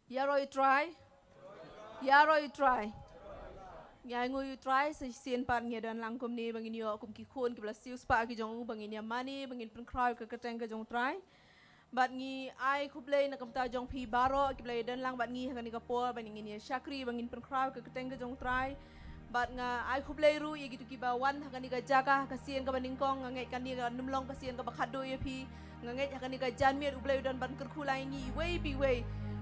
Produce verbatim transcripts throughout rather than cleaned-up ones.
Ïaroh ïa u Trai. Ïaroh ïa u Trai. Ngi ainguh ïa u Trai sa shisien pat ngi don lang kumne ba ngin ïoh kum ki khun kiba la siewspah ki jong u, ba ngin ïa mane, ba ngin pynkhraw ïa ka kyrteng ka jong u Trai. Bad ngi ai khublei na ka bynta jong phi baroh kiba la ïa don lang bad ngi ha kane ka por, ba ngin ïa shakri, ba ngin pynkhraw ïa ka kyrteng ka jong u Trai. Bad nga ai khublei ruh ïa kito kiba wan ha kane ka jaka, ha ka sien kaba nyngkong. Nga ngeit kane kam long ka sien kaba khatduh ïa phi. Nga ngeit ha kane ka janmiet U Blei u don ban kyrkhu lang ïa ngi iwei pa iwei.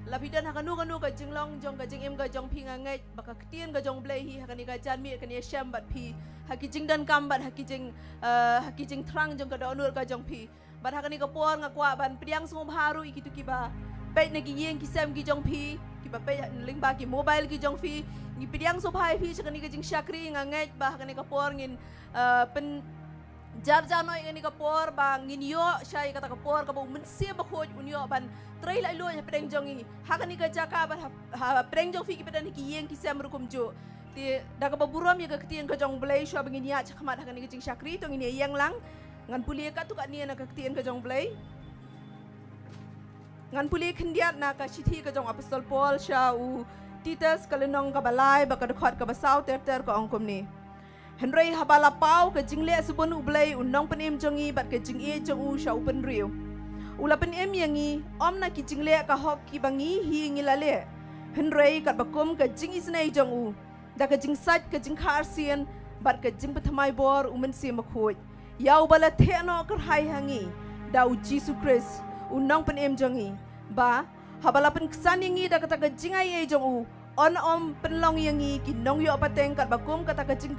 La phi don ha kano kano ka jinglong jong ka jingim ka jong phi, nga ngeit ba ka ktien ka jong U Blei hi ha kane ka janmiet kan ïashem bad phi ha ki jingdonkam bad ha ki jing, eh, ha ki jingthrang jong ka dohnud ka jong phi. Bad ha kane ka por nga kwah ban pdiang sngewbha ruh ïa kito kiba peit na ki ïing ki sem ki jong phi, kiba peit lyngba ki mobile ki jong phi. Ngi pdiang sngewbha ïa phi sha kane ka jingshakri. Nga ngeit ba ha kane ka por ngin, eh, pyn jar jar noh ïa kane ka por, ba ngin ïoh shai ïa kata ka por kaba U Mynsiem Bakhuid un ïoh ban trei laitluid hapdeng jong ngi ha kane ka jaka, bad ha, hapdeng jong phi kiba don ha ki ïing ki sem ruh kumjuh. Te da kaba burom ïa ka ktien ka jong U Blei, shuwa ba ngin ïaid shakhmat ha kane ka jingshakri, to ngin ïa ïeng lang. Ngan pule katto katne na ka ktien ka jong U Blei. Ngan pule khyndiat na ka shithi ka jong u Apostol Paul sha u Titus, ka lynnong kaba lai bad ka dkhot kaba saw ter ter, ka ong kumne: Hynrei haba la paw ka jingleh sbun U Blei u Nongpynim jong ngi bad ka jingïeit jong u sha u bynriew, u la pynim ïa ngi, ym na ki jingleh ka hok kiba ngi hi ngi la leh, hynrei katba kum ka jingisynei jong u, da ka jingsait ka jingkha arsien bad ka jingpynthymmai bor U Mynsiem Bakhuid, ïa uba la theh noh kyrhai ha ngi da U Jisu Khrist u Nongpynim jong ngi, ba haba la pynksan ïa ngi da kata ka jingai ei jong u, un ym pynlong ïa ngi ki nongïoh pateng katba kum kata ka jing,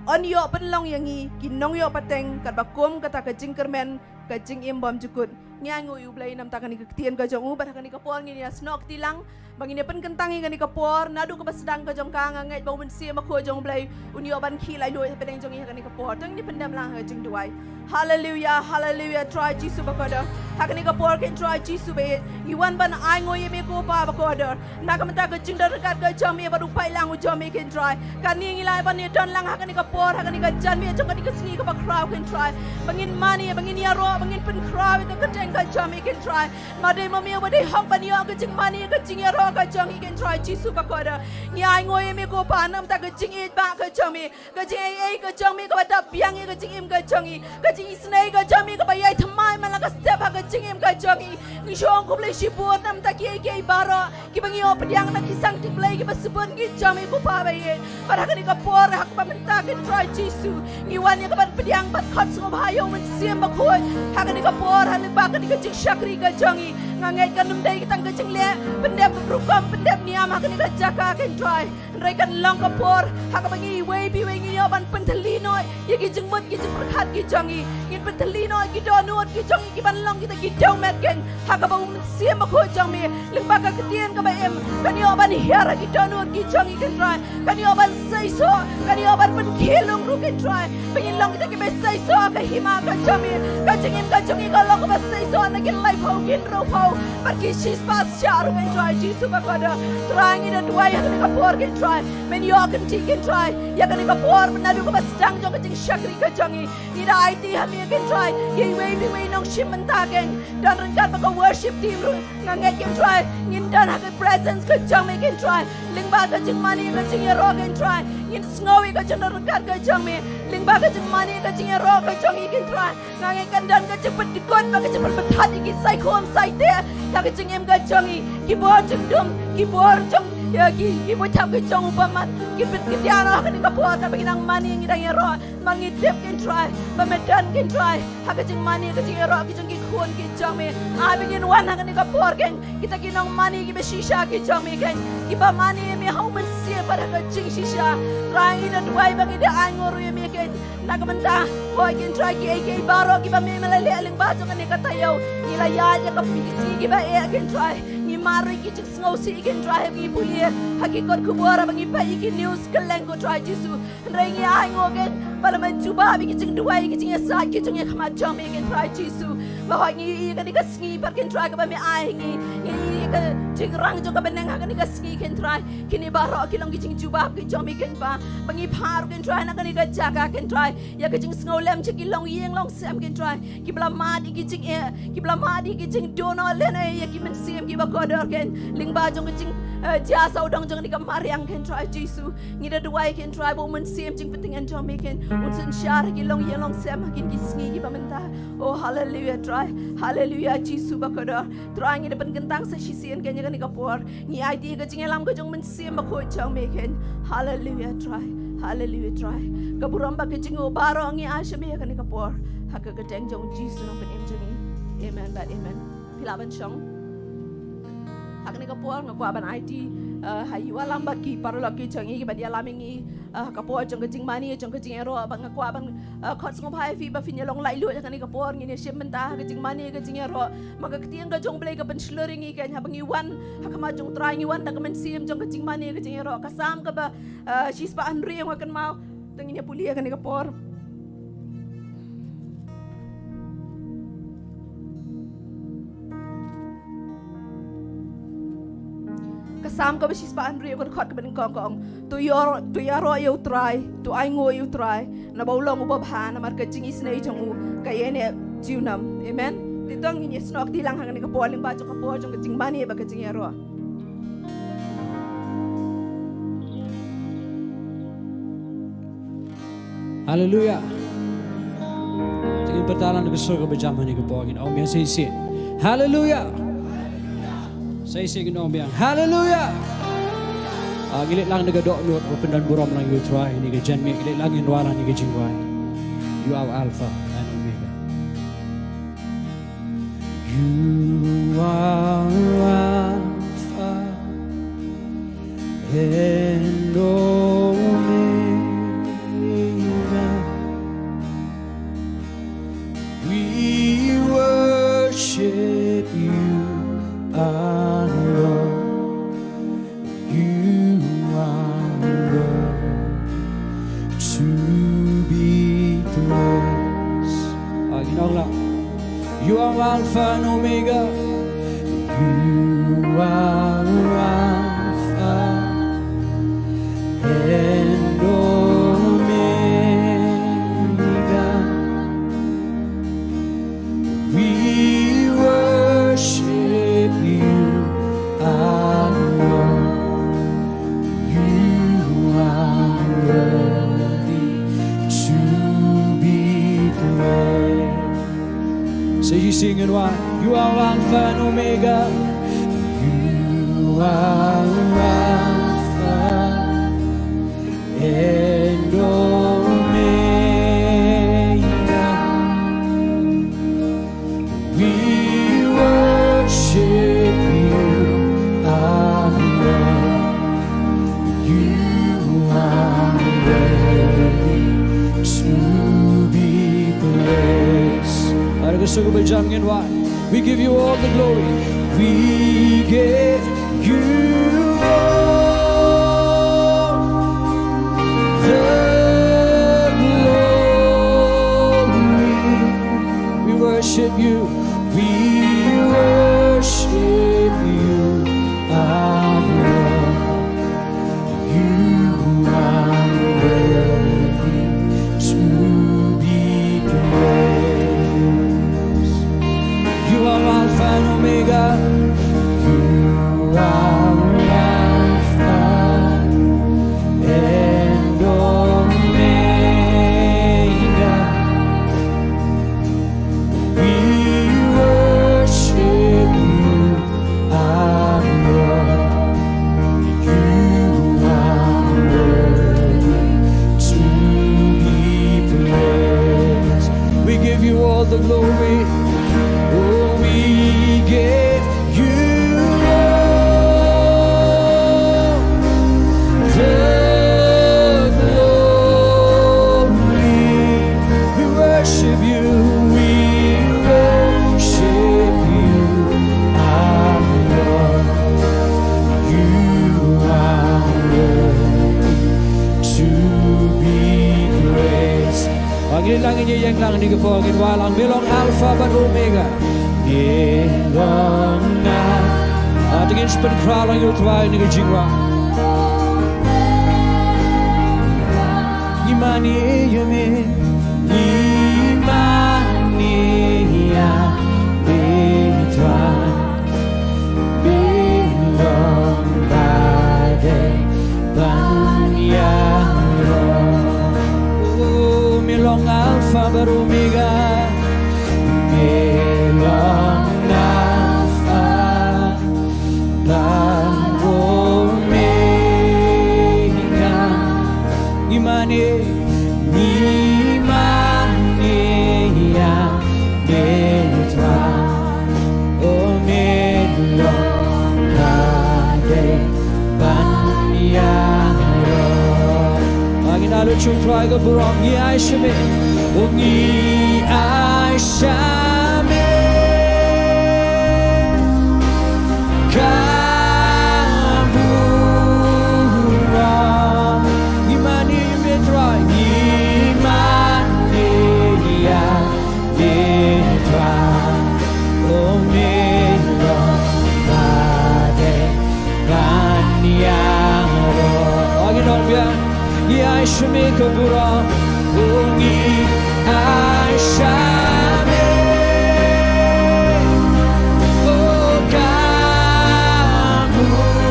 un ïoh pynlong ïa ngi ki nongïoh pateng katba kum kata ka jingkyrmen ka jingim bymjukut. Ngi ainguh ïa U Blei namar kane ka ktien ka jong u, bad ha kane ka por ngin ïa snoh kti lang ba ngin ïa pynkyntang ïa kane ka por. Naduh kaba sdang ka jong ka, nga ngeit ba U Mynsiem Bakhuid jong U Blei un ïoh ban khih laitluid hapdeng jong ngi ha kane ka por. To ngin ïa pyndem lang ha ka jingduwai. Haleluia, haleluia, Trai Jisu bakordor. Ha kane ka por, ko Trai Jisu ba ïeit, ngi wan ban ainguh ïa me, ko Pa bakordor, na ka bynta ka jingdon ryngkat ka jong me bad u paidlang u jong me, ko Trai. Kane ngi la wan ïa don lang ha kane ka por, ha kane ka janmiet jong kane ka sngi kaba khraw, ko Trai, ba ngin mane, ba ngin ïaroh, ba ngin pynkhraw ïa ka kyrteng ka jong me, ko Trai. Ma dei ma me uba dei hok ban ïoh ka jingmane, ka jingïaroh ka jong ngi, ko Trai Jisu bakordor. Ngi ainguh ïa me, ko Pa, namar ka jingïeit ba ka jong me, ka jingaiei ka jong me kaba dap biang ïa ka jingim ka jong ngi, ka jingisynei ka jong me kaba ïai thymmai man la ka step ha ka jingim ka jong ngi. Ngi shu ong khublei shibun namar kiei kiei baroh kiba ngi ïoh pdiang na ki sangti Blei kiba sbun ki jong me, ko Pa ba ïeit. Bad ha kane ka por, ha kaba mynta, ko Trai Jisu, ngi wan ïa ka ban pdiang bad khot sngewbha ïa U Mynsiem Bakhuid ha kane ka por, ha lyngba kane ka jingshakri ka jong ngi. Nga ngeit kan ym dei tang ka jingleh pyndep rukom, pyndep niam ha kane ka jaka, ko Trai. Hynrei kan long ka por ha kaba ngi iwei pa iwei ngin ïoh ban pynthylli noh ïa ki jingmut ki jingpyrkhat ki jong ngi. Ngin pynthylli noh ïa ki dohnud ki jong ngi ki ban long kita ki dewmet, ko, ha kaba U Mynsiem Bakhuid jong me lyngba ka ktien kaba im kan ïoh ban hiar ha ki dohnud ki jong ngi, ko Trai. Kan ïoh ban seisoh, kan ïoh ban pynkhih lung ruh, ko Trai. Ba ngin long kita kiba seisoh ha ka hima ka jong me. Ka jingim ka jong ngi kan long kaba seisoh na ki laiphew, ki hynriewphew bad ki shispah shah ruh, ko Trai Jisu bakordor. Trai, ngi da duwai ha kane ka por, ko Trai, men ïoh kynti, ko Trai, ïa kane ka por, naduh kaba sdang jong ka jingshakri ka jong ngi. Ngi da aiti ha me, ko Trai, ïa iwei pa iwei nongshim bynta, ko, don ryngkat bad ka worship team ruh. Nga ngeit, ko Trai, ngin don ha ka presence ka jong me, ko Trai, lyngba ka jingmane, ka jingïaroh, ko Trai, ngin sngew ïa ka jingdon ryngkat ka jong me lyngba ka jingmane, ka jingïaroh ka jong ngi, ko Trai. Nga ngeit kan don ka jingpyndykut bad ka jingpynbthah ïa ki sai khum sai teh ïa ka jingim ka jong ngi. Ki bor jingdum, ki bor jong, ïa ki, ki bor thap ka jong u bymman, ki pynkyndit ha kane ka por, kaba ngi dang mane, ngi dang ïaroh. Ma ngi tip, ko Trai, ba me don, ko Trai, ha ka jingmane, ka jingïaroh ki jong ki khun ki jong me. Ai ba ngin wan ha kane ka por, ko, kita ki nongmane kiba shisha ki jong me, ko, kiba mane ïa me ha u Mynsiem bad ha ka jingshisha. Trai, ngi da duwai ba ngi da ainguh ruh ïa me, ko, na ka bynta, hooid, ko Trai, kiei kiei baroh kiba me, me la leh lyngba jong kane ka taïew. Ngi la ïaid ïa ka pyrthei kiba eh, ko Trai. Ngi mar ruh ïa ki jingsngewsih, ko Trai, ba ngi pule ha ki kot khubor, ba ngi peit ïa ki news kylleng, ko Trai Jisu. Hynrei ngi ainguh, ko, ba la me jubab ïa ki jingduwai, ïa ki jingïasaid ki jong ngi ha khmat jong me, ko Trai Jisu. Ba hooid ngi ïohi ïa kane ka sngi pat, ko Trai, kaba me ai ha ngi. Ngi ïohi ïa ka jingrang jong ka bneng ha kane ka sngi, khein Trai. Kine baroh ki long ki jingjubab ki jong me, khein Pa, ba ngi phah, khein Trai, na kane ka jaka, khein Trai, ïa ka jingsngewlem jong ki longïing longsem, khein Trai, kiba la mad ïa ki jingeh, kiba la mad ïa ki jingduh noh lehnoh ïa ki mynsiem kiba kordor, khein, lyngba jong ka jing, eh, jia sawdong jong kane ka mariang, khein Trai Jisu. Ngi da duwai, khein Trai, ba u Mynsiem Jingpyntngen jong me, khein un synshar ha ki longïing longsem ha kine ki sngi kiba mynta. Oh, haleluya, Trai. Haleluya, Jisu ba kordor. Trai, ngi da pynkyntang sa shisien, khein, ïa kane ka por. Ngi aiti ïa ka jingïalam ka jong u Mynsiem Bakhuid jong me, khein. Haleluya, Trai. Haleluya, Trai. Ka burom bad ka jingnguh baroh ngi ai sha me ïa kane ka por. Ha ka kyrteng jong u Jisu nongpynim jong ngi. Amen bad amen. Phi lah ban shong. Ha kane ka por nga kwah ban aiti, eh, ha ïing ha lam bad ki paralok ki jong ngi kiba ïalam ïa ngi, eh, ha ka por jong ka jingmane, jong ka jingïaroh, bad nga kwah ban, eh, khot sngewbha ïa phi ba phin ïa long laitluid ha kane ka por. Ngin ïa shim bynta ha ka jingmane, ka jingïaroh. Ma ka ktien ka jong u Blei ka pynshlur ïa ngi, khein, haba ngi wan ha khmat jong u Trai, ngi wan da ka mynsiem jong ka jingmane, ka jingïaroh. Ka Salm kaba, eh, shispah hynriew, nga kynmaw. Te ngin ïa pule ha kane ka por. Ka Salm kaba shispah hynriew, ka dkhot kaba nyngkong ka ong: To ïar-, to ïaroh ïa u Trai, to ainguh ïa u Trai, naba u long uba bha, namar ka jingisynei jong u ka ïaineh junom. Amen. Te to ngin ïa snoh kti lang ha kane ka por lyngba jong ka por jong ka jingmane bad ka jingïaroh. Haleluya. Te ngin pyrta lang da ka sur kaba jam ha kane ka por, ngin ong biang sa shisien. Haleluya. Sa shisien ngin ong biang. Haleluya. Ah, ngin leit lang da ka dohnud, ba pyndonburom lang ïa u Trai ha kane ka janmiet, ngin leit lang ngin rwai lang ha kane ka jingduwai. You are Alpha and Omega. You are Alpha and Omega. We worship you, our Lord. You are worthy to be praised. Ah, ngin ong lang. You are Alpha and Omega. You are Alpha and Omega. We worship you, our Lord. You are worthy to be praised. Sa shisien ngin rwai. You are Alpha and Omega. You are Alpha and Omega. We worship you, our Lord. You are worthy to be praised. Ar ka sur kaba jam ngin rwai. We give you all the glory. We give you all the glory. We worship you. We worship you, our Lord. You are worthy to be praised. You are Alpha and Omega. You are Alpha and Omega. We worship you, our Lord. You are worthy to be praised. We give you all the glory. Oh, we give you all the glory. We worship you. We worship you, our Lord. You are worthy to be praised. Ngin lang, ngin ïeng lang, ngin ïeng lang, me long Alpha bad Omega. Me long Alpha Te ngin sa pynkhraw lang ïa u Trai ha kane ka jingrwai. Ngi mane ïa me, ngi mane ïa me Trai. Me long ba dei ban ïaroh. Oh, me long Alpha bad Omega. Me long Alpha bad Omega. Ngi mane, ngi mane ïa me Trai. Oh, me long ba dei ban ïaroh. Ngin lut sha u Trai ka burom, ngi ai sha me. Oh, ngi ai sha me ka burom. Ngi mane ïa me Trai, ngi mane ïa me Trai. Oh, me long ba dei ban ïaroh. Ngin ong biang, ngi ai sha me ka burom. Oh, ngi ai sha me, oh, ka burom.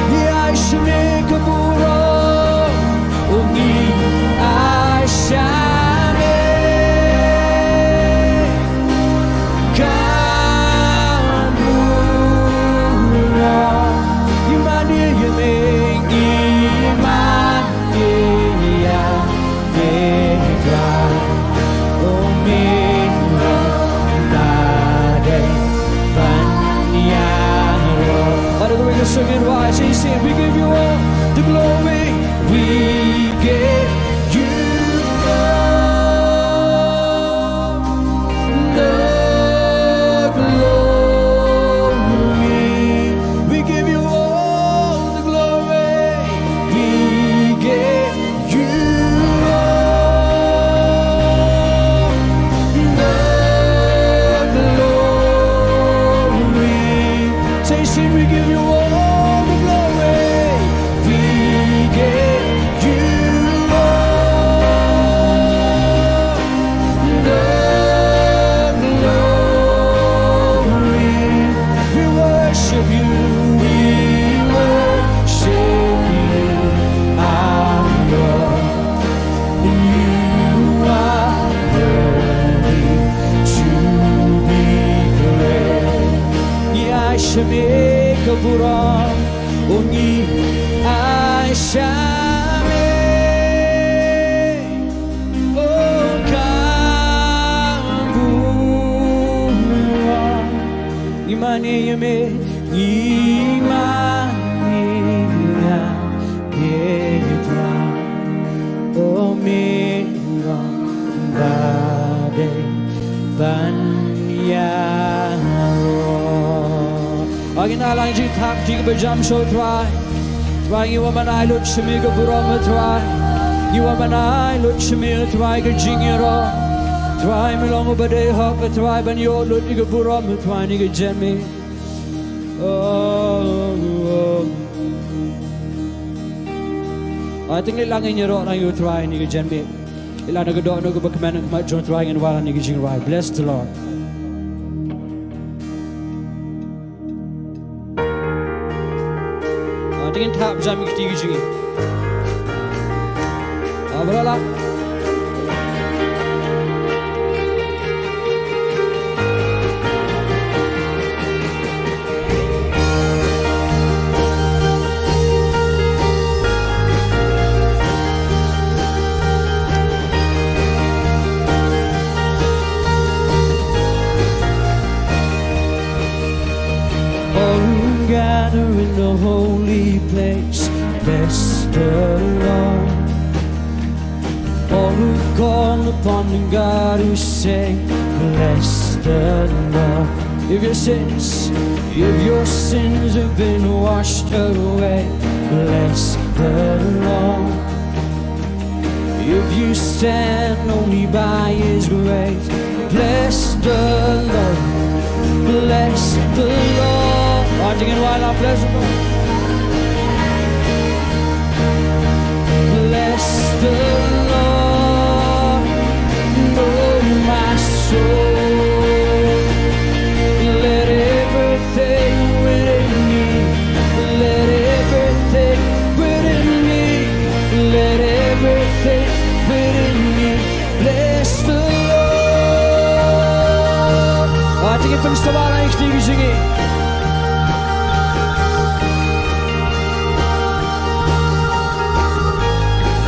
Ngi ai sha me ka burom. Oh, ngi ai sha me ka burom. Ngi mane ïa me, ngi mane ïa me Trai. Oh, me long ba dei ban ïaroh. Hallelujah, sing it wise, sing, sing. We give you all the glory. We give you all the glory. We give you all the glory. We give you all the glory. Say, sing, we give you all the glory. We give you all the glory. We worship you, we worship you, our Lord. You are worthy to be praised. Ngi ai sha me ka burom, oh, ngi ai sha me, oh, ka burom. Ngi mane ïa me, ngi mane ïa me Trai. Oh, me long ba dei ban ïaroh. Ngin ai lang jingthap, jingpynjam sha u Trai. Trai, ngi wan ban ai lut sha me ka burom, Trai. Ngi wan ban ai lut sha me, Trai, ka jingïaroh. Trai, me long uba dei hok, Trai, ban ïoh lut ïa ka burom, Trai, ha kane ka janmiet. Oh, oh. Ai, te ngin lang ngin ïaroh lang ïa u Trai ha kane ka janmiet. Ïa la na ka dohnud kaba kmen ha khmat jong u Trai ngin wan ha kane ka jingrwai. Bless the Lord. Ah, te ngin thap jam ïa kiti ki jingim. Ah, ba la lah. All who gather in the holy place, bless the Lord. All who call upon the God who saves, bless the Lord. If your sins, if your sins have been washed away, bless the Lord. If you stand only by his grace, bless the Lord. Bless the Lord. Watching it while I bless the Lord. Bless the Lord, oh my soul. Let everything within me, let everything within me, let everything within me bless the Lord. Watching it from Sabah, I think, singing.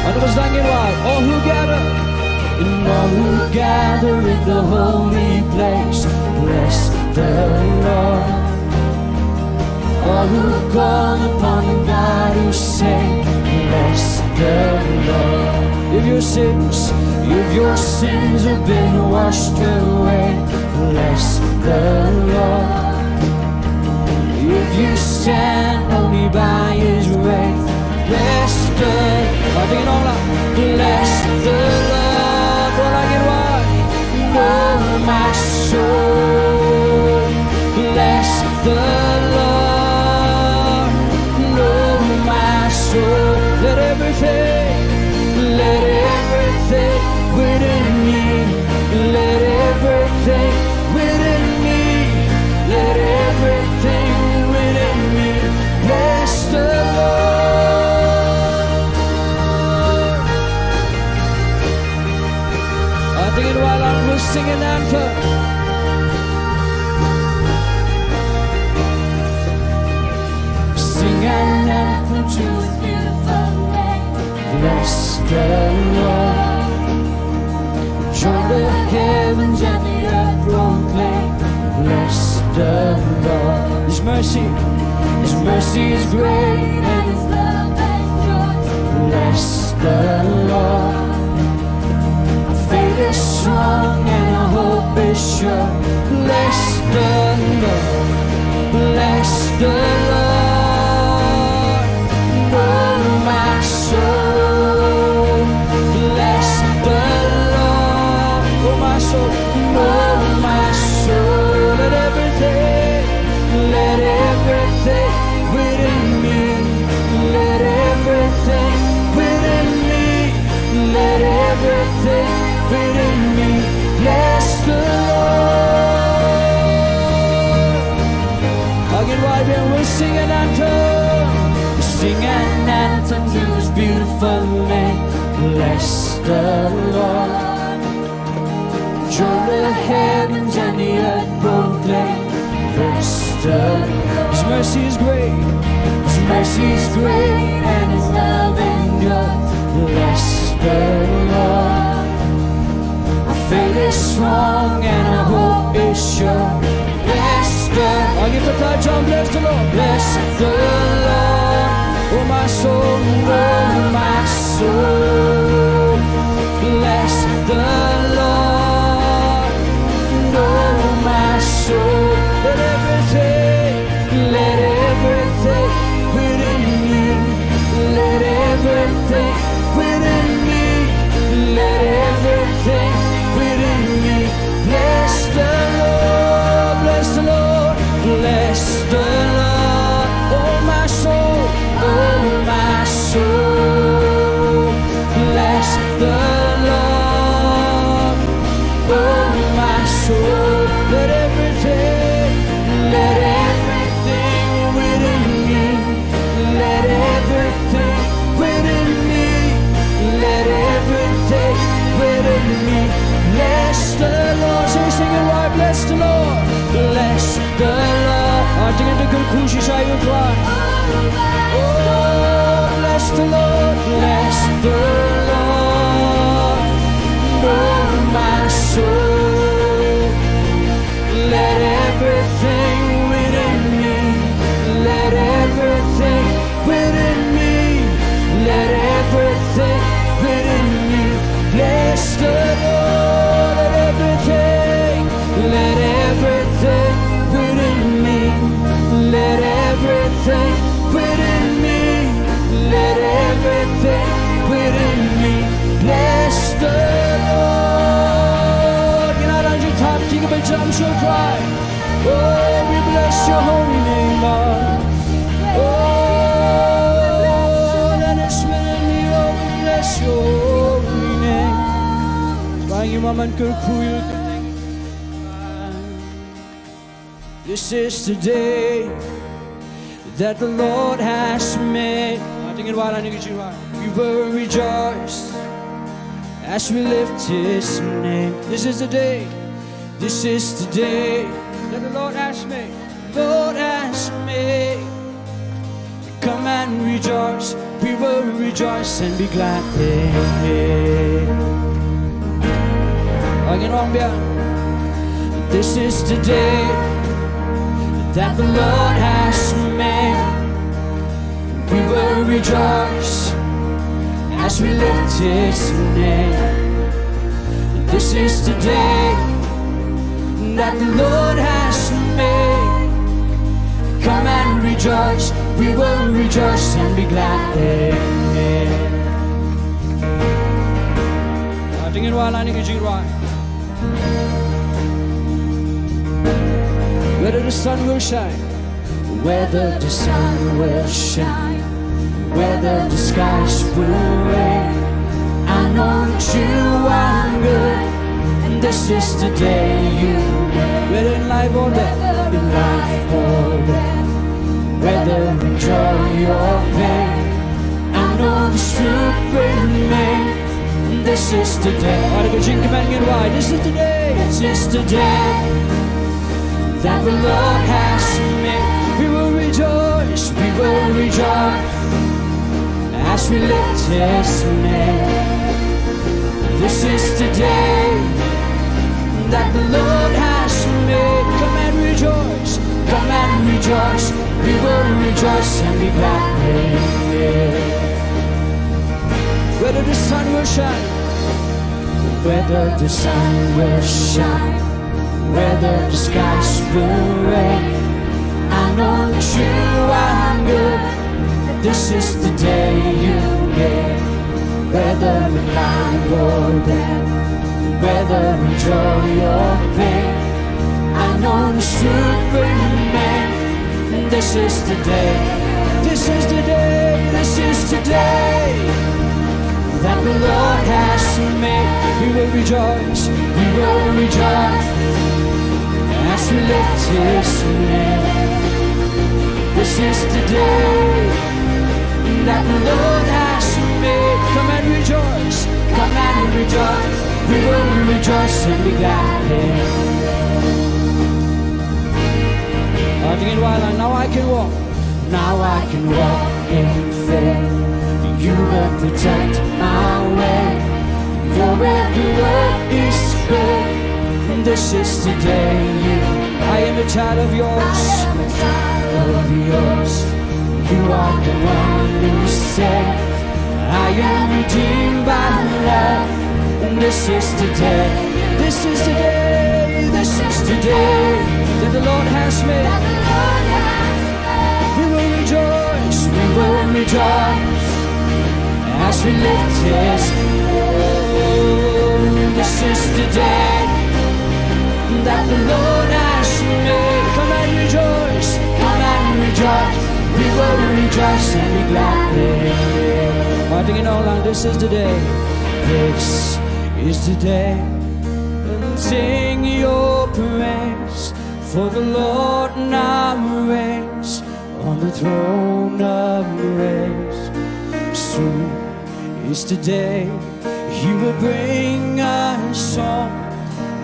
Ano ba sangin wa? All who gather, and all who gather in the holy place, bless the Lord. All who call upon the God who saved, bless the Lord. If your sins, if your sins have been washed away, bless the Lord. If you stand only by his grace, bless the, watching it all out. Bless the Lord, all I can want. Oh, my soul, bless the Lord. Oh, my soul, let everything, let everything within me, let everything within me, let everything within me bless the Lord. I think it while I will sing an anthem. Sing an anthem to his beautiful name. Bless the Lord. Join the heavens and the earth proclaim. Bless the Lord. His mercy, his mercy is great and his love endures. Bless the Lord. Our faith is strong and our hope is sure. Bless the Lord. Bless the Lord. Oh, my soul, bless the Lord. Oh, my soul, oh, my soul, let everything, let everything within me, let everything within me, let everything within me bless the Lord. Again, while we will sing an anthem, sing an anthem to his beautiful name. Bless the Lord. Join the heavens and the earth proclaim. Bless the Lord. His mercy is great. His mercy is great and his love endures. Bless the Lord. Our faith is strong and our hope is sure. Bless the Lord. Bless the Lord. Bless the Lord. Oh, my soul, oh, my soul. Bless the Lord. Oh, my soul. Let everything, let everything within me, let everything within me, let everything within me bless the Lord. Bless the Lord. Bless the Lord. Oh, my soul. Oh, my soul. Bless the Lord. Oh, my soul, let everything, let everything within me, let everything within me, let everything within me bless the Lord. Say, sing it wide, bless the Lord, bless the Lord. Aaj din de khushi se utha. Oh, bless the Lord, bless the Lord, oh, my soul. Let everything within me, let everything within me, let everything within me bless the Lord. Let everything, let everything within me, let everything within me, let everything within me bless the Lord. Ngin ïa nang jingthap, jingkyrpad, jam shuh, cry. Oh, we bless your holy name, Lord. Oh, let us bless your holy name. Thank you, Mama, and good for you. This is the day that the Lord has made. Ating in wala ni kijiwa. We will rejoice as we lift his name. This is the day. This is the day that the Lord has made. Lord has made. Come and rejoice. We will rejoice and be glad in it. Again, one, yeah. This is the day that the Lord has made. We will rejoice as we lift his name. This is the day that the Lord has made. Come and rejoice. We will rejoice and be glad in it. Ating in wala ni kijiwa. Whether the sun will shine, whether the sun will shine, whether the skies will rain, I know that you are good. And this is the day you made. Whether in life or death, in life or death, whether in joy or pain, I know the truth remains. This is the day. Why don't you come and get why? This is the day. This is the day that the Lord has made. We will rejoice. We will rejoice as we lift his name. This is the day that the Lord has made. Come and rejoice. Come and rejoice. We will rejoice and be glad in it. Whether the sun will shine, whether the sun will shine, whether the skies will rain, I know that you are good. This is the day you made. Whether in life or death, whether in joy or pain, I know the truth remains. This is the day, this is the day, this is the day that the Lord has made. We will rejoice, we will rejoice as we lift his name. This is the day that the Lord has made. Come and rejoice, come and rejoice. We will rejoice and be glad in it. Ating in wala, now I can walk. Now I can walk in faith. You will protect my way. Your every word is faith. This is the day you. I am a child of yours. I am a child of yours. You are the one who saved. I am redeemed by love. And this is the day. This is the day. This is the day that the Lord has made. We will rejoice. We will rejoice as we lift his. Oh, this is the day that the Lord has made. Come and rejoice. Come and rejoice. We will rejoice and be glad in it. Ating in wala, this is the day. This is the day. And sing your praise, for the Lord now reigns on the throne of grace. Soon is the day he will bring us home,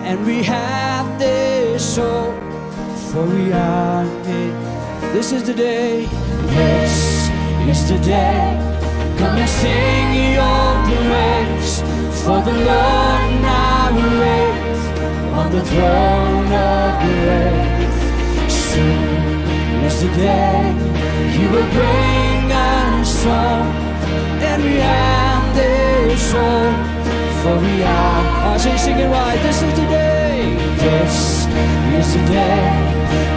and we have this hope, for we are his. This is the day, this is the day. Come and sing your praise, for the Lord now reigns on the throne of grace. Soon is the day he will bring us home, and we have this hope, for we are. Oh, so you sing it right. This is the day. This is the day.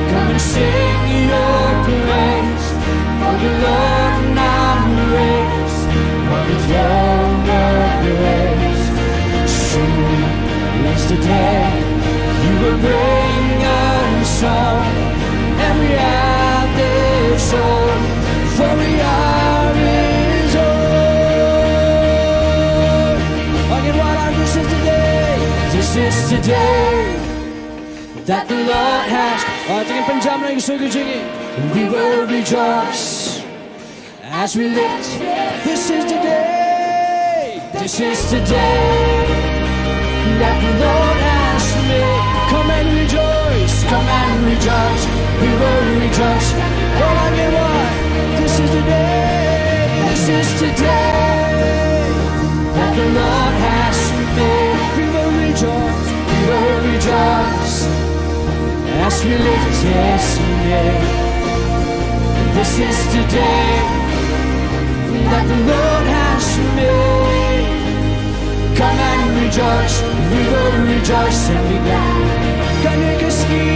Come and sing your praise, for the Lord now reigns on the throne of grace. Soon is the day he will bring us And we have this hope, for we are his own. Again, what this is today. This is today that the Lord has. Ah, tingin, pynjam lang ïa ka sur ka jong ngi. We will rejoice as we lift. This is the day. This is the day that the Lord has made. Come and rejoice. Come and rejoice. We will rejoice. Come on, everyone. This is the day. This is the day that the Lord has made. We will rejoice. We will rejoice as we lift his name. This is the day that the Lord has made. Come and rejoice, we will rejoice and be glad. Kane ka sngi,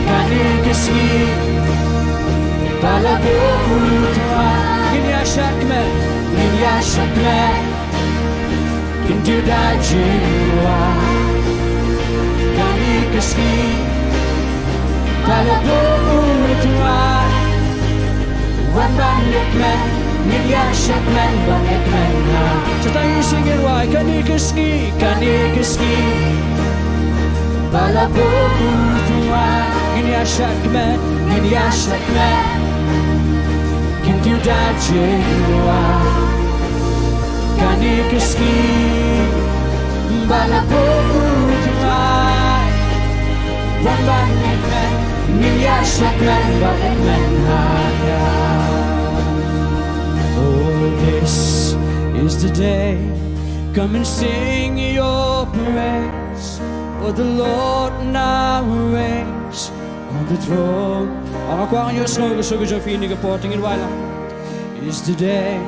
kane ka sngi ba la buh u Trai. Ngin ïa shad kmen, ngin ïa shad kmen. Ngin duwai da jingduwai. Kane ka sngi ba la buh u Trai. Wan ban leh kmen, ngin ïa shad kmen, ban leh kmen ha. Sa tang ïa u sing ïa u wai, kane ka sngi, kane ka sngi ba la buh u Trai. Ngin ïa shad kmen, ngin ïa shad kmen. Ngin duwai da jingduwai. Kane ka sngi ba la buh u Trai. Wan ban leh kmen, ngin ïa shad kmen, ban leh kmen ha ïa. Oh, this is the day. Come and sing your praise, for the Lord now reigns on the throne. Nga kwah ngan ïohsngew ka sur ka jong phi ha kane ka por, te ngin duwai lang. Is the day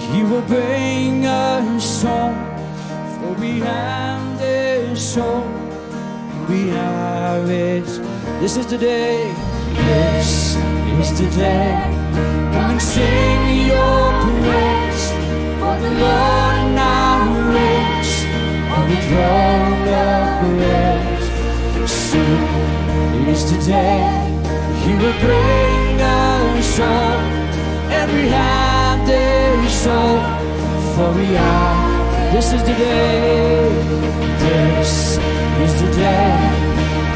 he will bring us home, for we have this hope, we are his. This is the day, this is the day. Come and sing your praise, for the Lord now reigns on the throne of grace. Soon is the day he will bring us home, and we have this hope, for we are. This is the day, this is the day.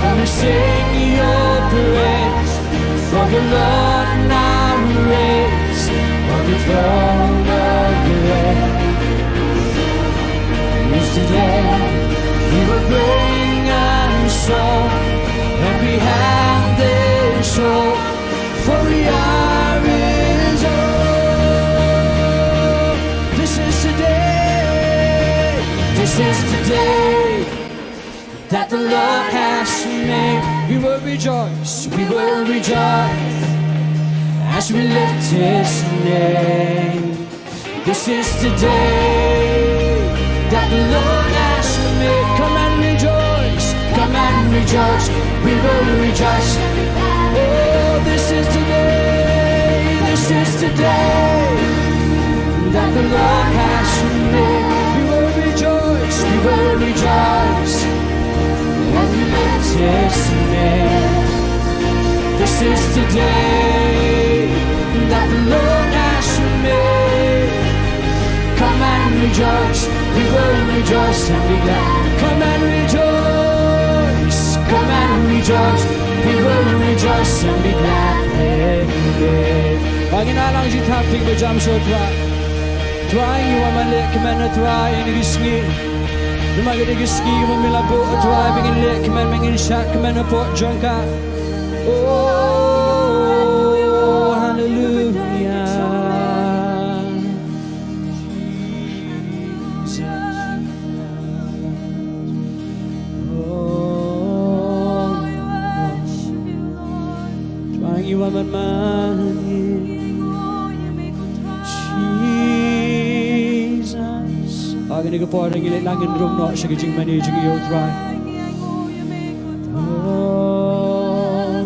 Come and sing your praise, for the Lord now reigns on the throne of grace. Is the day he will bring us home, and we have this hope, for we are his own. This is the day, this is the day that the Lord has made. We will rejoice, we will rejoice as we lift his name. This is the day that the Lord has made. Come and rejoice, come and rejoice. We will rejoice. Oh, this is the day, this is the day that the Lord has made. We will rejoice, we will rejoice as we lift his name. This is the day that the Lord has made. Come and rejoice, we will rejoice and be glad. Come and rejoice, come and rejoice, we will rejoice and be glad. Ba ngin ïalang shi thap, phi ba jam sha u Trai. Trai, ngi wan ban leh kmen ïa u Trai ha kine ki sngi. Namar kine ki sngi ba me la buh, Trai, ba ngin leh kmen, ba ngin shad kmen hapoh jong ka. Oh, hallelujah. Jesus. Oh, Trai, ngi wan ban man ïa u Trai. Jesus. Ha kane ka por ngi leit lang, ngin rung noh sha ka jingmane jong ngi ïa u Trai. Oh,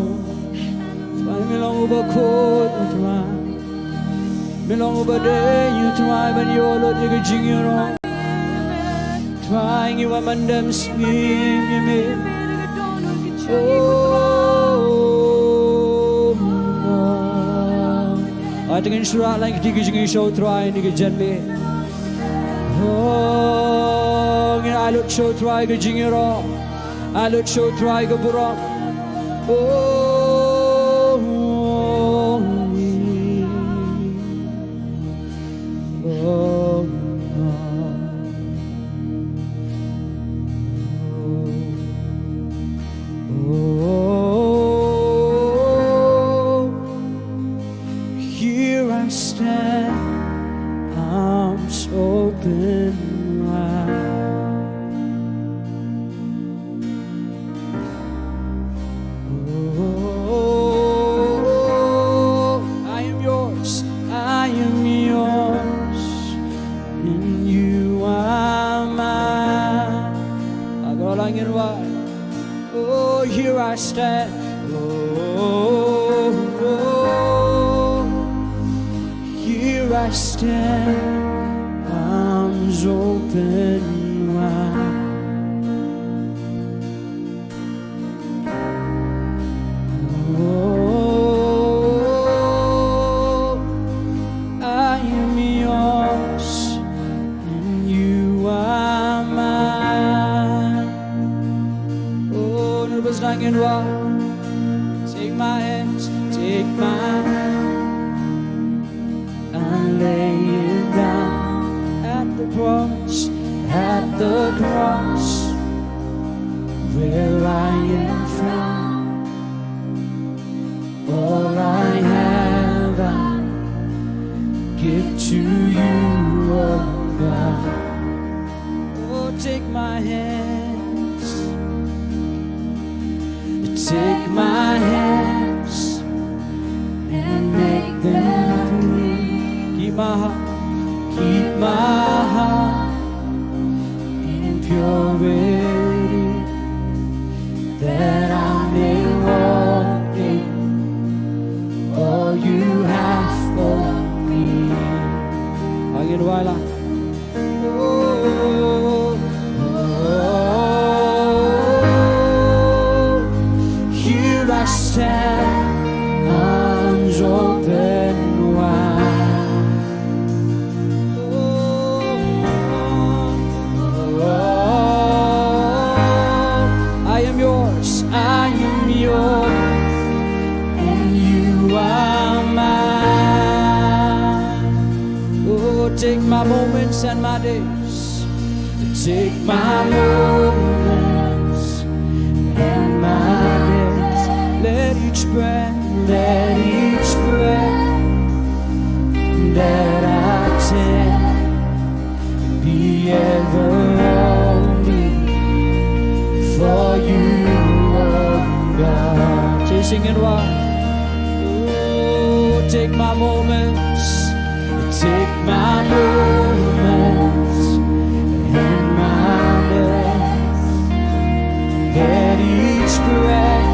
Trai, me long uba khuid, Trai. Me long uba dei, Trai, ban ïoh lut ïa ka jingïarap. Trai, ngi wan ban dem sngi ïa me. Oh, Te ngin shu rah lang kti ki jingïashoh Trai ïa kine ki janmiet. Oh, ngin ai lut sha u Trai ka jingïaroh. Ai lut sha u Trai ka burom. Oh, oh, oh, oh. Here I stand, arms open wide. Oh, I am yours, I am yours, and you are mine. Ago langin wa. Oh, here I stand. Oh, oh, oh. Here I stand, arms open wide. Oh, I am yours, and you are mine. Oh, nubas dangin wa. Take my hands, take my hands, and lay it down at the cross, at the cross, where I am found. All I have I give to you, oh God. Oh, take my hands, take my hands and make them clean. Keep my heart, keep my heart in purity, that I may walk in all you have for me. Angin wala. Oh, oh, oh, here I stand, arms open wide. Oh, oh, oh, I am yours, I am yours, and you are mine. Oh, take my moments and my days. Take my moments and my days. Let each breath, let each breath that I take be ever only for you, oh God. Chasing and wild. Oh, take my moments. Take my moments and my days. Let each breath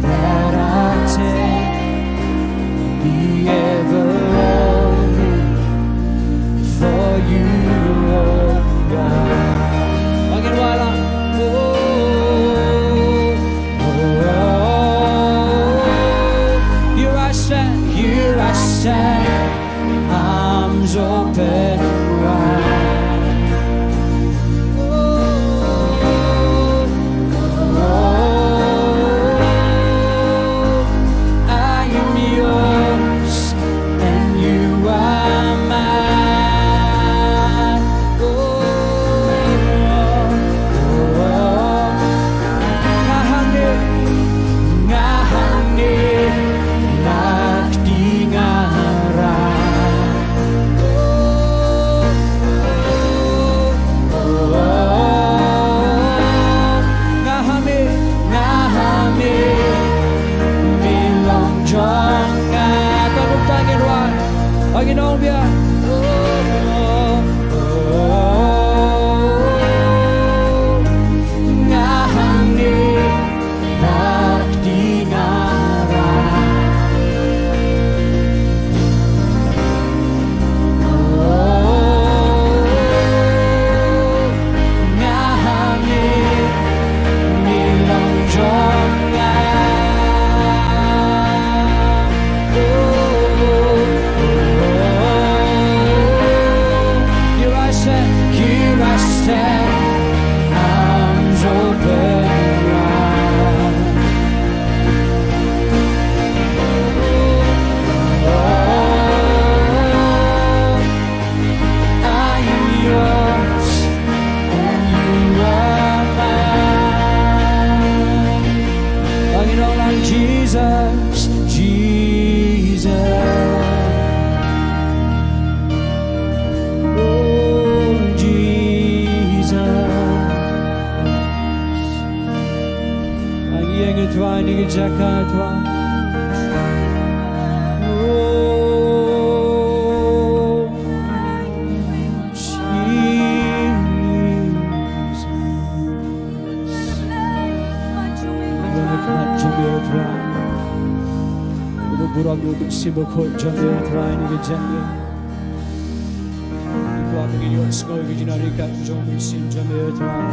that I take be ever only for you, oh God. Makin wala. Oh, oh, oh. Ki jaka Trai. Oh, Jesus. Ïa ka khmat jong me Trai. Ïa ka burom, ïa ka mynsiem bakhuid jong me Trai, ïa ka jingim. Ngi kwah ba ngin ïohsngew ïa ka jingïaryngkat jong u Mynsiem jong me Trai.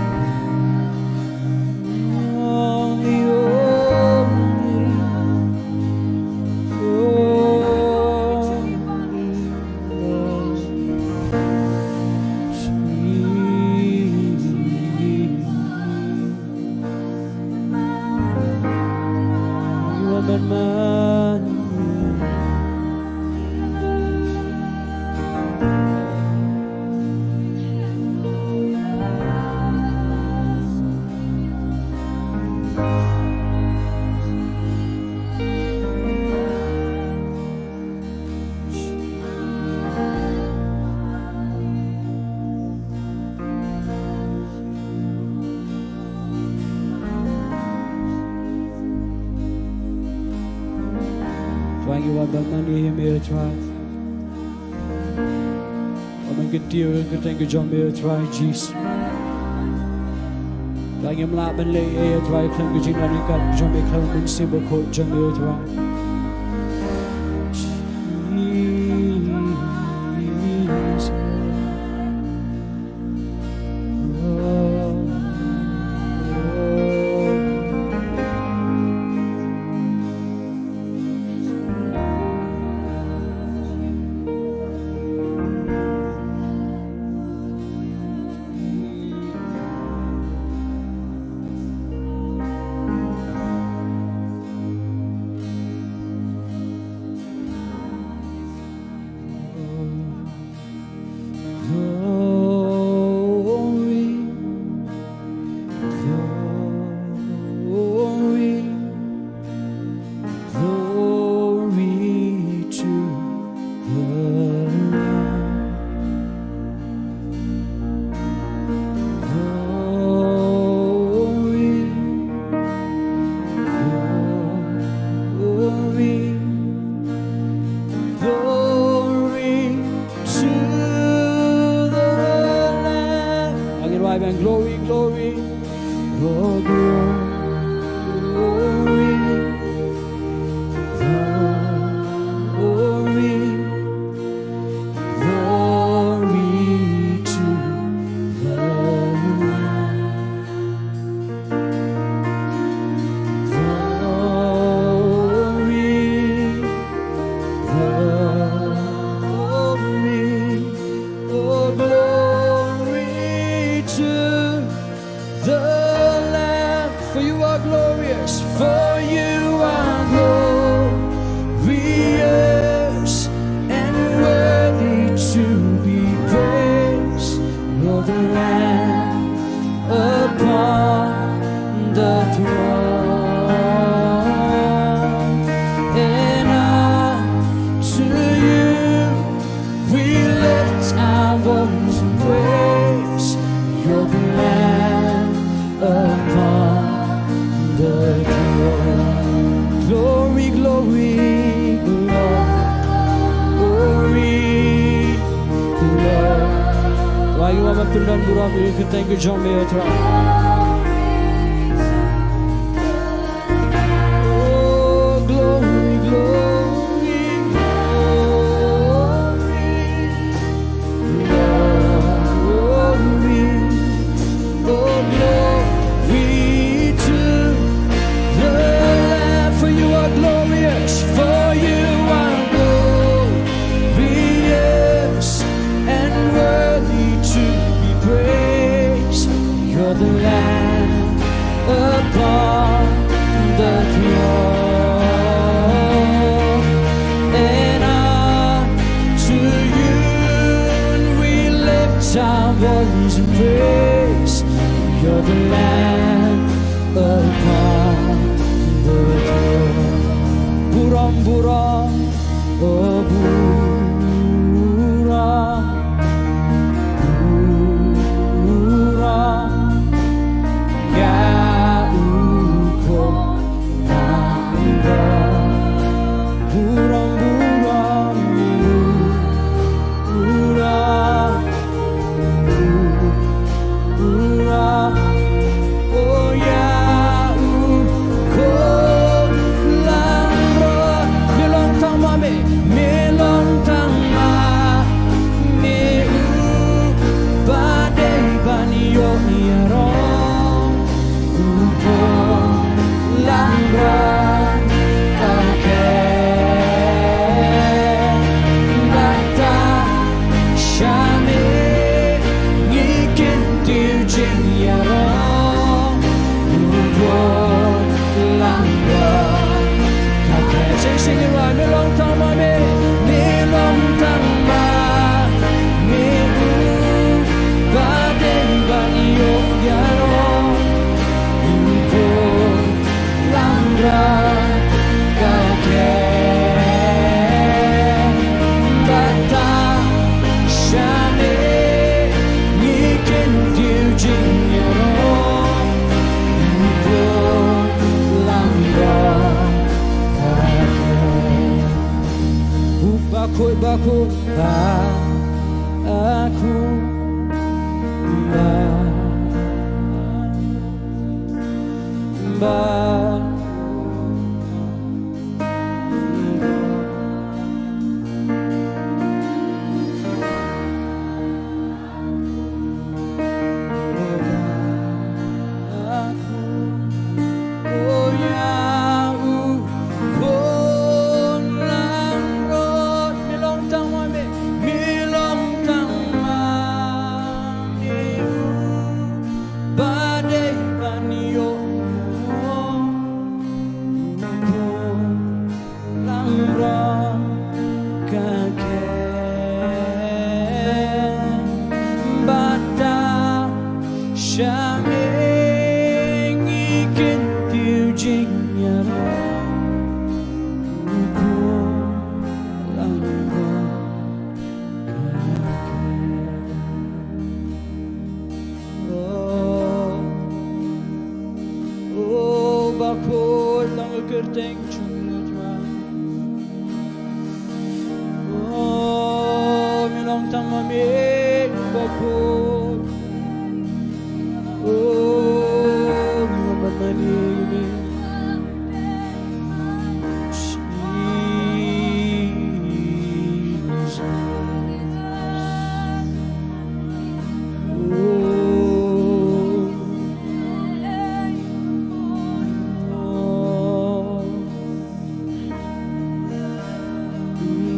Trai, ngi wan ban mane ïa me Trai. Wan ban kyntiew ïa ka kyrteng ka jong me Trai Jisu. Trai, ngim lah ban leh ei ei Trai khlem ka jingïaryngkat jong me, khlem ka mynsiem bakhuid jong me Trai. Jesus. Glory, glory, glory to the Lamb. Glory, glory, glory to the Lamb. Again, right hand, glory, glory, oh, glory, glory, glory to the Lamb. Glory, glory, oh, glory to the Lamb. For you are glorious, for you are glorious and worthy to be praised. You're the Lamb upon the throne. And unto you we lift our voice in praise. You're the Lamb upon the throne. Glory, glory, glory, glory. Trai, ngi wan ban pyndon burom ïa ka kyrteng ka jong me Trai. Oh, glory, glory, glory, glory, oh, glory to the Lamb. For you are glorious, for you are glorious and worthy to be praised. You're the Lamb upon the throne, and unto you we lift our voice in praise. You're the Lamb upon the throne. Burom, burom, oh, burom, burom ïa u Khun na Teng jong ngi Trai. Oh, ngi long tang ma me, Bapu. Oh, ngi long tang ma me. Jesus. Oh,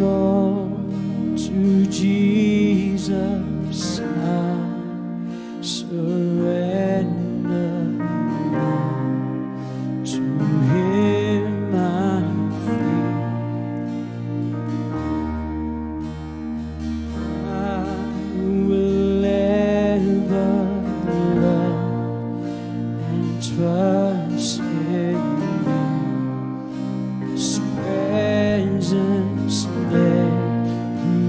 Lord, to Jesus I surrender. To Him I'm free. I will ever love and trust in Him. His presence there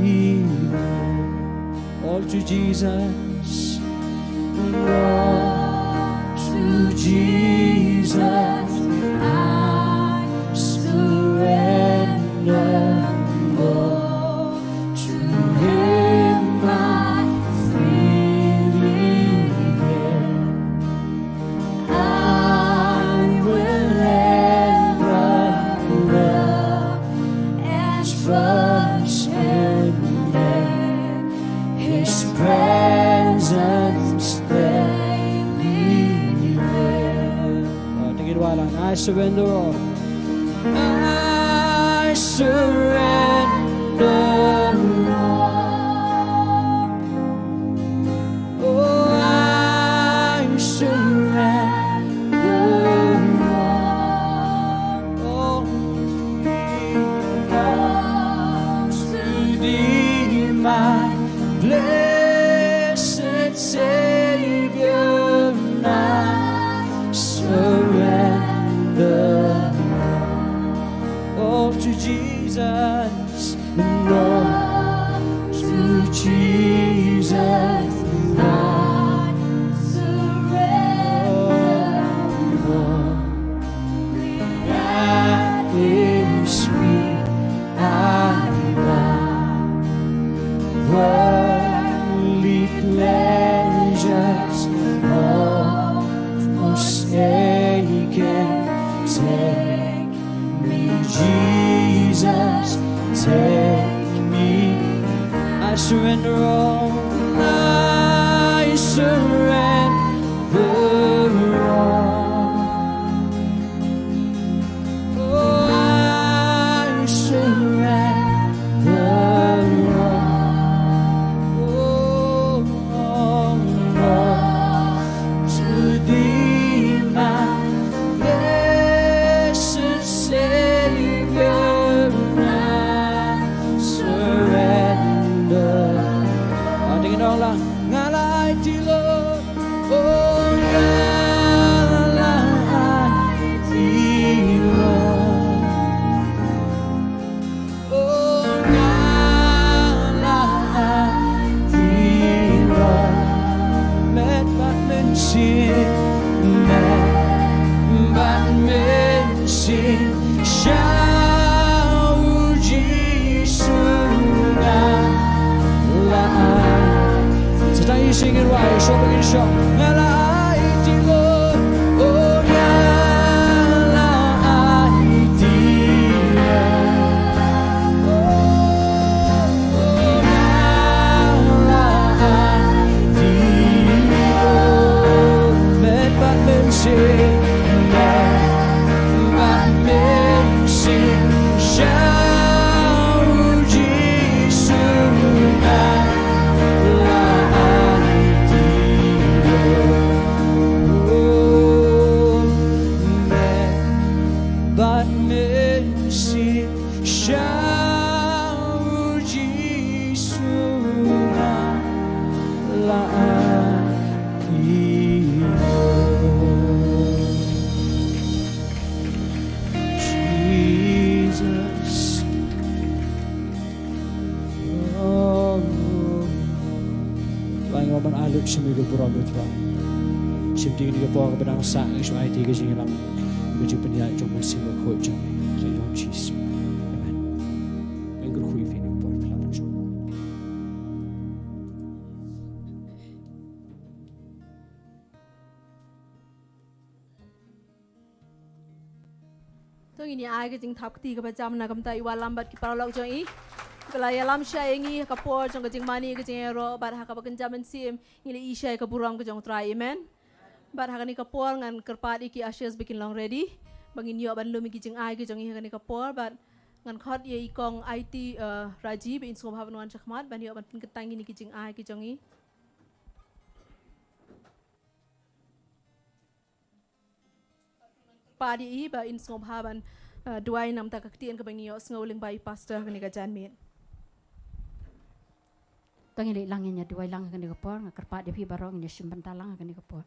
be there. All to Jesus. All to Jesus I surrender. All to Him I freely give. I will ever love and trust in Him. His presence there be there. Oh, take it while I surrender all. I surrender all. Oh, I surrender all. All to Thee, my blessed Savior, I surrender all to Jesus. Lord, to Jesus I surrender. At His feet I bow. Worldly pleasures all forsaken, take me, Jesus, take me. I surrender all, I surrender all. Oh, I surrender all. Oh, all, all to Thee, my blessed Savior, I surrender. Ah, ding dong lah. Nga la ai ti Lord. Oh, nga la ai ti Lord. Oh, nga la ai ti Lord. Met bad mynsiem, met bad mynsiem sha u Jisu nga la ai. Sa tang ïa sing ïa rwai, shong ba ngin shong. Nga la ai ti Lord, oh, nga la ai ti Lord. Oh, oh, nga la ai ti Lord. Met bad mynsiem, met bad mynsiem sha u Jisu nga la ai ti Lord. Oh, met bad mynsiem sha u Jisu nga la ai ti Lord. Jesus. Oh. Trai, ngi wan ban ai lut sha me ko burom, Trai. Shim ïa kane ka por kaba dang sah, ngi shu ai ïa ka jingïalam. Ka jingpynïaid jong u Mynsiem Bakhuid jong me, ka jong u Jisu. Amen. Ngin kyrkhu ïa phi ha kane ka por, phi lah ban shong. To ngin ïa ai ka jingthap kti kaba jam na ka bynta i Wallam bad ki paralok jong i, ba la ïalam shai ïa ngi ha ka por jong ka jingmane, ka jingïaroh, bad ha kaba kynja mynsiem ngi la ïohi shai ïa ka burom ka jong u Trai. Amen. Bad ha kane ka por ngan kyrpad ïa ki ushers ba kin long ready ba ngin ïoh ban lum ïa ki jingai ki jong i ha kane ka por. Bad ngan khot ïa i Kong Aiti, eh, Raji ba in sngewbha ban wan shakhmat ban ïoh ban pynkyntang ïa ki jingai ki jong i. Pad ïa i ba in sngewbha ban, eh, duwai namar ka ktien kaba ngi ïohsngew lyngba i pastor ha kane ka janmiet. To ngin leit lang, ngin ïa duwai lang ha kane ka por, nga kyrpad ïa phi baroh, ngin ïa shim bynta lang ha kane ka por.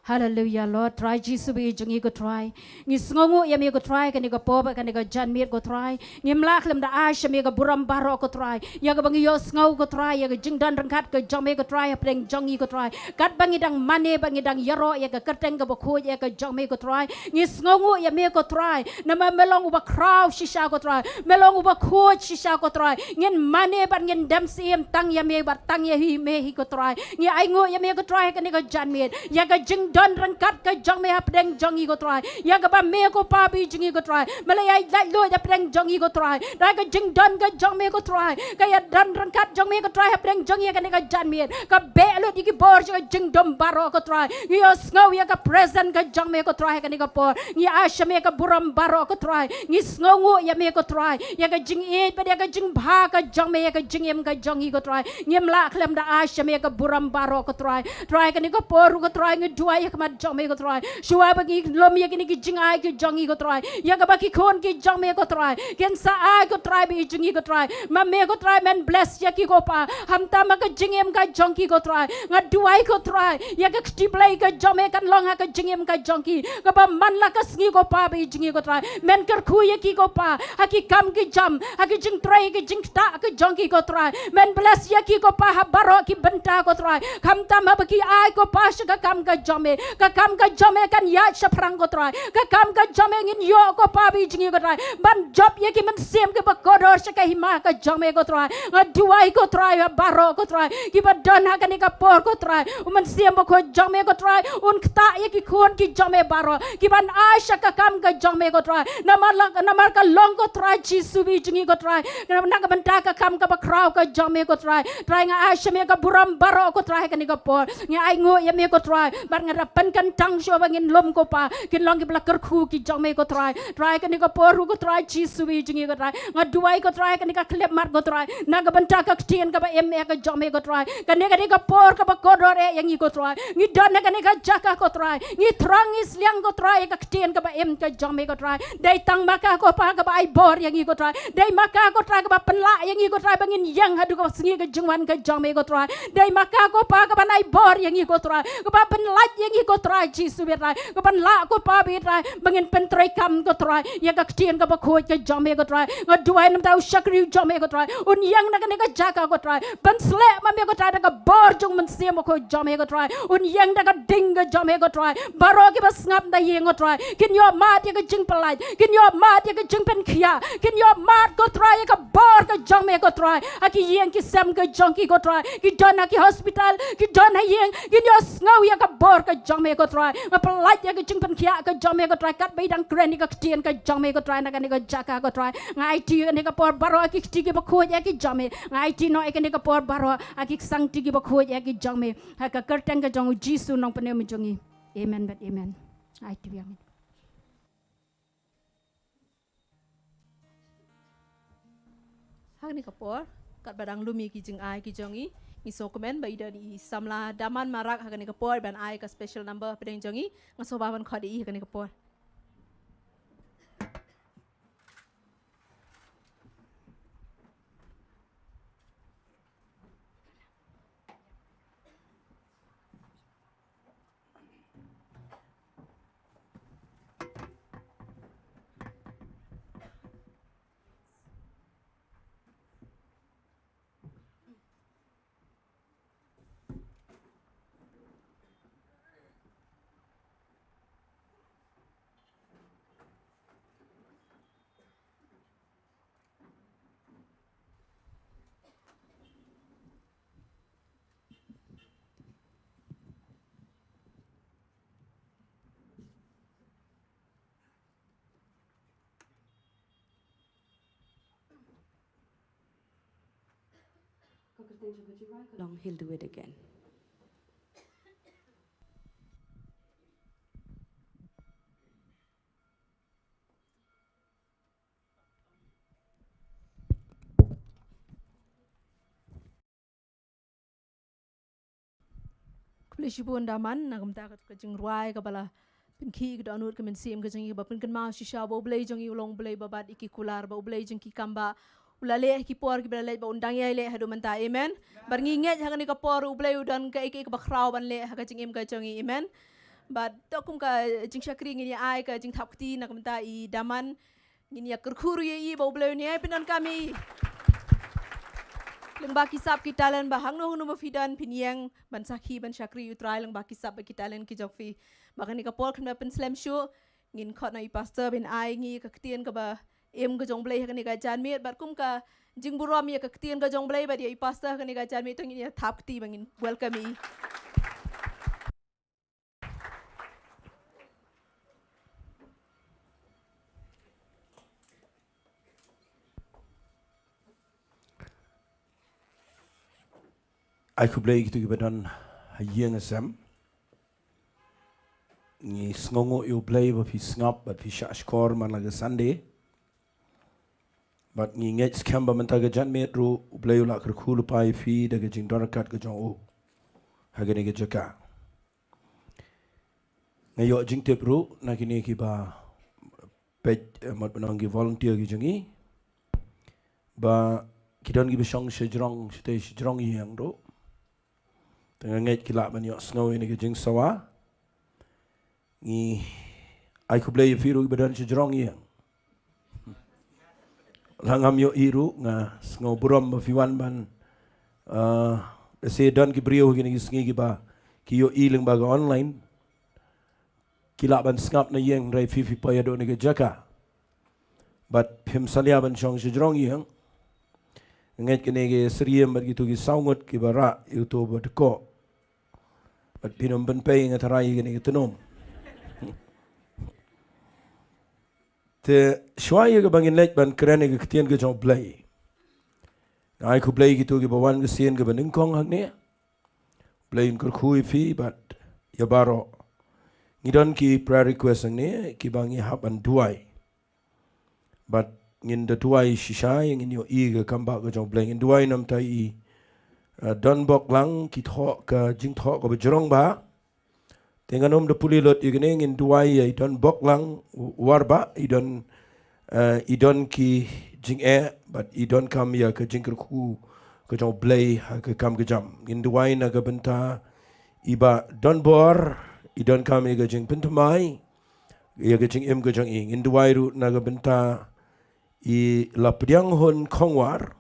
Hallelujah, Lord. Trai Jisu ba i jong ngi ko Trai. Ngi sngewnguh ïa me ko Trai ha kane ka por bad ha kane ka janmiet ko Trai. Ngim lah khlem da ai sha me ka burom baroh ko Trai. Ïa kaba ngi ïohsngew ko Trai, ïa ka jingdon ryngkat ka jong me ko Trai hapdeng jong ngi ko Trai. Katba ngi dang mane, ba ngi dang ïaroh ïa ka kyrteng kaba khuid ïa ka jong me ko Trai. Ngi sngewnguh ïa me ko Trai. Namar me long uba khraw shisha ko Trai. Me long uba khuid shisha ko Trai. Ngin mane bad ngin dem syiem tang ïa me bad tang ïa hi me hi ko Trai. Ngi ainguh ïa me ko Trai ha kane ka janmiet. Ïa ka jingdon ryngkat ka jong me hapdeng jong ngi ko Trai. Ïa kaba me ko Pa ba i jong ngi ko Trai. Me la ïa laitluid hapdeng jong ngi ko Trai. Trai ka jingdon ka jong me ko Trai. Ka ïadon ryngkat jong me ko Trai hapdeng jong ngi ha kane ka janmiet. Ka beh lut ïa ki bor jong ka jingdum baroh ko Trai. Ngi ïohsngew ïa ka present ka jong me ko Trai ha kane ka por. Ngi ai sha me ka burom baroh ko Trai. Ngi sngewnguh ïa me ko Trai. Ïa ka jingïeit bad ïa ka jingbha ka jong me ïa ka jingim ka jong ngi ko Trai. Ngim lah khlem da ai sha me ka burom baroh ko Trai. Trai kane ka por ruh ko Trai ngi duwai ha khmat jong me ko Trai. Shuwa ba ngi lum ïa kine ki jingai ki jong ngi ko Trai. Ïa kaba ki khun ki jong me ko Trai kin sa ai ko Trai ba i jong ngi ko Trai. Ma me ko Trai men bless ïa ki ko Pa. Khamtam ha ka jingim ka jong ki ko Trai. Nga duwai ko Trai. Ïa ka kti Blei ka jong me kan long ha ka jingim ka jong ki. Kaba man la ka sngi ko Pa ba i jong ngi ko Trai. Men kyrkhu ïa ki ko Pa. Ha ki kam ki jam. Ha ki jingtrei ki jingktah ka jong ki ko Trai. Men bless ïa ki ko Pa ha baroh ki bynta ko Trai. Khamtam haba ki ai ko Pa sha ka kam ka jong me. Ka kam ka jong me kan ïaid shaphrang ko Trai. Ka kam ka jong me ngin ïoh ko Pa ba i jong ngi ko Trai. Ban jop ïa ki mynsiem kiba kordor sha ka hima ka jong me ko Trai. Nga duwai ko Trai ha baroh ko Trai. Kiba don ha kane ka por ko Trai. U Mynsiem Bakhuid jong me ko Trai. Un ktah ïa ki khun ki jong me baroh. Kiban ai sha ka kam ka jong me ko Trai. Namar la, namar ka long ko Trai Jisu ba i jong ngi ko Trai. Na ka bynta ka kam kaba khraw ka jong me ko Trai. Trai nga ai sha me ka burom baroh ko Trai ha kane ka por. Nga ainguh ïa me ko Trai. Bad nga da pynkyntang shuwa ba ngin lum ko Pa. Kin long kiba la kyrkhu ki jong me ko Trai. Trai kane ka por ruh ko Trai Jisu ba i jong ngi ko Trai. Nga duwai ko Trai kane ka khyllipmat ko Trai. Na ka bynta ka ktien kaba im eh ka jong me ko Trai. Kane kane ka por kaba kordor eh ïa ngi ko Trai. Ngi don ha kane ka jaka ko Trai. Ngi thrang ngi sliang ko Trai ïa ka ktien kaba im ka jong me ko Trai. Dei tang ma ka ko Pa kaba ai bor ïa ngi ko Trai. Dei ma ka ko Trai kaba pynlah ïa ngi ko Trai ba ngin ïeng haduh ka sngi ka jingwan ka jong me ko Trai. Dei ma ka ko Pa kaban ai bor ïa ngi ko Trai. Kaba pynlait ïa ngi ko Trai Jisu ba i Trai. Kaban lah ko Pa ba i Trai ba ngin pyntreikam ko Trai. Ïa ka ktien kaba khuid ka jong me ko Trai. Nga duwai namar u shakri u jong me ko Trai. Un ïeng na kane ka jaka ko Trai. Pynsleh ma me ko Trai da ka bor jong u Mynsiem Bakhuid jong me ko Trai. Un ïeng da ka ding ka jong me ko Trai. Baroh kiba sngap da ïing ko Trai. Kin ïoh mad ïa ka jingpynlait. Kin ïoh mad ïa ka jingpynkhiah. Kin ïoh mad ko Trai ïa ka bor ka jong me ko Trai. Ha ki ïing ki sem ka jong ki ko Trai. Ki don ha ki hospital. Ki don ha ïing. Kin ïohsngew ïa ka bor ka jong me ko Trai. Nga pynlait ïa ka jingpynkhiah ka jong me ko Trai. Katba i dang kren ïa ka ktien ka jong me ko Trai. Na kane ka jaka ko Trai. Nga aiti ïa kane ka por baroh ha ki kti kiba khuid ïa ki jong me. Nga aiti noh ïa kane ka por baroh ha ki ksangti kiba khuid ïa ki jong me. Ha ka kyrteng ka jong u Jisu nongpynim jong ngi. Amen bad amen. Aiti biang. Ha kane ka por, katba dang lum ïa ki jingai ki jong ngi, ngi sngewkmen ba i da i samla Daman Marak ha kane ka por ban ai ka special number hapdeng jong ngi, nga sngewbha ban khot ïa i ha kane ka por. Long, he'll do it again. Khublei shibun Daman, na ka bynta ka jingrwai kaba la pynkhih ka dohnud ka mynsiem ka jong ngi, kaba pynkynmaw shisha ba U Blei jong ngi u long U Blei ba bat ïa ki kular, ba U Blei jong ki kam ba u la leh ha ki por kiba la leit, ba un dang ïai leh haduh mynta. Amen. Bad ngi ngeit ha kane ka por U Blei u don kaei kaei kaba khraw ban leh ha ka jingim ka jong ngi. Amen. Bad to kum ka jingshakri ngin ïa ai ka jingthap kti na ka bynta i Daman. Ngin ïa kyrkhu ruh ïa i ba U Blei un ïai pyndonkam i lyngba ki sap ki talent, ba hangno hangno ba phi don phin ïeng ban sakhi ban shakri ïa U Trai lyngba ki sap bad ki talent ki jong phi. Ba kane ka por khlem da pynslem shuh, ngin khot na i pastor ban ai ngi ka ktien kaba im ka jong U Blei ha kane ka janmiet, bad kum ka jingburom ïa ka ktien ka jong U Blei bad ïa i pastor ha kane ka janmiet, to ngin ïa thap kti ba ngin welcome i. Ai khublei kito kiba don ha ïing ha sem. Ngi sngewnguh ïa U Blei ba phi sngap bad phi shah shkor man la ka Sunday. Bad ngi ngeit skhem ba mynta ka janmiet ruh U Blei u la kyrkhu lypa ïa phi da ka jingdon ryngkat ka jong u ha kane ka jaka. Nga ïoh jingtip ruh na kine kiba peit, eh, mut ba nong ki volunteer ki jong ngi, ba ki don kiba shong shajrong, shatei shajrong ïing ruh. Te nga ngeit ki lah ban ïohsngew ïa kane ka jingsawa. Ngi ai khublei ïa phi ruh kiba don shajrong ïing. La ngam ïohi ruh, nga sngew burom ba phi wan ban, ah, lehse don ki briew ha kine ki sngi kiba ki ïohi lyngba ka online. Ki lah ban sngap na ïing, hynrei phi phi poi haduh kane ka jaka. Bad phim salia ban shong shajrong ïing. Nga ngeit kane ka syriem bad kito ki saw ngut kiba rah ïa uto ba dkoh. Bad phin ym pynpei, nga tharai, ïa kane ka tnum. Te shuwa ïa kaba ngin leit ban kren ïa ka ktien ka jong U Blei, nga ai khublei ïa kito kiba wan ka sien kaba nyngkong hangne. U Blei un kyrkhu ïa phi bad ïa baroh. Ngi don ki prayer request hangne kiba ngi hap ban duwai. Bad ngin da duwai shisha ïa, ngin ïohi ka kam ba ka jong U Blei. Ngin duwai namta i, eh, Donboklang, ki thoh ka jingthoh kaba jrong bha. Te ngan ym da pule lut ïa kane, ngin duwai ïa i Donboklang Warbah, i don, eh, i don ki jingeh bad i donkam ïa ka jingkyrkhu ka jong U Blei ha ka kam ka jam. Ngin duwai na ka bynta i Bah Donbor, i donkam ïa ka jingpynthymmai ïa ka jingim ka jong i. Ngin duwai ruh na ka bynta i Lapdianghun Khongwar,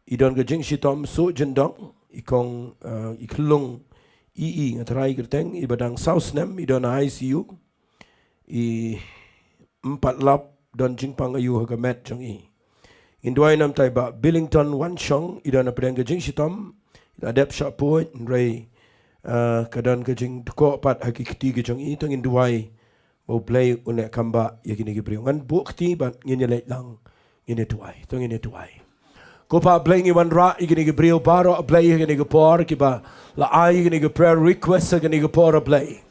i don ka jingshitom suh jyndong, i kong, eh, i khyllung, i, i, nga tharai kyrteng, iba dang saw snem, i don ha I C U, i ym pat lap don jingpang aïu ha ka met jong i. Ngin duwai namta i Bah Billington Wanshong, i don hapdeng ka jingshitom, i la dep shah pud, hynrei, eh, ka don ka jingdkoh pat ha ki kti ki jong i, to ngin duwai ba U Blei un leh kam ba ïa kine ki briew. Ngan buh kti bad ngin ïa leit lang, ngin ïa duwai, to ngin ïa duwai. Ko Pa Blei, ngi wanrah ïa kine ki briew baroh, A Blei, ha kane ka por, kiba la ai ïa kine ki prayer request ha kane ka por, A Blei.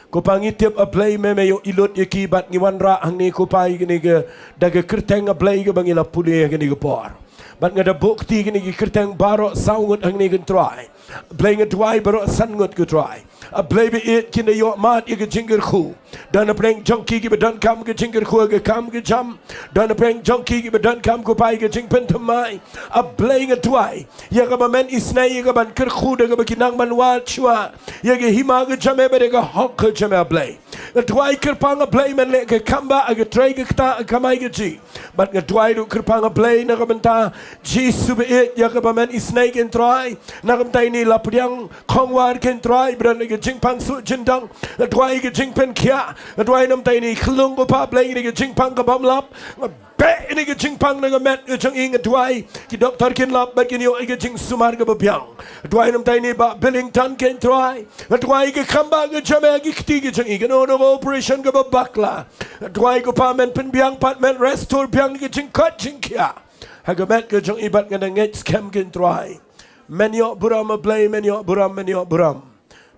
Ko Pa, ngi tip, A Blei, me me ïohi lut ïa ki, bad ngi wanrah hangne, ko Pa, ïa kine ki, da ka kyrteng, A Blei, kaba ngi la pule ha kane ka por. Bad nga da buh kti ïa kine ki kyrteng baroh saw ngut hangne, ko Trai. Blei, nga duwai baroh san ngut, ko Trai. A Blei ba ïeit, kin da ïoh mad ïa ka jingkyrkhu. Don hapdeng jong ki kiba donkam ka jingkyrkhu ha ka kam ka jam. Don hapdeng jong ki kiba donkam, ko Pa, ïa ka jingpynthymmai. A Blei, nga duwai ïa kaba men isynei, ïa kaban kyrkhu da kaba ki nang ban wad shuwa ïa ka hima ka jong me bad ïa ka hok ka jong me, A Blei. Nga duwai, kyrpang, A Blei, men leh ka kam ba ha ka trei ka ktah, ka kamai kajih. Bad nga duwai ruh, kyrpang, A Blei, na ka bynta Jisu ba ïeit, ïa kaba men isynei, ko Trai. Na ka bynta ine i Lapdiang Khongwar, ko Trai, ba don ha ka jingpang suh jyndong. Nga duwai ka jingpynkhiah. Nga duwai namta ine i khyllung, ko Pa Blei, ine i ka jingpang kabym lap. Nga beh ine i ka jingpang na ka met ka jong i, nga duwai ki doktor kin lap bad kin ïoh ïa ka jingsumar kaba biang. Nga duwai namta ine i Bah Billington, ko Trai. Nga duwai ïa ka kam ba ka jong me ha ki kti ki jong i, kano kano ka operation kaba bakla. Nga duwai, ko Pa, men pynbiang pat, men restore biang ïa ka jingkoit jingkhiah ha ka met ka jong i, bad nga da ngeit skhem, ko Trai, Men ïoh burom, a Blei, men ïoh burom, men ïoh burom.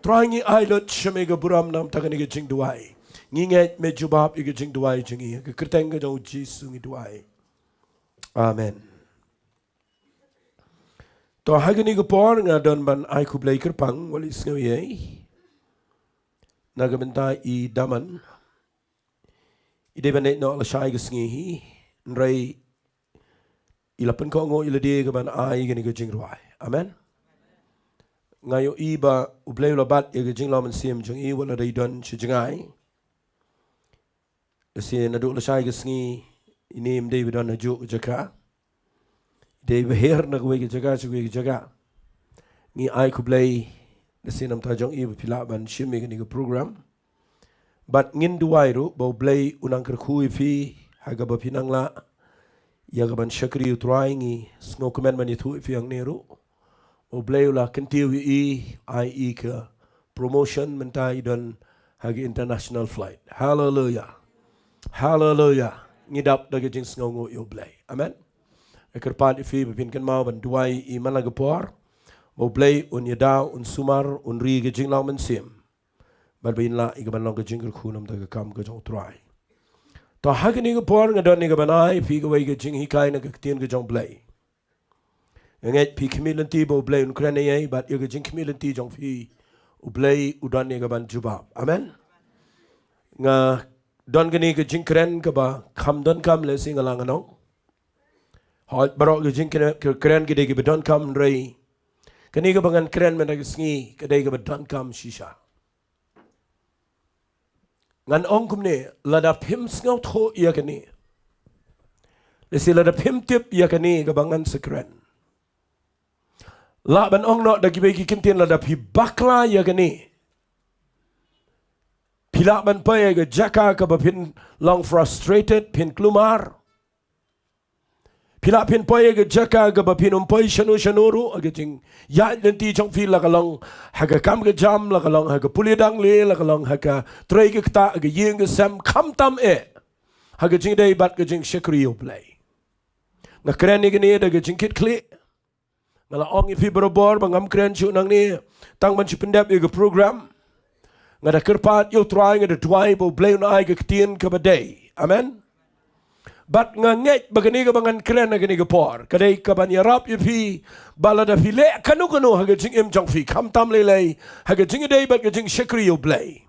Trai, ngi ai lut sha me ka burom namar kane ka jingduwai. Ngi ngeit me jubab ïa ka jingduwai jong ngi, ha ka kyrteng ka jong U Jisu ngi duwai. Amen. To, ha kane ka por nga don ban ai khublei kyrpang, wat la sngewthuh ïa i. Na ka bynta i Daman. I dei ban ïehnoh lashai ka sngi hi, hynrei i la pynkohnguh ïa lade ka ban ai kane ka jingrwai. Amen. Nga ïohi ba U Blei u la bat ïa ka jinglong mynsiem jong i wat la dei don sha jngai. Lehse naduh lashai ka sngi ine ym dei ba don ha juh ka jaka. Dei ba her na kawei ka jaka sha kawei ka jaka. Ngi ai khublei lehse namar jong i ba phi lah ban shim ïa kane ka program. Bad ngin duwai ruh ba U Blei un nang kyrkhu ïa phi ha kaba phi nang lah ïa ka ban shakri U Trai. Ngi sngewkmen ban ïathuh ïa phi hangne ruh ba U Blei u la kyntiew ïa i, ai i ka promotion, mynta i don ha ka international flight. Haleluya. Haleluya. Ngi dap da ka jingsngewnguh ïa U Blei. Amen. Nga kyrpad ïa phi ba phin kynmaw ban duwai ïa i man la ka por ba U Blei un ïada, un sumar, un ri ka jinglong mynsiem. Bad ba in lah ïa ka ban long ka jingkyrkhu namar ka kam ka jong U Trai. To, ha kane ka por nga don ïa ka ban ai ïa phi kawei ka jinghikai na ka ktien ka jong U Blei. Nga ngeit phi khmih lynti ba U Blei un kren ïa i, bad ïa ka jingkhmih lynti jong phi U Blei u don ïa ka ban jubab. Amen. Nga don kane ka jingkren kaba kham donkam, lehse nga la ngan ong. Hooid, baroh ka jingkren, kren ka dei kaba donkam, hynrei kane kaba ngan kren mynta ka sngi ka dei kaba donkam shisha. Ngan ong kumne, lada phim sngewthuh ïa kane, lehse lada phim tip ïa kane kaba ngan sa kren, lah ban ong noh da kiwei ki kyntien, lada phi bakla ïa kane, phi lah ban poi ha ka jaka kaba phin long frustrated, phin kulmar. Phi lah phin poi ha ka jaka kaba phin ym poi shano shano ruh ha ka jingïaid lynti jong phi, la ka long ha ka kam ka jam, la ka long ha ka pule dang le, la ka long ha ka trei ka ktah, ha ka ïing ka sem, khamtam eh ha ka jingïadei bad ka jingshakri ïa U Blei. Nga kren ïa kane da ka jingkitkhlieh. Nga la ong ïa phi barabor ba ngam kren shuh nangne tang ban shu pyndep ïa ka program. Nga da kyrpad ïa U Trai, nga da duwai ba U Blei un ai ka ktien kaba dei. Amen. Bad nga ngeit ba kane kaba ngan kren ha kane ka por ka dei kaban ïarap ïa phi ba lada phi leh kano kano ha ka jingim jong phi, khamtam lei lei ha ka jingïadei bad ka jingshakri ïa U Blei,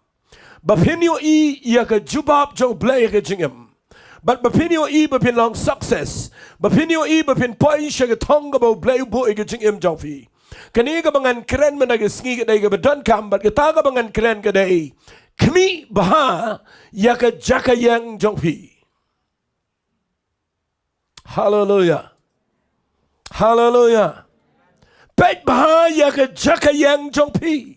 ba phin ïohi ïa ka jubab jong U Blei ha ka jingim. Bad ba phin ïohi ba phin long success, ba phin ïohi ba phin poi sha ka thong kaba U Blei u buh ïa ka jingim jong phi. Kane kaba ngan kren mynta ka sngi ka dei kaba donkam, bad kata kaba ngan kren ka dei: Khmih bha ïa ka jaka ïeng jong phi. Haleluya. Haleluya. Peit bha ïa ka jaka ïeng jong phi.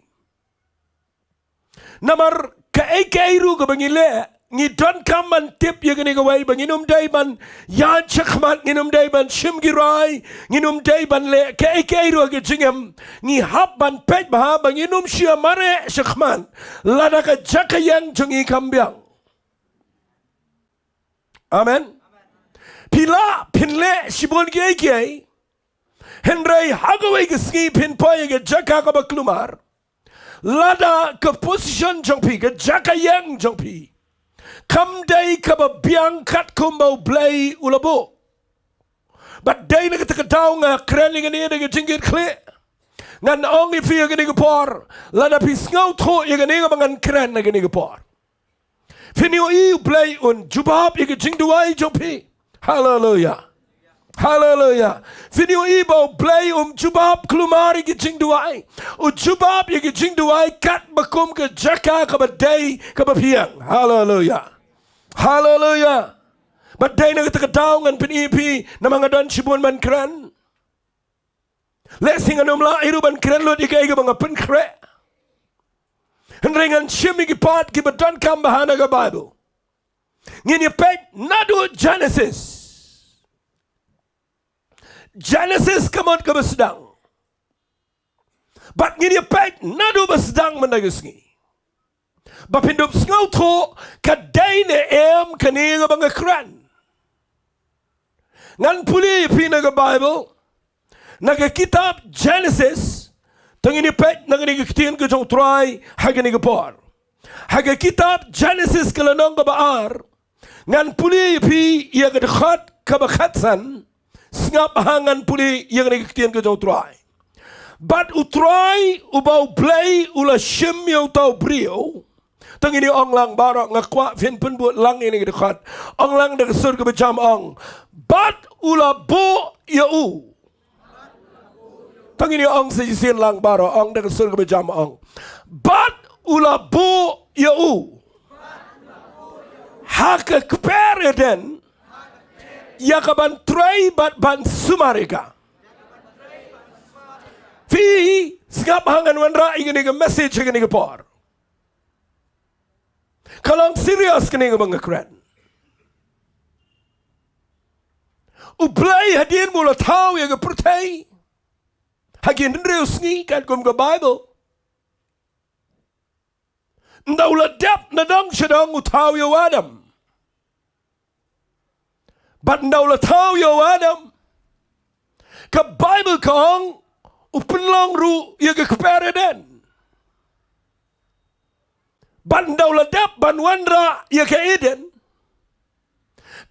Namar kaei kaei ruh kaba ngi leh, ngi donkam ban tip ïa kane kawei, ba ngin ym dei ban ïaid shakhmat, ngin ym dei ban shim ki rai, ngin ym dei ban leh kaei kaei ruh ha ka jingim. Ngi hap ban peit bha ba ngin ym shah mareh shakhmat lada ka jaka ïeng jong ngi kam biang. Amen. Phi lah phin leh shibun kiei kiei, hynrei ha kawei ka sngi phin poi ha ka jaka kaba kulmar lada ka position jong phi, ka jaka ïeng jong phi, kam dei kaba biang katkum ba U Blei u la buh. Bad dei na kata ka daw nga kren ïa kane da ka jingkitkhlieh. Ngan ong ïa phi ha kane ka por, lada phi sngewthuh ïa kane kaba ngan kren ha kane ka por, phin ïohi U Blei un jubab ïa ka jingduwai jong phi. Haleluya. Haleluya. Phin ïohi ba U Blei um jubab kulmar ïa ka jingduwai. U jubab ïa ka jingduwai katba kum ka jaka kaba dei kaba phi ïeng. Haleluya. Haleluya. Bad dei na kata ka daw ngan pyni ïa phi, namar nga don shibun ban kren. Lehse ngan ym lah hi ruh ban kren lut ïa kaei kaba nga pynkhreh, hynrei ngan shim ïa ki part kiba donkam bha na ka Baibl. Ngin ïa peit naduh Genesis. Genesis ka mut kaba sdang. Bad ngin ïa peit naduh ba sdang mynta ka sngi, ba phin dup sngewthuh ka dei ne em kane kaba nga kren. Ngan pule ïa phi na ka Baibl. Na ka kitab Genesis, to ngin ïa peit na kane ka ktien ka jong U Trai ha kane ka por. Ha ka kitab Genesis ka lynnong kaba ar, ngan pule ïa phi ïa ka dkhot kaba khatsan, sngap ha ngan pule ïa kane ka ktien ka jong U Trai. Bad U Trai uba U Blei u la shim ïa uta u briew. To ngin ïa ong lang baroh, nga kwah phin pynbud lang ïa kane ka dkhot. Ong lang da ka sur kaba jam, ong: Bad u la buh ïa u. To ngin ïa ong sa shisien lang baroh, ong da ka sur kaba jam, ong: Bad u la buh ïa u ha ka kper Eden, ïa ka ban trei bad ban sumar ïa ka. Phi sngap ha ngan wanrah ïa kane ka message ha kane ka por. Ka long serious kane kaba nga kren. U Blei hadien ba u la thaw ïa ka pyrthei ha ki hynriew sngi katkum ka Bible, ynda u la dep na dong sha dong, u thaw ïa u Adam. Bad ynda u la thaw ïa u Adam, ka Bible ka ong u pynlong ruh ïa ka kper Eden. Bad ynda u la dep ban wanrah ïa ka Eden,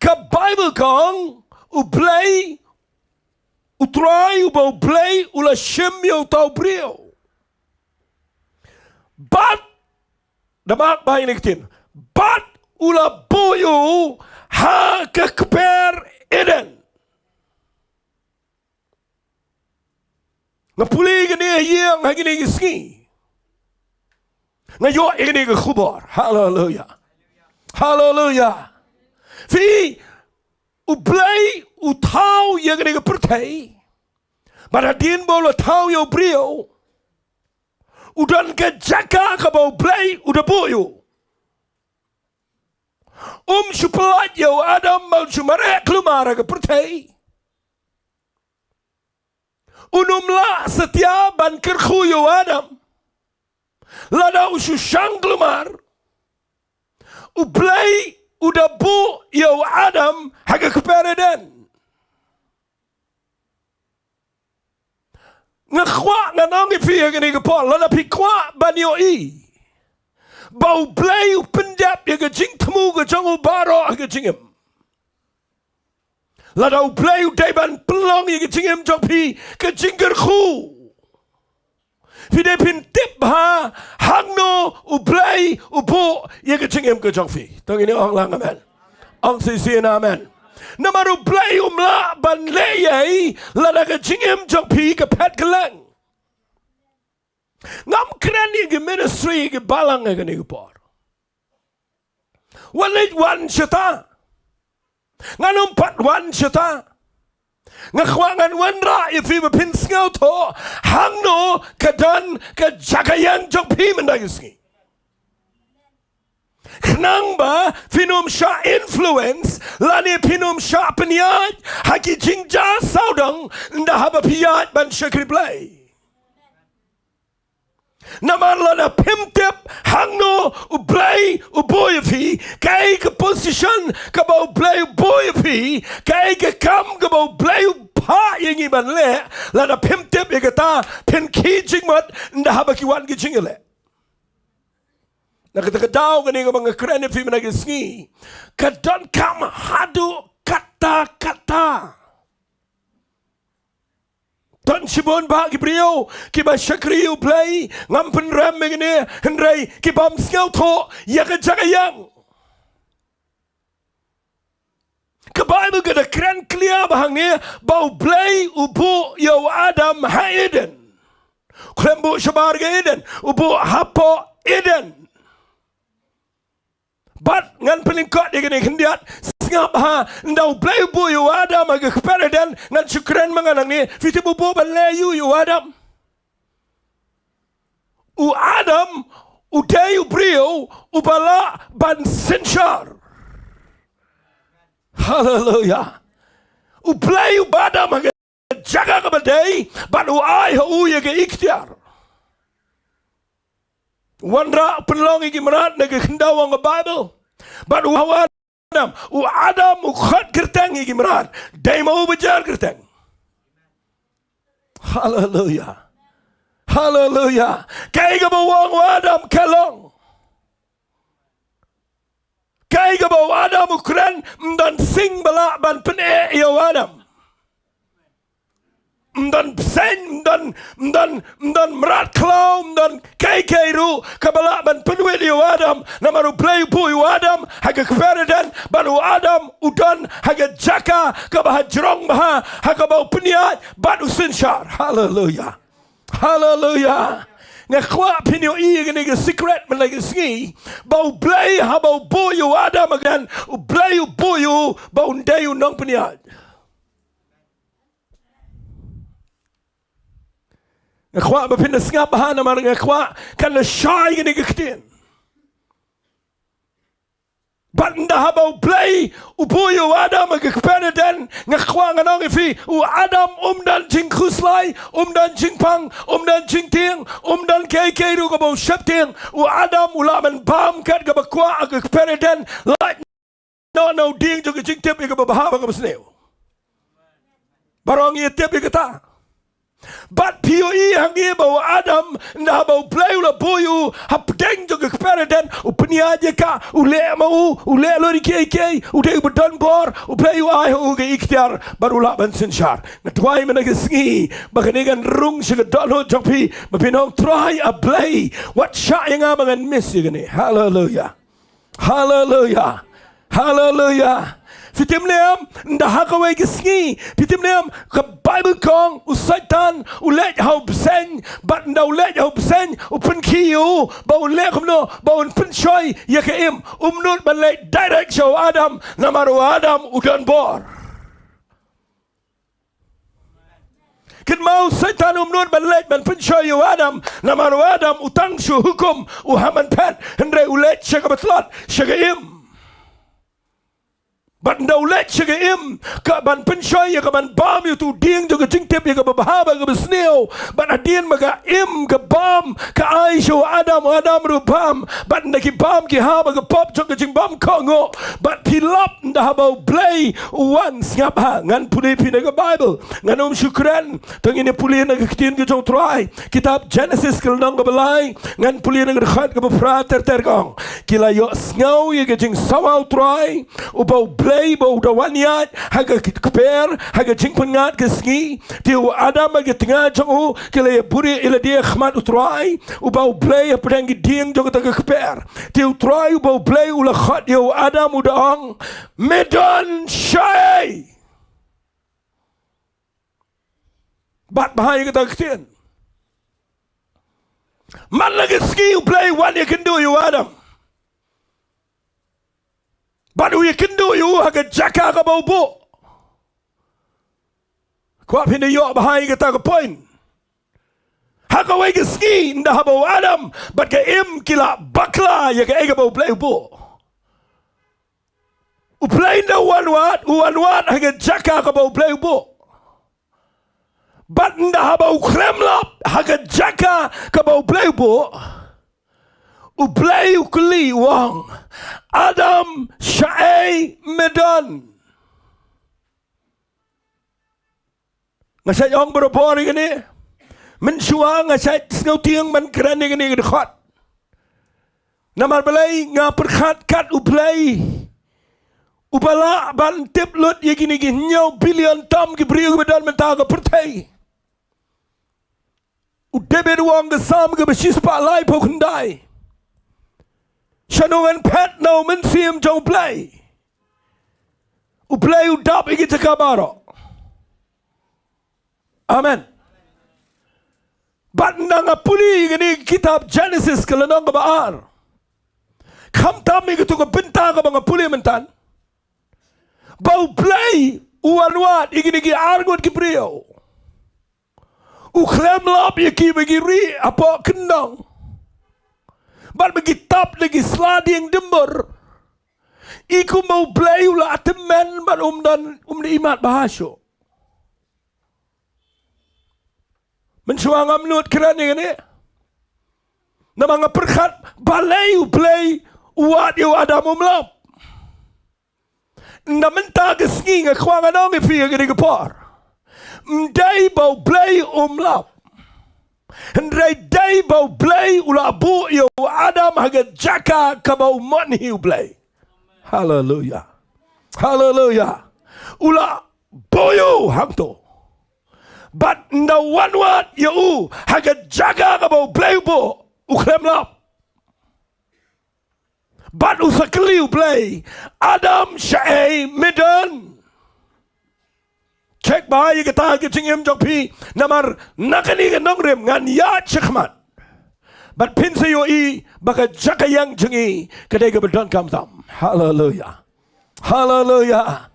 ka Bible ka ong U Blei, U Trai uba U Blei u la shim ïa uta u briew. Bad, da mak ba ïa kane ka ktien, bad u la buh ïa u ha ka kper Eden. Nga pule ïa kane ha ïing ha kine ki sngi. Nga ïoh ïa kane ka khubor. Haleluya. Haleluya. Phi, U Blei u thaw ïa kane ka pyrthei. Bad hadien ba u la thaw ïa u briew, u don ka jaka kaba U Blei u da buh ïa u. Um shu pyllait ïa u Adam ba un shu mareh kulmar ha ka pyrthei. Un ym lah satia ban kyrkhu ïa u Adam lada u shu shang kulmar. U Blei u da buh ïa u Adam ha ka kper Eden. Nga kwah ngan ong ïa phi ha kane ka por, lada phi kwah ban ïohi ba U Blei u pyndep ïa ka jingthmu ka jong u baroh ha ka jingim, lada U Blei u dei ban pynlong ïa ka jingim jong phi ka jingkyrkhu, phi dei phin tip bha hangno U Blei u buh ïa ka jingim ka jong phi. To ngin ong lang amen. Ong shisien amen. Namar U Blei um lah ban leh ei ei lada ka jingim jong phi ka phet kylleng. Ngam kren ïa ki ministry, ïa ki balang ha kane ka por. Wan leit wan shata. Ngan ym pat wan shata. Nga kwah ngan wanrah ïa phi ba phin sngewthuh hangno ka don ka jaka ïeng jong phi mynta ka sngi. Khnang ba phin ym shah influence lane phin ym shah pynïaid ha ki jingjia sawdong, ynda haba phi ïaid ban shakri Blei. Namar lada phim tip hangno U Blei u buh ïa phi, kaei ka position kaba U Blei u buh ïa phi, kaei ka kam kaba U Blei u phah ïa ngi ban leh, lada phim tip ïa kata, phin khih jingmut ynda haba ki wan ki jingïaleh. Na kata ka daw kane kaba nga kren ïa phi mynta ka sngi ka donkam haduh katta katta. Don shibun bah ki briew kiba shakri U Blei, ngam pynrem ïa kine, hynrei ki bym sngewthuh ïa ka jaka ïeng. Ka Baibl ka da kren clear ba hangne ba U Blei u buh ïa u Adam ha Eden. Khlem buh shabar ka Eden, u buh hapoh Eden. Bad ngan pynlyngkot ïa kane khyndiat, sngap ha, ynda U Blei u buh ïa u Adam ha ka kper Eden, ngan shu kren ma nga nangne, phi tip u buh ban leh aïu ïa u Adam? U Adam u dei u briew uba lah ban synshar. Haleluya. U Blei u buh Adam ha ka jaka kaba dei, bad u ai ha u ïa ka iktiar. Wanrah pynlong ïa ki mrad na ka khyndew ong ka Baibl. Bad u Hawa, u Adam u khot kyrteng ïa ki mrad. Dei ma u ba jer kyrteng. Haleluya. Haleluya. Kaei kaba ong u Adam ka long. Kaei kaba u Adam u kren, ym don sing ba lah ban pyneh ïa u Adam. Ym don bseiñ, ym don, ym don, ym don mrad khlaw, ym don kaei kaei ruh kaba lah ban pynwit ïa u Adam. Namar U Blei u buh ïa u Adam ha ka kper Eden, bad u Adam u don ha ka jaka kaba ha jrong bha, ha kaba u pynïaid bad u synshar. Haleluya. Haleluya. Nga kwah phin ïohi ïa kane ka secret mynta ka sngi, ba U Blei haba u buh ïa u Adam ha ka Eden, U Blei u buh ïa u ba un dei u nongpynïaid. Nga kwah ba phin da sngap bha namar nga kwah kan da shai kane ka ktien. Bad ynda haba U Blei u buh ïa u Adam ha ka kper Eden, nga kwah ngan ong ïa phi, u Adam um don jingkhuslai, um don jingpang, um don jingtieng, um don kaei kaei ruh kaba u sheptieng. U Adam u lah ban bam kat kaba kwah ha ka kper Eden. Lait noh na u dieng jong ka jingtip ïa kaba bha bad kaba sniew. Baroh ngi tip ïa kata. Bad phi ïohi hangne ba u Adam, ynda haba U Blei u la buh ïa u hapdeng jong ka kper Eden, u pynïaid ïa ka, u leh ma u, u leh lori kiei kiei, u dei uba don bor, U Blei u ai ha u ka iktiar bad u lah ban synshar. Nga duwai mynta ka sngi ba kane kan rung sha ka dohnud jong phi, ba phin ong, Trai A Blei, wat shah ïa nga ba ngan miss ïa kane. Haleluya. Haleluya. Haleluya. Phi tip ne em, ynda ha kawei ka sngi, phi tip ne em, ka Baibl ka ong, u Soitan u leit ha u bseiñ, bad ynda u leit ha u bseiñ, u pynkhih ïa u ba un leh kumno, ba un pynshoi ïa ka im. Um nud ban leit direct sha u Adam, namar u Adam u don bor. Kynmaw, u Soitan um nud ban leit ban pynshoi ïa u Adam, namar u Adam u tang shu hukum, u haman phet, hynrei u leit sha kaba tlot, sha ka im. Bad ynda u leit sha ka im, ka ban pynshoi ïa ka ban bam ïa utu u dieng jong ka jingtip ïa kaba bha bad kaba sniew. Bad hadien ba ka im ka bam, ka ai sha u Adam, u Adam ruh bam. Bad ynda ki bam ki hap ha ka pop jong ka jingbam kohnguh. Bad phi lap ynda haba U Blei u wan, sngap ha, ngan pule phi na ka Baibl. Ngan ym shu kren, to ngin ïa pule na ka ktien ka jong U Trai. Kitab Jenesis ka lynnong kaba lai, ngan pule na ka dkhot kaba phra ter ter, ka ong, ki la ïohsngew ïa ka jingsawa U Trai, uba U Blei ba u da wan ïaid ha ka kper ha ka jingpyngngad ka sngi. Te u Adam bad ka tnga jong u ki la ïa buhrieh ïa lade ha khmat U Trai, uba U Blei, hapdeng ki dieng jong kata ka kper. Te U Trai uba U Blei u la khot ïa u Adam, u da ong, me don shaei? Bad bha ïa kata ka ktien. Man la ka sngi U Blei u wan ïakynduh ïa u Adam. Bad u ïakynduh ïa u ha ka jaka kaba u buh. Kwah phin da ïoh bha ïa kata ka point. Ha kawei ka sngi, ynda haba u Adam bad ka Im ki la bakla ïa kaei kaba U Blei u buh, U Blei ynda u wan wad, u wan wad ha ka jaka kaba U Blei u buh. Bad ynda haba u khlem lap ha ka jaka kaba U Blei u buh, U Blei u kylli, u ong, Adam, shaei me don? Nga shait ong barabor ïa kane. Mynshuwa nga shait sngewtieng ban kren ïa kane ka dkhot. Namar balei? Nga pyrkhat kat U Blei uba lah ban tip lut ïa kine ki hynñiew billion tam ki briew kiba don mynta ha ka pyrthei. U David u ong, ka Salm kaba shispah laiphew khyndai, shano ngan phet na U Mynsiem jong U Blei? U Blei u dap ïa ki jaka baroh. Amen. Bad ynda nga pule ïa kane ka kitab Jenesis ka lynnong kaba ar, khamtam ïa kato ka bynta kaba nga pule mynta, ba U Blei u wan wad ïa kine ki arngut ki briew. U khlem lap ïa ki ba ki rieh hapoh kyndong, bad ba ki tap da ki sla dieng dymbur. I kumba U Blei u la tymmen bad um don, um da imat bha shuh. Mynshuwa ngam nud kren ïa kane. Namar nga pyrkhat balei U Blei u wad ïa u Adam, um lap. Ynda mynta ka sngi nga kwah ngan ong ïa phi ïa kane ka por, Ym dei ba U Blei um lap. Hynrei dei ba U Blei u la buh ïa u Adam ha ka jaka kaba u mon hi U Blei. Haleluya. Haleluya. U la buh ïa u hangto. Bad ynda u wan wad ïa u ha ka jaka kaba U Blei u buh, u khlem lap. Bad u sa kylli U Blei, Adam, shaei me don? Check bha ïa kata ka jingim jong phi, namar na kane ka nongrim ngan ïaid shakhmat. Bad phin sa ïohi ba ka jaka ïeng jong ngi ka dei kaba donkam tam. Haleluya. Haleluya.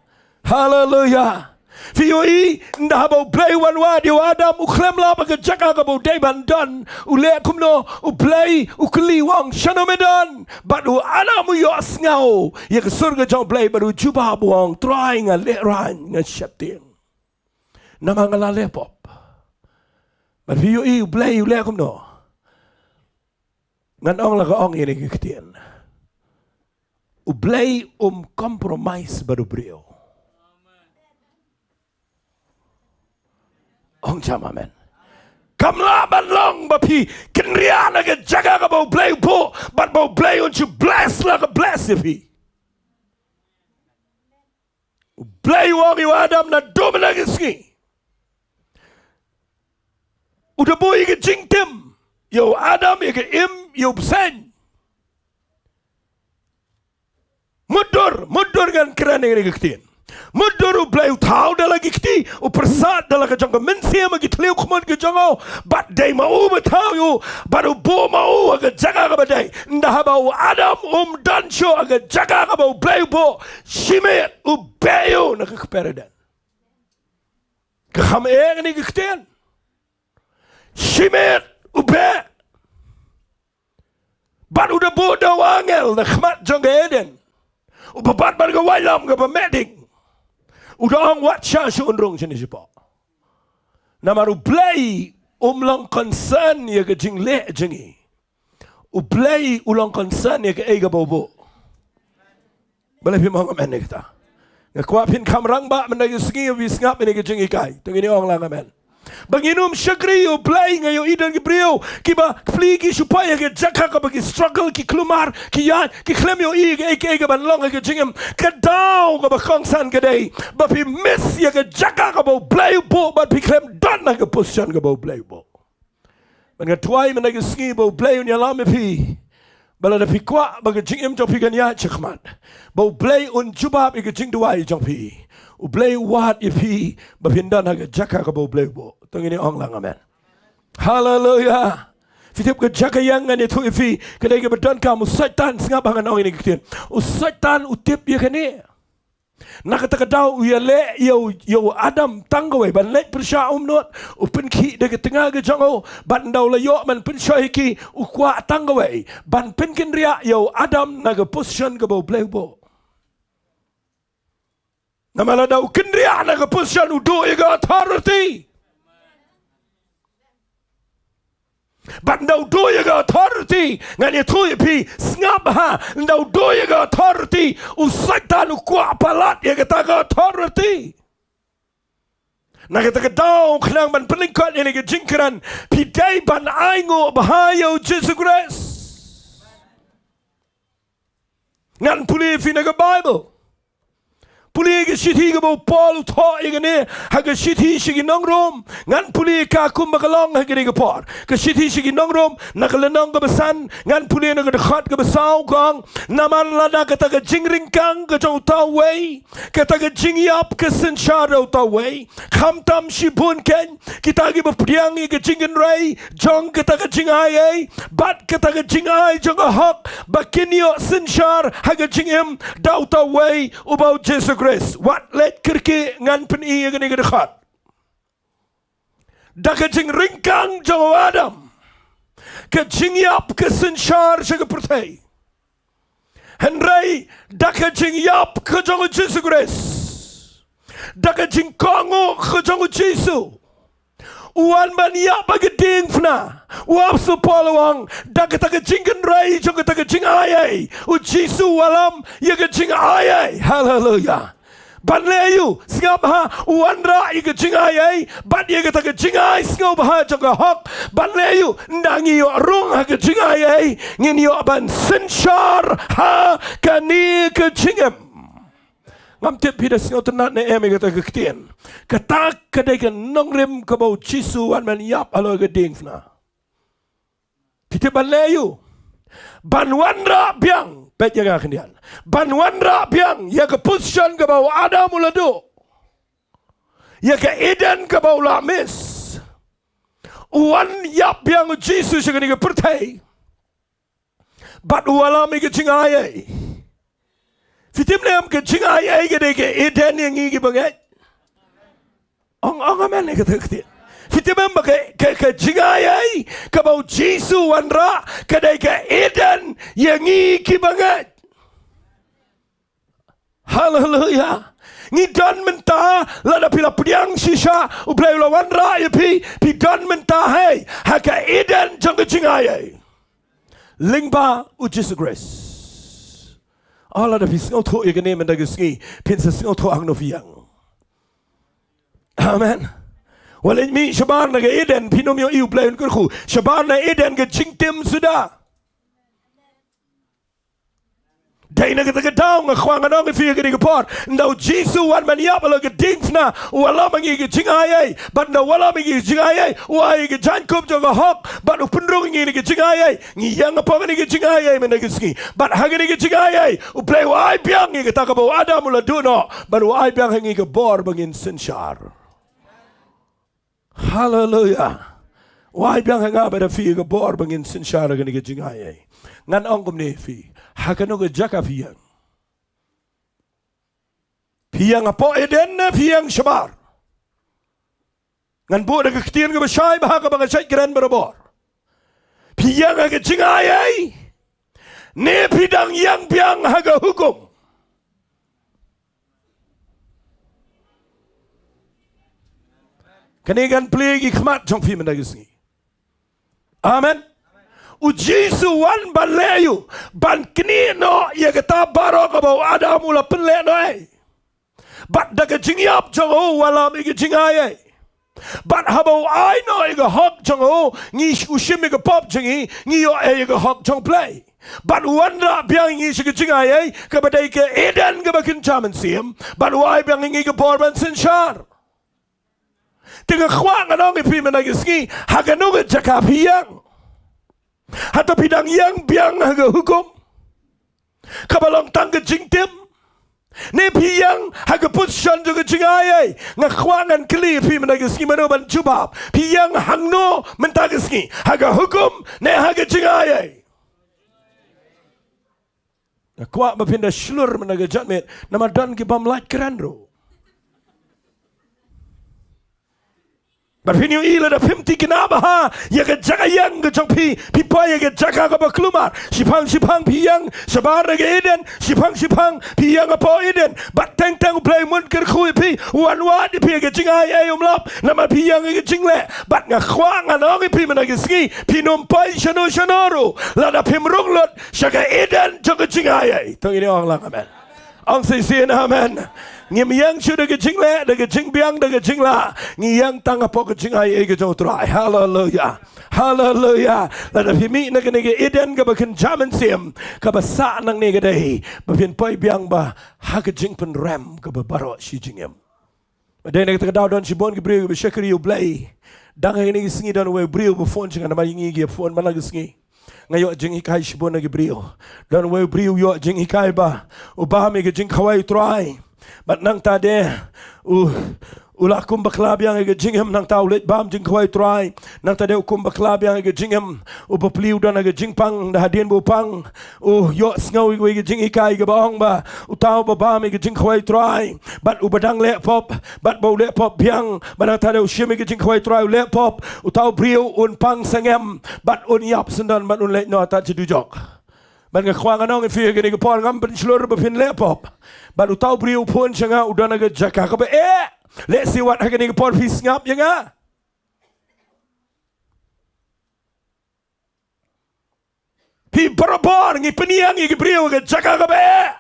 Haleluya. Phi ïohi, ynda haba U Blei u wan wad ïa u Adam, u khlem lap ha ka jaka kaba u dei ban don, u leh kumno? U Blei u kylli, u ong, shano me don? Bad u Adam u ïohsngew ïa ka sur ka jong U Blei bad u jubab, u ong, Trai, nga lehraiñ, nga sheptieng. Namar nga la leh pop. Bad phi ïohi U Blei u leh kumno? Ngan ong la ka ong ïa kane ka ktien. U Blei um compromise bad u briew. Ong jam amen. Kam lah ban long ba phi kynriah na ka jaka kaba U Blei u buh, bad ba U Blei un shu bless la ka bless ïa phi. U Blei u ong ïa u Adam naduh mynne ka sngi. U da buh ïa ka jingtim ïa u Adam, ïa ka im, ïa u bseiñ. Mutdur, mutdur ngan kren ïa kane ka ktien. Mutdur U Blei u thaw da la ki kti, u pyrsad da la ka jong ka mynsiem ha ki thliew khmut ka jong u, bad dei ma u ba thaw ïa u, bad u buh ma u ha ka jaka kaba dei. Ynda haba u Adam um don shuh ha ka jaka kaba U Blei u buh, shimet u beh ïa u na ka kper Eden. Ka kham ïa kane ka ktien. Shimet u beh. Bad u da buh da u angel na khmat jong ka Eden, uba bat bad ka waitlam kaba meh ding. U da ong, wat shah shu ïoh rung shane shapoh. Namar U Blei um long concern ïa ka jingleh jong ngi. U Blei u long concern ïa kaei kaba u buh. Balei phim ong amen ïa kata? Nga kwah phin kham rangbah mynta ka sngi, phi sngap ïa kane ka jinghikai. To ngin ong lang amen. Ba ngin ym shakri ïa U Blei. Nga ïohi don ki briew kiba plie ki shu poi ha ka jaka kaba ki struggle, ki kulmar, ki ïaid, ki khlem ïohi ïa kaei kaei kaban long ha ka jingim. Ka daw kaba kongsan ka dei ba phi miss ïa ka jaka kaba U Blei u buh bad phi khlem don ha ka position kaba U Blei u buh. Bad nga duwai mynta ka sngi ba U Blei un ïalam ïa phi. Ba lada phi kwah ba ka jingim jong phi kan ïaid shakhmat, ba U Blei un jubab ïa ka jingduwai jong phi. U Blei u wad ïa phi ba phin don ha ka jaka kaba U Blei u buh. To ngin ong lang amen. Haleluya. Phi tip ka jaka ïeng ngan ïathuh ïa phi ka dei kaba donkam. U Soitan, sngap ba ngan ong ïa kane ka ktien. U Soitan u tip ïa kane. Na kata ka daw u ïaleh ïa u, ïa u Adam tang kawei ban leit pyrshah umnud, u pynkhih da ka tnga ka jong u, bad ynda u la ïoh ban pynshoi ïa ki, u kwah tang kawei ban pynkynriah ïa u Adam na ka position kaba U Blei u buh. Namar lada u kynriah na ka position, u duh ïa ka authority. Bad ynda u duh ïa ka authority, ngan ïathuh ïa phi, sngap bha, ynda u duh ïa ka authority, u Soitan u kwah palat ïa kata ka authority. Na kata ka daw, khnang ban pynlyngkot ïa kane ka jingkren, phi dei ban ainguh bha ïa u Jisu Khrist. Ngan pule ïa phi na ka Baibl. Pule ïa ka shithi kaba u Paul u thoh ïa kane ha ka shithi sha ki nong Rom. Ngan pule ïa ka kumba ka long ha kane ka por. Ka shithi sha ki nong Rom, na ka lynnong kaba san, ngan pule na ka dkhot kaba saw, ka ong, namar lada kata ka jingryngkang ka jong uta uwei, kata ka jingïap ka synshar da uta uwei, khamtam shibun keiñ kita kiba pdiang ïa ka jingkynrei jong kata ka jingai ei bad kata ka jingai jong ka hok, ba kin ïoh synshar ha ka jingim da uta uwei uba u Jisu Khrist. Wat leit kyrkieh, ngan pyni ïa kane ka dkhot. Da ka jingryngkang jong u Adam, ka jingïap ka synshar sha ka pyrthei. Hynrei da ka jingïap ka jong u Jisu Khrist, da ka jingkohnguh ka jong u Jisu, u wan ban ïap ha ka diengphna. U Apostol Paul u ong, da kata ka jingkynrei jong kata ka jingai ei, u Jisu u wallam ïa ka jingai ei. Haleluya. Ban leh aïu? Sngap ha, u wanrah ïa ka jingai ei bad ïa kata ka jingai sngewbha jong ka hok. Ban leh aïu? Ynda ngi ïoh rung ha ka jingai ei, ngin ïoh ban synshar ha kane ka jingim. Ngam tip phi da sngewtynnat ne em ïa kata ka ktien. Kata ka dei ka nongrim kaba u Jisu u wan ban ïap halor ka diengphna. Phi tip ban leh aïu? Ban wanrah biang, peit ïa nga khyndiat. Ban wanrah biang ïa ka position kaba u Adam u la duh, ïa ka Eden kaba u la miss. U wan ïap biang u Jisu sha kane ka pyrthei. Bad u wallam ïa ka jingai ei. Phi tip ne em, ka jingai ei ka dei ka Eden ïa ngi ki bangeit? Ong, ong amen ïa kata ka ktien. Phi tip em ba ka, ka, ka jingai ei kaba u Jisu u wanrah ka dei ka Eden ïa ngi ki bangeit? Haleluya. Ngi don mynta, lada phi la pdiang shisha, u Blei u la wanrah ïa phi, phi don mynta hei ha ka Eden jong ka jingai ei. Lyngba u Jisu Khrist. Oh, lada phi sngewthuh ïa kane mynta ka sngi, phin sa sngewthuh hangno phi ïeng. Amen. Wat leit mih shabar na ka Eden, phin ym ïohi u Blei un kyrkhu. Shabar na Eden ka jingtim suda. Dei na kata ka daw nga kwah ngan ong ïa phi ha kane ka por, ynda u Jisu u wan ban ïap halor ka diengphna, u wallam ïa ngi ka jingai ei. Bad ynda u wallam ïa ngi ka jingai ei, u ai ïa ngi ka jaiñkup jong ka hok, bad u pynrung ïa ngi na ka jingai ei. Ngi ïeng hapoh kane ka jingai ei mynta ka sngi. Bad ha kane ka jingai ei, u Blei u ai biang ïa kata kaba u Adam u la duh noh, bad u ai biang ha ngi ka bor ba ngin synshar. Haleluya. U ai biang ha nga bad ha phi ka bor ba ngin synshar ha kane ka jingai ei. Ngan ong kumne ïa phi, ha kano ka jaka phi ïeng? Phi ïeng hapoh Eden ne phi ïeng shabar? Ngan buh da ka ktien kaba shai bha kaba nga shait kren barabor. Phi ïeng ha ka jingai ei ne phi dang ïeng biang ha ka hukum? Kane kan plie ki khmat jong phi mynta ka sngi. Amen. U Jisu u wan ban leh aïu? Ban knieh noh ïa kata baroh kaba u Adam u la pynleh noh ei. Bad da ka jingïap jong u u wallam ïa ka jingai ei. Bad haba u ai noh ïa ka hok jong u, ngi, u shim ïa ka pop jong ngi, ngi ïoh ei ïa ka hok jong u Blei. Bad u wanrah biang ïa ngi sha ka jingai ei kaba dei ka Eden kaba kynja mynsiem. Bad u ai biang ïa ngi ka bor ban synshar. Te nga kwah ngan ong ïa phi mynta ka sngi, ha kano ka jaka phi ïeng? Hato phi dang ïeng biang ha ka hukum kaba long tang ka jingtim? Ne phi ïeng ha ka position jong ka jingai ei? Nga kwah ngan kylli ïa phi mynta ka sngi, mano ban jubab? Phi ïeng hangno mynta ka sngi? Ha ka hukum ne ha ka jingai ei? Nga kwah ba phin da shlur mynta ka janmiet, namar don ki bym lait kren ruh. Bad phin ïohi lada phim thikna bha ïa ka jaka ïeng ka jong phi, phi poi ïa ka jaka kaba kulmar. Shiphang shiphang phi ïeng shabar na ka Eden, shiphang shiphang phi ïeng hapoh Eden. Bad teng teng u Blei um kyrkhu ïa phi, u wan wad ïa phi ha ka jingai ei, um lap, namar phi ïeng ha ka jingleh. Bad nga kwah ngan ong ïa phi mynta ka sngi, phin ym poi shano shano ruh lada phim rung lut sha ka Eden jong ka jingai ei. To ngin ong lang amen. Ong shisien amen. Ngim ïeng shuh da ka jingleh, da ka jingbiang, da ka jinglah. Ngi ïeng tang hapoh ka jingai ei ka jong u Trai. Haleluya. Haleluya. Lada phi mih na kane ka Eden kaba kynja mynsiem, kaba sah nangne ka dei ba phin poi biang bha ha ka jingpynrem kaba baroh shi jingim. Dei na kata ka daw don shibun ki briew ba shakri ïa u Blei. Dang ha kine ki sngi don uwei u briew ba phone sha nga, namar ïa ngi ki phone man la ki sngi. Nga ïoh jinghikai shibun na ki briew. Don uwei u briew ïoh jinghikai ba u bam ïa ka jingkhawai u Trai. Bad nangta de u, u la kum bakla biang ïa ka jingim, nangta u leit bam jingkhawai u Trai. Nangta de u kum bakla biang ïa ka jingim. U bapli u don ha ka jingpang, da hadien ba u pang u ïoh sngew ïa ka jinghikai kaba ong ba uta uba bam ïa ka jingkhawai u Trai bad uba dang leh pop, bad ba u leh pop biang, bad nangta de u shim ïa ka jingkhawai u Trai, u leh pop, uta u briew un pang sangem bad un ïap syndon bad un leit noh tad sha dujok. Bad nga kwah ngan ong ïa phi ha kane ka por, ngam pynshlur ba phin leh pop. Bad uta u briew u phone sha nga, u don ha ka jaka kaba eh. Lehse wat ha kane ka por phi sngap ïa nga. Phi, barabor ngi pynïeng ïa ki briew ha ka jaka kaba eh.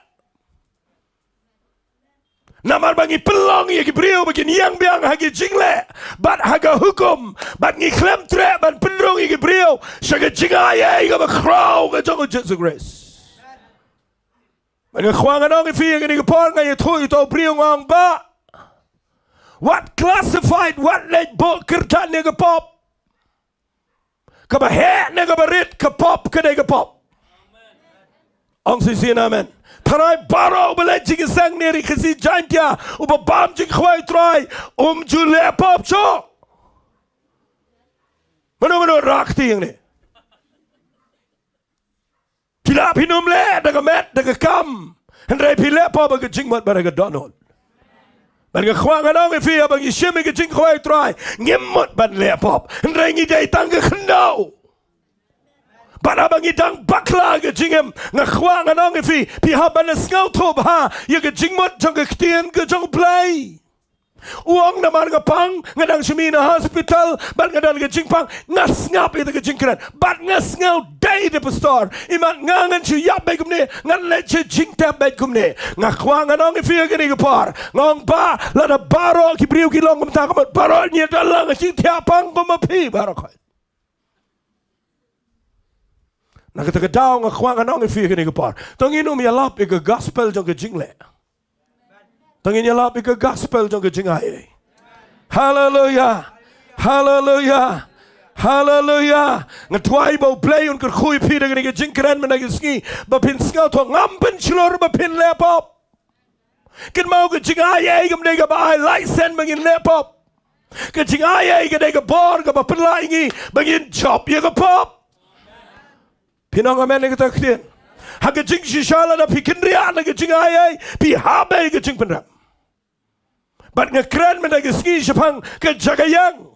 Namar ba ngi pynlong ïa ki briew ba kin ïeng biang ha ki jingleh bad ha ka hukum, bad ngi khlem treh ban pynrung ïa ki briew sha ka jingaiei kaba khraw ka jong u Jisu Khrist. Bad nga kwah ngan ong ïa phi ha kane ka por, nga ïathuh ïa uto u briew, nga ong, Bah, wat classified, wat leit buh kyrdan ïa ka pop. Kaba heh ne kaba rit, ka pop ka dei ka pop. Ong shisien amen. Tharai baroh uba leit jingïaseng ne ri Khasi Jaintia, uba bam jingkhawai u Trai, um ju leh pop shuh. Mano mano rah kti hangne? Phi lah phin ym leh da ka met da ka kam, hynrei phi leh pop ha ka jingmut bad ha ka dohnud. Bad nga kwah ngan ong ïa phi, haba ngi shim ïa ka jingkhawai u Trai, ngim mut ban leh pop, hynrei ngi dei tang ka khyndew. Bad haba ngi dang bakla ha ka jingim, nga kwah ngan ong ïa phi, phi hap ban sngewthuh bha ïa ka jingmut jong ka ktien ka jong U Blei. U ong, namar nga pang, nga dang shu mih na hospital, bad nga don ka jingpang, nga sngap ïa ka jingkren, bad nga sngew dei da pastor. Imat nga ngan shu ïap beit kumne, ngan leit sha jingtep beit kumne. Nga kwah ngan ong ïa phi ha kane ka por, nga ong, Bah, lada baroh ki briew ki long kumta, ka mut baroh ngi don lang ha jingthiah pang kum ma phi baroh khoit. Na kata ka daw nga kwah ngan ong ïa phi ha kane ka por, to ngin ym ïalap ïa ka gospel jong ka jingleh. To ngin ïalap ïa ka gospel jong ka jingaiei. Haleluya. Haleluya. Haleluya. Nga duwai ba U Blei un kyrkhu ïa phi da kane ka jingkren mynta ka sngi, ba phin sngewthuh, ngam pynshlur ba phin leh pop. Kynmaw, ka jingaiei kam dei kaba ai license ba ngin leh pop. Ka jingaiei ka dei ka bor kaba pynlah ïa ngi ba ngin jop ïa ka pop. Phin ong amen ïa kata ka ktien? Ha ka jingshisha, lada phi kynriah na ka jingaiei, phi hap beh ïa ka jingpynrem. Bad nga kren mynta ka sngi shaphang ka jaka ïeng.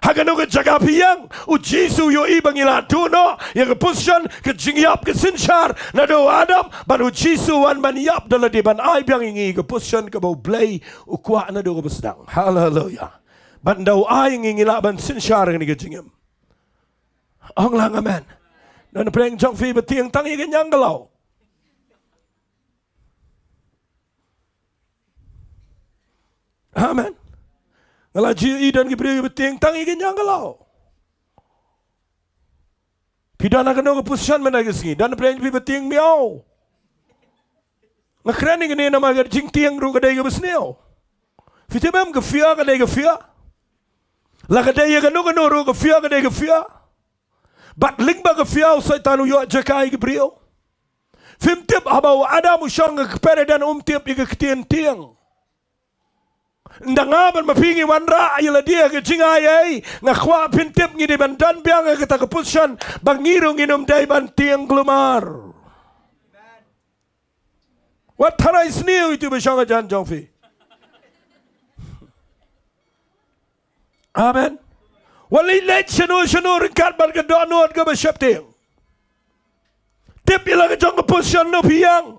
Ha kano ka jaka phi ïeng, U Jisu u ïohi ba ngi la duh noh ïa ka position ka jingïap ka synshar naduh u Adam, bad U Jisu u wan ban ïap da lade, ban ai biang ïa ngi ka position kaba U Blei u kwah naduh kaba sdang. Haleluya. Bad ynda u ai ïa ngi, ngi lah ban synshar ha kane ka jingim. Ong lang amen. Don pyrshah jong phi ba tieng tang ïa ka ñiangkalaw. Amen. Nga la ju ïohi don ki briew ba tieng tang ïa ka ñiangkalaw. Phi don ha kano ka position mynta ka sngi? Don pyrshah phi ba tieng miaw. Nga kren ïa kane namar ka jingtieng ruh ka dei kaba sniew. Phi tip em, ka fia ka dei ka fia. La ka dei ïa kano kano ruh, ka fia ka dei ka fia. Bad lyngba ka fia u Soitan u ïoh jaka ïa ki briew. Phim tip, haba u Adam u shong ha ka Paradais, um tip ïa ka ktien tieng. Ynda nga bad ma phi ngi wanrah ïa lade ha ka jingaiei, nga kwah phin tip ngi dei ban don biang ha kata ka position ba ngi ruh ngin ym dei ban tieng kulmar. Wat tharai sniew ïa uto uba shong hajan jong phi. Amen. Wat leit leit shano shano ryngkat bad ka dohnud kaba sheptieng. Tip ïa la ka jong ka position, no phi ïeng.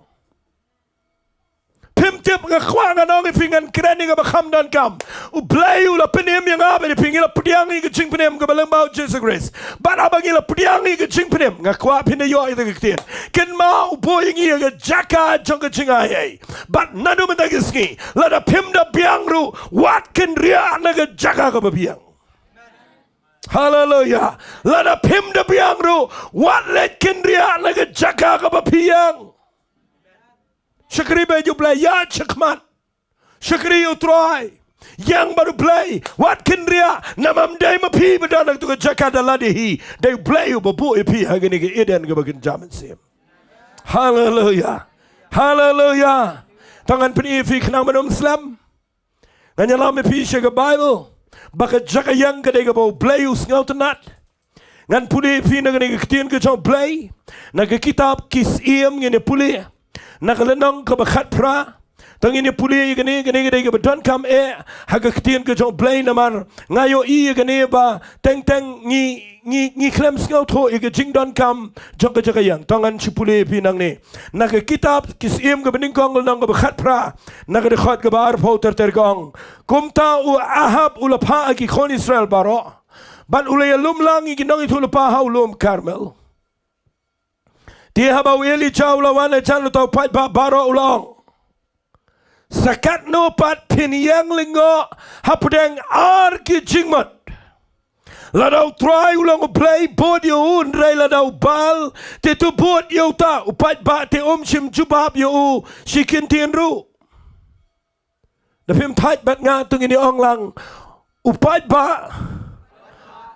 Phim tip, nga kwah ngan ong ïa phi, ngan kren ïa kaba kham donkam. U Blei u la pynim ïa nga bad ïa phi, ngi la pdiang ïa ka jingpynim kaba lyngba U Jisu Khrist. Bad haba ngi la pdiang ïa ka jingpynim, nga kwah phin da ïoh ïa ka ktien. Kynmaw, u buh ïa ngi ha ka jaka jong ka jingaiei. Bad naduh mynta ka sngi, lada phim da biang ruh, wat kynriah na ka jaka kaba phi ïeng. Haleluya. Lada phim da biang ruh, wat leit kynriah na ka jaka kaba phi ïeng. Shakri bad ïa U Blei, ïaid shakhmat. Shakri ïa U Trai. Ïeng bad U Blei, wat kynriah, namar ym dei ma phi ba don ha kato ka jaka da lade hi. Dei U Blei uba buh ïa phi ha kane ka Eden kaba kynja mynsiem. Haleluya. Haleluya. To ngan pyni ïa phi khnang ban ym slem. Ngan ïalam ïa phi sha ka Baibl ba ka jaka ïeng ka dei kaba U Blei u sngewtynnat. Ngan pule ïa phi na kane ka ktien ka jong U Blei na ka kitab Ki Syiem, ngin ïa pule na ka lynnong kaba khatphra. To ngin ïa pule ïa kane, kane ka dei kaba donkam eh ha ka ktien ka jong U Blei, namar nga ïohi ïa kane ba teng teng ngi, ngi, ngi khlem sngewthuh ïa ka jingdonkam jong ka jaka ïeng. To ngan shu pule ïa phi nangne. Na ka kitab Ki Syiem kaba nyngkong, lynnong kaba khatphra, na ka dkhot kaba arphew, ter ter ka ong: Kumta u Ahab u la phah ha ki khun Israel baroh, bad u la ïalum lang ïa ki nongïathuhlypa ha u lum Karmel. Te haba u Elijah u la wan hajan uta u paidbah baroh, u la ong: Sa katno pat phin ïeng lyngngoh hapdeng ar ki jingmut? Lada U Trai u long U Blei, bud ïa u, hynrei lada u Baal, te to bud ïa uta. U paidbah te um shym jubab ïa u shi kyntien ruh. Da phim thait bad nga to ngin ïa ong lang, u paidbah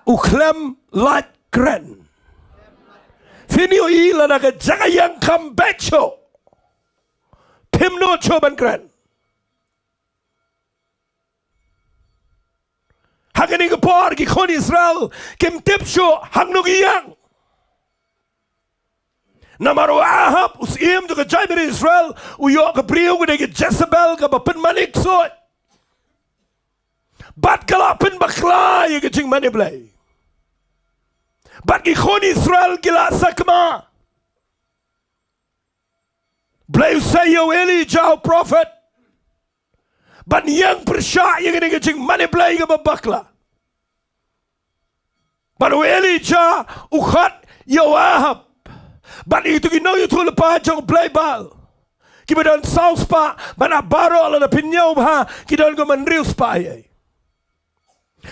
u khlem lait kren. Phin ïohi lada ka jaka ïeng kam beit shuh, phim nud shuh ban kren. Ha kane ka por ki khun Israel kim tip shuh hangno ki ïeng. Namar u Ahab, u syiem jong ka jaitbynriew Israel, u ïoh ka briew ka dei ka Jezebel kaba pynmane ksuid bad ka la pynbakla ïa ka jingmane Blei. Bad ki khun Israel ki la sakma. Blei u sei ïa u Elijah u prophet ban ïeng pyrshah ïa kane ka jingmane Blei kaba bakla. Bad u Elijah u khot ïa u Ahab bad ïa kito ki nongïathuhlypa jong u blei Baal, kiba don saw spah, bad na baroh lada phin ñiew bha ki don kumba hynriew spah ei ei.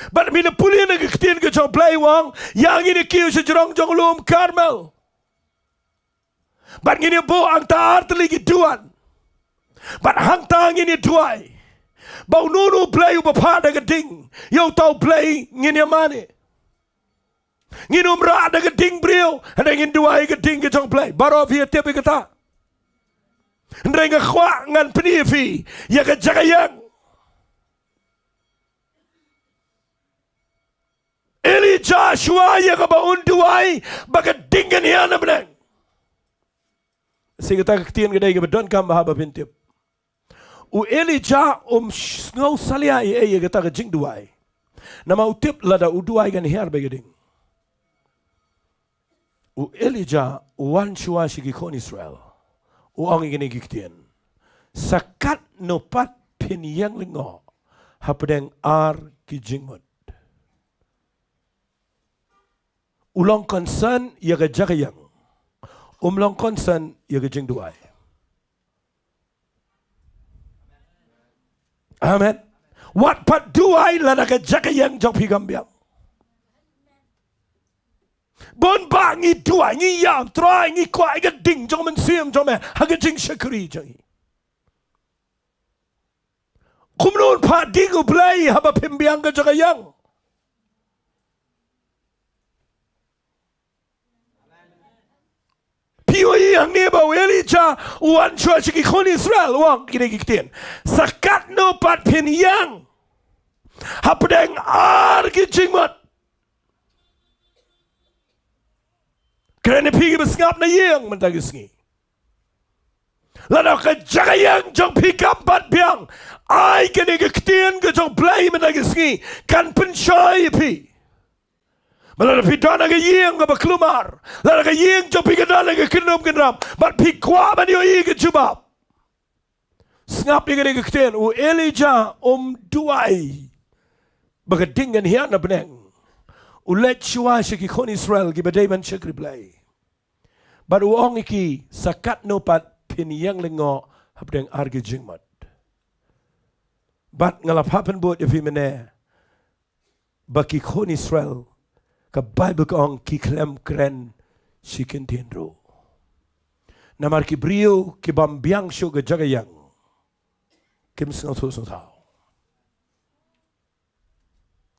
Bad phin ïa pule na ka ktien ka jong u Blei, u ong, ïa ngin ïa kiew sha jrong jong u lum Karmel. Bad ngin ïa buh hangta ar tylli ki duwan. Bad hangta ngin ïa duwai ba uno uno u blei uba phah da ka ding, ïa uta u blei ngin ïa mane. Ngin ym rah da ka ding briew, hynrei ngin duwai ka ding ka jong u Blei. Baroh phi ïa tip ïa kata. Hynrei nga kwah ngan pyni ïa phi ïa ka jaka ïeng. Elijah shuwa ïa kaba un duwai ba ka ding kan hiar na bneng. Shi kata ka ktien ka dei kaba donkam ba haba phin tip. U Elijah um sngew salia ei ei ïa kata ka jingduwai. Namar u tip lada u duwai kan hiar beit ka ding. U Elijah u wan shuwa sha ki khun Israel. U ong ïa kine ki ktien. Sa katno pat phin ïeng lyngngoh hapdeng ar ki jingmut? U long concern ïa ka jaka ïeng. Um long concern ïa ka jingduwai. Amen. Wat pat duwai lada ka jaka ïeng jong phi kam biang. Bun ba ngi duwai, ngi ïam, Trai, ngi kwah ïa ka ding jong u Mynsiem jong me ha ka jingshakri jong ngi. Kumno un phah ding u Blei haba phim biang ka jaka ïeng? Phi ïohi hangne ba u Elijah u wan shuwa sha ki khun Israel, u ong kine ki ktien. Sa katno pat phin ïeng hapdeng ar ki jingmut? Kren ïa phi kiba sngap na ïing mynta ki sngi. Lada ka jaka ïeng jong phi kam pat biang, ai kane ka ktien ka jong u Blei mynta ki sngi kan pynshoi ïa phi. Ba lada phi don ha ka ïing kaba kulmar, lada ka ïing jong phi ka don ha ka kyndum kynram, bad phi kwah ban ïohi ka jubab, sngap ïa kane ka ktien, u Elijah um duwai ba ka ding kan hiar na bneng. U leit shuwa sha ki khun Israel kiba dei ban shakri Blei. Bad u ong ïa ki, sa katno pat phin ïeng lyngngoh hapdeng ar ki jingmut? Bad nga la phah pynbud ïa phi mynne ba ki khun Israel, ka Baibl ka ong ki khlem kren shi kyntien ruh. Namar ki briew ki bym biang shuh ka jaka ïeng, kim sngewthuh sngewthaw.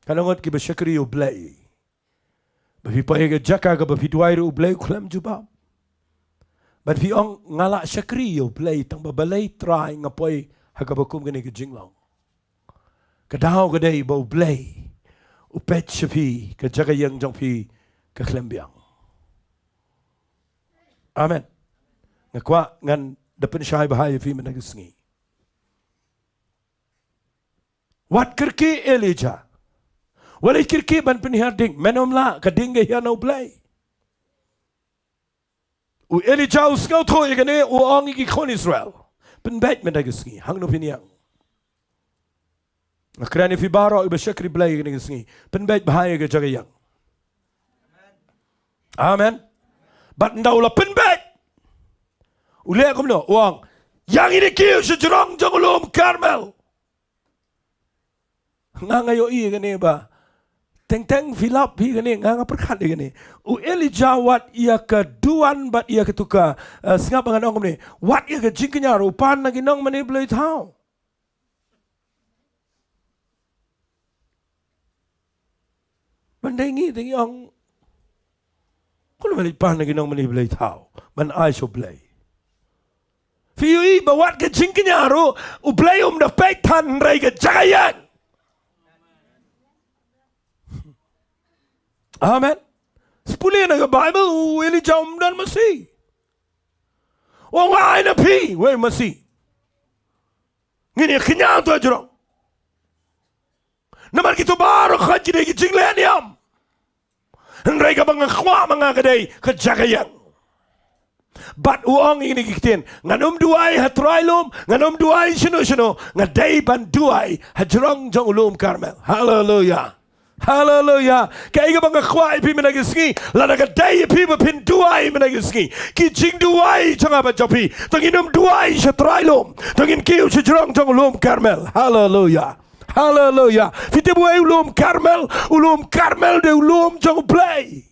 Ka long ngut kiba shakri ïa u Blei. Ba phi poi ha ka jaka kaba phi duwai ruh u Blei u khlem jubab. Bad phi ong nga la shakri ïa u Blei tang ba balei Trai nga poi ha kaba kum kane ka jinglong. Ka daw ka dei ba u Blei u peit sha phi, ka jaka ïeng jong phi ka khlem biang. Amen. Nga kwah ngan da pynshai bha ïa phi mynta ka sngi. Wat kyrkieh Elijah. Wat leit kyrkieh ban pynhiar ding. Men ym lah, ka ding ka hiar na u Blei. U Elijah u sngewthuh ïa kane, u ong ïa ki khun Israel. Pynbeit mynta ka sngi, hangno phin ïeng. Nga kren ïa phi baroh iba shakri Blei kane ka sngi. Pynbeit bha ïa ka jaka ïeng. Amen. Bad ynda u la pynbeit, u leh kumno? U ong, Ïa ngi ne kiew sha jrong jong u lum Karmel. Nga nga ïohi ïa kane ba teng teng phi lap phi kane, nga nga pyrkhat ïa kane. U Elijah wat ïa ka duwan bad ïa katu ka, eh, sngap ba ngan ong kumne. Wat ïa ka jingkñia ruh u pan na ki nongmane blei thaw. Ban dei ngi, dei ngi ong. Kumno ban leit pan na ki nongmane blei thaw ban ai sha u Blei? Phi ïohi ba wat ka jingkñia ruh u Blei um da peit than hynrei ka jaka ïeng. Amen. Sa pule na ka Baibl u Elijah um don masi. U ong ai na phi wei masi. Ngin ïa kñia to jrong. Namar kito baroh ka jingdei ki jingleh niam. Hynrei kaba nga kwah ma nga ka dei ka jaka ïeng. Bad u ong ïa kine ki ktien, ngan ym duwai ha trai lum, ngan ym duwai shano shano, nga dei ban duwai ha jrong jong u lum Karmel. Haleluya. Haleluya. Kaei kaba nga kwah ïa phi mynta ka sngi, lada ka dei ïa phi ba phin duwai mynta ka sngi, ki jingduwai jong nga bad jong phi, to ngin ym duwai sha trai lum, to ngin kiew sha jrong jong u lum Karmel. Haleluya. Haleluya. Phi tip uei u lum Karmel? U lum Karmel dei u lum jong u Blei.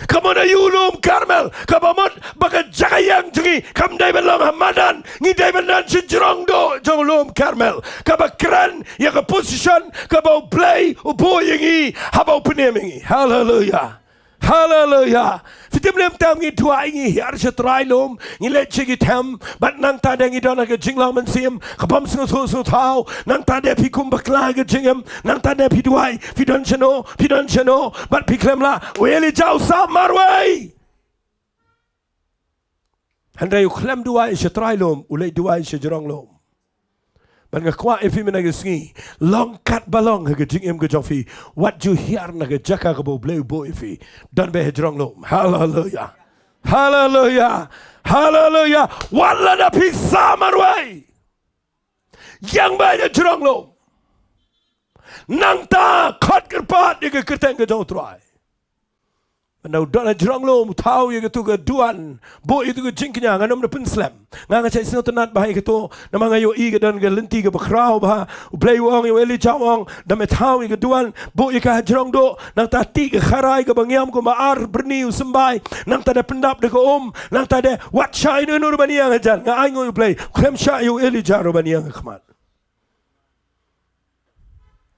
Ka mut aïu u lum Karmel? Kaba mut ba ka jaka ïeng jong ngi kam dei ban long ha madan, ngi dei ban don sha jrong doh jong u lum Karmel. Kaba kren ïa ka position kaba u Blei u buh ïa ngi haba u pynim ïa ngi. Haleluya. Haleluya. Phi tip lem tam ngi duwai ngi hiar sha trai lum, ngi leit sha ki them, bad nangta de ngi don ha ka jinglong mynsiem ka bym sngewthuh sngewthaw, nangta de phi kum bakla ha ka jingim, nangta de phi duwai, phi don shano, phi don shano, bad phi khlem lah, u Elijah u sah marwei. Hynrei u khlem duwai sha trai lum, u leit duwai sha jrong lum. Bad nga kwah ïa phi mynta ka sngi, long kat ba long ha ka jingim ka jong phi, wat ju hiar na ka jaka kaba u Blei u buh ïa phi. Don beit ha jrong lum. Haleluya. Haleluya. Haleluya. Wat lada phi sah marwei, ïeng beit ha jrong lum. Nangta khot kyrpad ïa ka kyrteng ka jong u Trai. Mynta u don ha jrong lum, u thaw ïa katu ka duwan, buh ïa katu ka jingkñia, ngan ym da pynslem. Nga nga shait sngewtynnat bha ïa katu, namar nga ïohi ka don ka lynti kaba khraw bha. U Blei u ong ïa u Elijah u ong, da me thaw ïa ka duwan, buh ïa ka ha jrong doh, nangta tih ka kharai kaba ngiam kumba ar byrni u symbai, nangta da pyndap da ka um, nangta da wat shah ïano ïano ruh ban ïeng hajan. Nga ainguh ïa u Blei, khlem shah ïa u Elijah ruh ban ïeng ha khmat.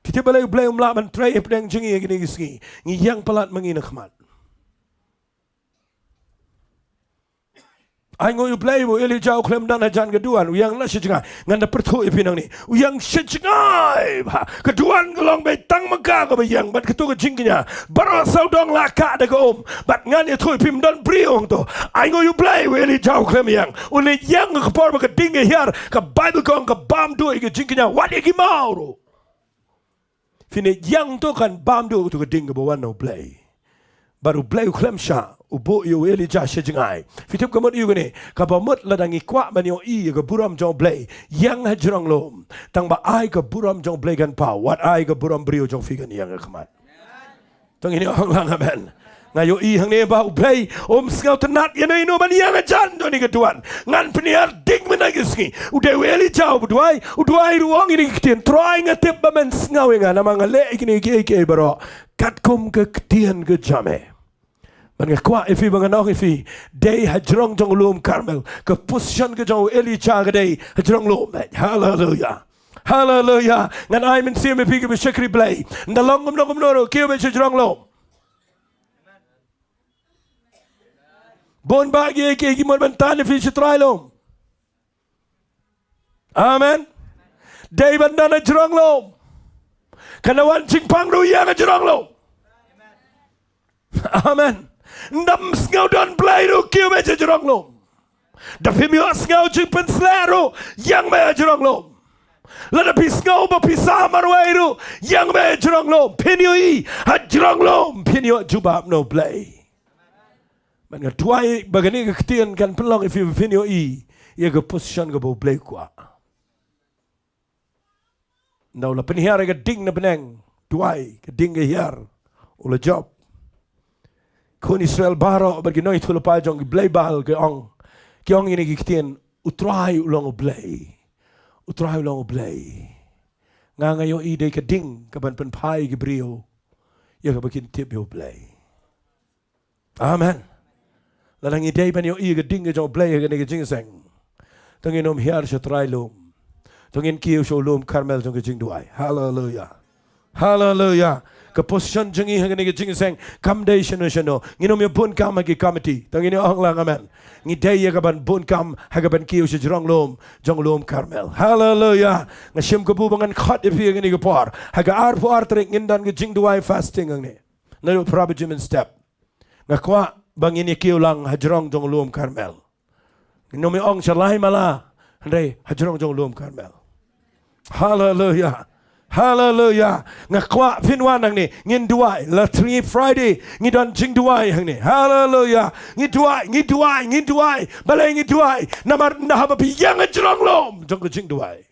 Kita balei u Blei um lah ban trei hapdeng jong ngi ha kine ki sngi? Ngi ïeng palat ma ngi na khmat. Ainguh ïa u Blei ba u Elijah u khlem don hajan ka duwan, u ïeng la sha jngai. Ngan da pyrthuh ïa phi nangne. U ïeng sha jngai bha. Ka duwan ka long beit tang ma ka kaba ïeng bad katu ka jingkñia. Baroh sawdong la kah da ka um. Bad ngan ïathuh ïa phi, ym don briew hangto. Ainguh ïa u Blei, u Elijah u khlem ïeng. U leit ïeng ha ka por ba ka ding ka hiar, ka Baibl ka ong ka bam duh ïa ka jingkñia, wat ïa ki maw ruh. Phin ïeng to kan bam duh to ka ding kaba wan na u Blei. Bad u Blei u khlem shah, u buh ïa u Elijah sha jngai. Phi tip ka mut aïu kane? Kaba mut lada ngi kwah ban ïohi ïa ka burom jong u Blei, ïeng ha jrong lum. Tang ba ai ka burom jong u Blei kan paw, wat ai ka burom briew jong phi kan ïeng ha khmat. To ngin ong lang amen. Nga ïohi hangne ba u Blei um sngewtynnat ïano ïano ban ïeng hajan jong kane ka duwan. Ngan pynhiar ding mynta ka sngi. U dei u Elijah uba duwai, u duwai ruh ong ïa kine ki ktien, Trai nga tip ba men sngew ïa nga namar nga leh ïa kine kiei kiei baroh katkum ka ktien ka jong me. Bad nga kwah ïa phi ba ngan ong ïa phi, dei ha jrong jong u lum Karmel ka position ka jong u Elijah ka dei ha jrong lum. Haleluya. Haleluya. Ngan ai mynsiem ïa phi kiba shakri Blei. Ynda long kumno kumno ruh, kiew beit sha jrong lum. Bun bah kiei kiei ki mut ban tan ïa phi sha trai lum. Amen. Dei ban don ha jrong lum. Kan da wan jingpang ruh ïeng ha jrong lum. Amen. Ynda ym sngew don Blei ruh, kiew beit sha jrong lum. Da phim ïohsngew jingpynsleh ruh, ïeng beit ha jrong lum. Lada phi sngew ba phi sah marwei ruh, ïeng beit ha jrong lum. Phin ïohi ha jrong lum, phin ïoh jubab na u Blei. Bad nga duwai ba kane ka ktien kan pynlong ïa phi ba phin ïohi ïa ka position kaba u Blei u kwah. Ynda u la pynhiar ïa ka ding na bneng, duwai, ka ding ka hiar, u la jop. Khun Israel baroh bad ki nongïathuhlypa jong ki blei Baal ki ong, Ki ong ïa kine ki ktien, U Trai u long U Blei. U Trai u long U Blei. Nga nga ïohi dei ka ding kaban pynphai ki briew ïa kaba kin tip ïa U Blei. Amen. Lada ngi dei ban ïohi ïa ka ding ka jong U Blei ha kane ka jingïaseng, to ngin ym hiar sha trai lum. To ngin kiew sha u lum Karmel jong ka jingduwai. Haleluya. Haleluya. Ka position jong ngi ha kane ka jingïaseng kam dei shano shano. Ngin ym ïa bun kam ha ki committee. To ngin ïa ong lang amen. Ngi dei ïa kaban bun kam ha kaban kiew sha jrong lum jong lum Karmel. Haleluya. Nga shim kabu ba ngan khot ïa phi ha kane ka por. Ha ka arphew ar tarik ngin don ka jingduwai fasting hangne naduh para Benjamin Step. Nga kwah ba ngin ïa kiew lang ha jrong jong lum Karmel. Ngin ym ïa ong sha lai mala, hynrei ha jrong jong lum Karmel. Haleluya. Haleluya. Nga kwah phin wan hangne, ngin duwai. La three Friday ngi don jingduwai hangne. Haleluya. Ngi duwai, ngi duwai, ngi duwai. Balei ngi duwai? Namar ynda haba phi ïeng ha jrong lum jong ka jingduwai,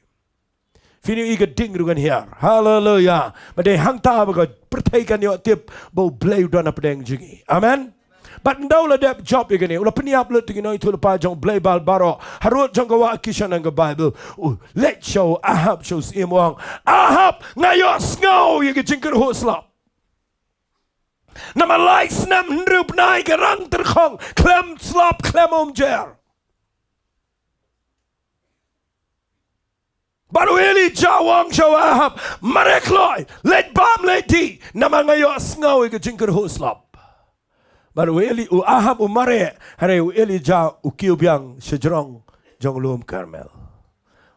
phin ïohi ka ding ruh kan hiar. Haleluya. Ba dei hangta ba ka pyrthei kan ïoh tip ba U Blei u don hapdeng jong ngi. Amen. Bad ynda u la dep jop ïa kane, u la pynïap lut ïa ki nongïathuhlypa jong U Blei baroh. Harud jong ka wah Kishan ha ka Baibl, u leit sha u Ahab sha u syiem, u ong, Ahab, nga ïohsngew ïa ka jingkyrhuh slap. Namar lai snem hynriew bnai ka rang tyrkhong, khlem slap khlem umjer. Bad u Elijah u ong sha u Ahab, mareh kloi, leit bam leit dih, namar nga ïohsngew ïa ka jingkyrhuh slap. Bad u Eli, u Ahab u mareh, hynrei u Elijah u kiew biang sha jrong jong lum Karmel.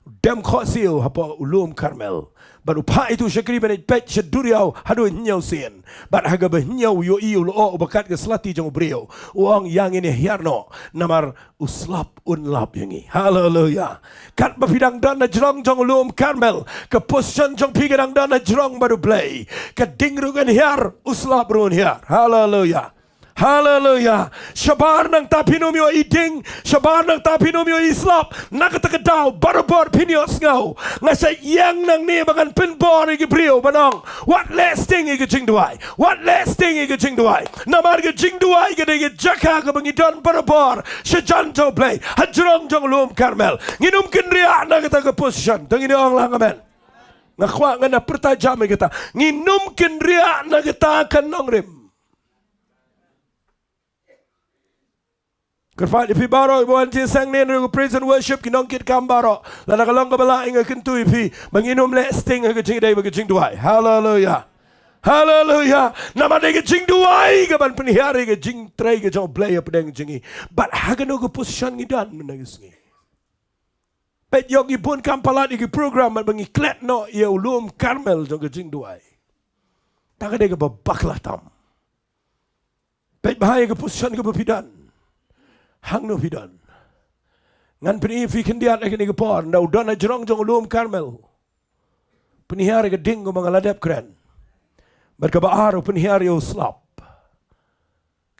U dem khohsiew hapoh u lum Karmel. Bad u phah ïa utu u shakri ban ïa peit sha duriaw haduh hynñiew sien. Bad ha kaba hynñiew u ïohi u lyoh uba kat ka slati jong u briew. U ong, ïa ngin ïa hiar noh, namar u slap un lap ïa ngi. Haleluya. Katba phi dang don ha jrong jong u lum Karmel, ka position jong phi ka dang don ha jrong bad U Blei. Ka ding ruh kan hiar, u slap ruh un hiar. Haleluya. Haleluya. Shabar nangta phin ym ïohi ding, shabar nangta phin ym ïohi slap. Na kata ka daw barabor phin ïohsngew, nga sa ïeng nangne ba ngan pynbor ïa ki briew ban ong, wat leh sting ïa ka jingduwai. Wat leh sting ïa ka jingduwai. Namar ka jingduwai ka dei ka jaka kaba ngi don barabor sha jan jong U Blei ha jrong jong lum Karmel. Ngin ym kynriah na kata ka position. To ngin ong lang amen. Nga kwah ngan ïa pyrta jam ïa kata. Ngin ym kynriah na kata ka nongrim. Kyrpad ïa phi baroh iba wan jingïaseng ne ruh praise and worship, ki nongkitkam baroh. Lada ka long kaba lah, nga kyntu ïa phi ba ngin ym leh sting ha ka jingïadei bad ka jingduwai. Haleluya. Haleluya. Namar dei ka jingduwai kaban pynhiar ïa ka jingtrei ka jong U Blei hapdeng jong ngi. Bad ha kano ka position ngi don mynta ka sngi? Peit, ïoh ngi bun kam palat ïa ki program bad ba ngi klet noh ïa u lum Karmel jong ka jingduwai. Ta ka dei kaba bakla tam. Peit bha ïa ka position kaba phi don. Hangno phi don? Ngan pyni ïa phi khyndiat ha kane ka por, ynda u don ha jrong jong u lum Karmel, pynhiar ïa ka ding kumba nga la dep kren. Bad kaba ar, u pynhiar ïa u slap.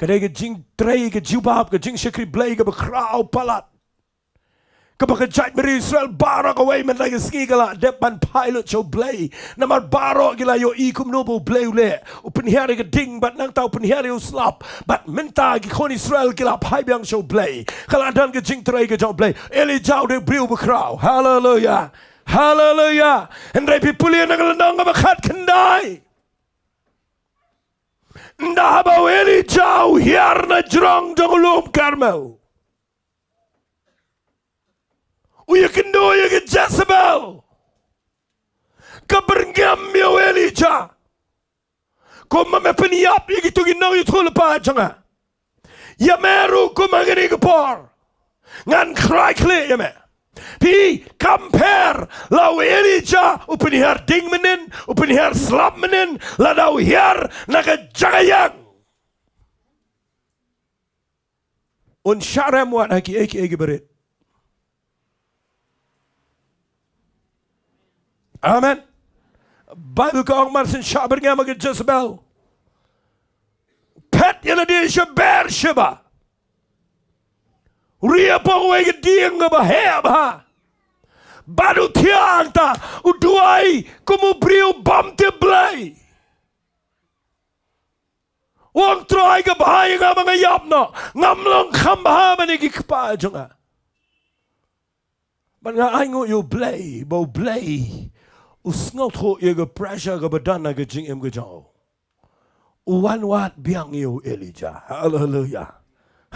Ka dei ka jingtrei, ka jubab, ka jingshakri Blei kaba khraw palat. Kaba ka jaitbynriew Israel baroh kawei mynta ka sngi ka la dep ban phai lut sha U Blei. Namar baroh ki la ïohi kumno ba U Blei u leh. U pynhiar ïa ka ding bad nangta u pynhiar ïa u slap. Bad mynta ki khun Israel ki la phai biang sha U Blei. Ka la don ka jingtrei ka jong U Blei. Elijah u dei u briew bakhraw. Haleluya. Haleluya. Hynrei phi pule na ka lynnong kaba khatkhyndai. Ynda haba u Elijah u hiar na jrong jong u lum Karmel, u ïakynduh ïa ka Jezebel. Ka byrngem ïa u Elijah. Kumba me pynïap ïa kito ki nongïathuhlypa jong nga, ïa me ruh kumba kane ka por ngan khrai khlieh ïa me. Phi compare, la u Elijah u pynhiar ding mynnin, u pynhiar slap mynnin, lada u hiar na ka jaka ïeng, un shah rem wat ha kiei kiei kiba rit. Amen. Baibl ka ong mar shen shah byrngem ha ka Jezebel, phet ïa lade sha Beersheba. U ri hapoh kawei ka dieng kaba heh bha. Bad u thiah hangta, u duwai kum u briew bym tip Blei. U ong, Trai, ka bha ïa nga ba nga ïap noh. Ngam long kham bha ban ïa ki kpa jong nga. Bad nga ai nguh ïa U Blei, ba U Blei u sngewthuh ïa ka pressure kaba don ha ka jingim ka jong u. U wan wad biang ïa u Elijah. Haleluya.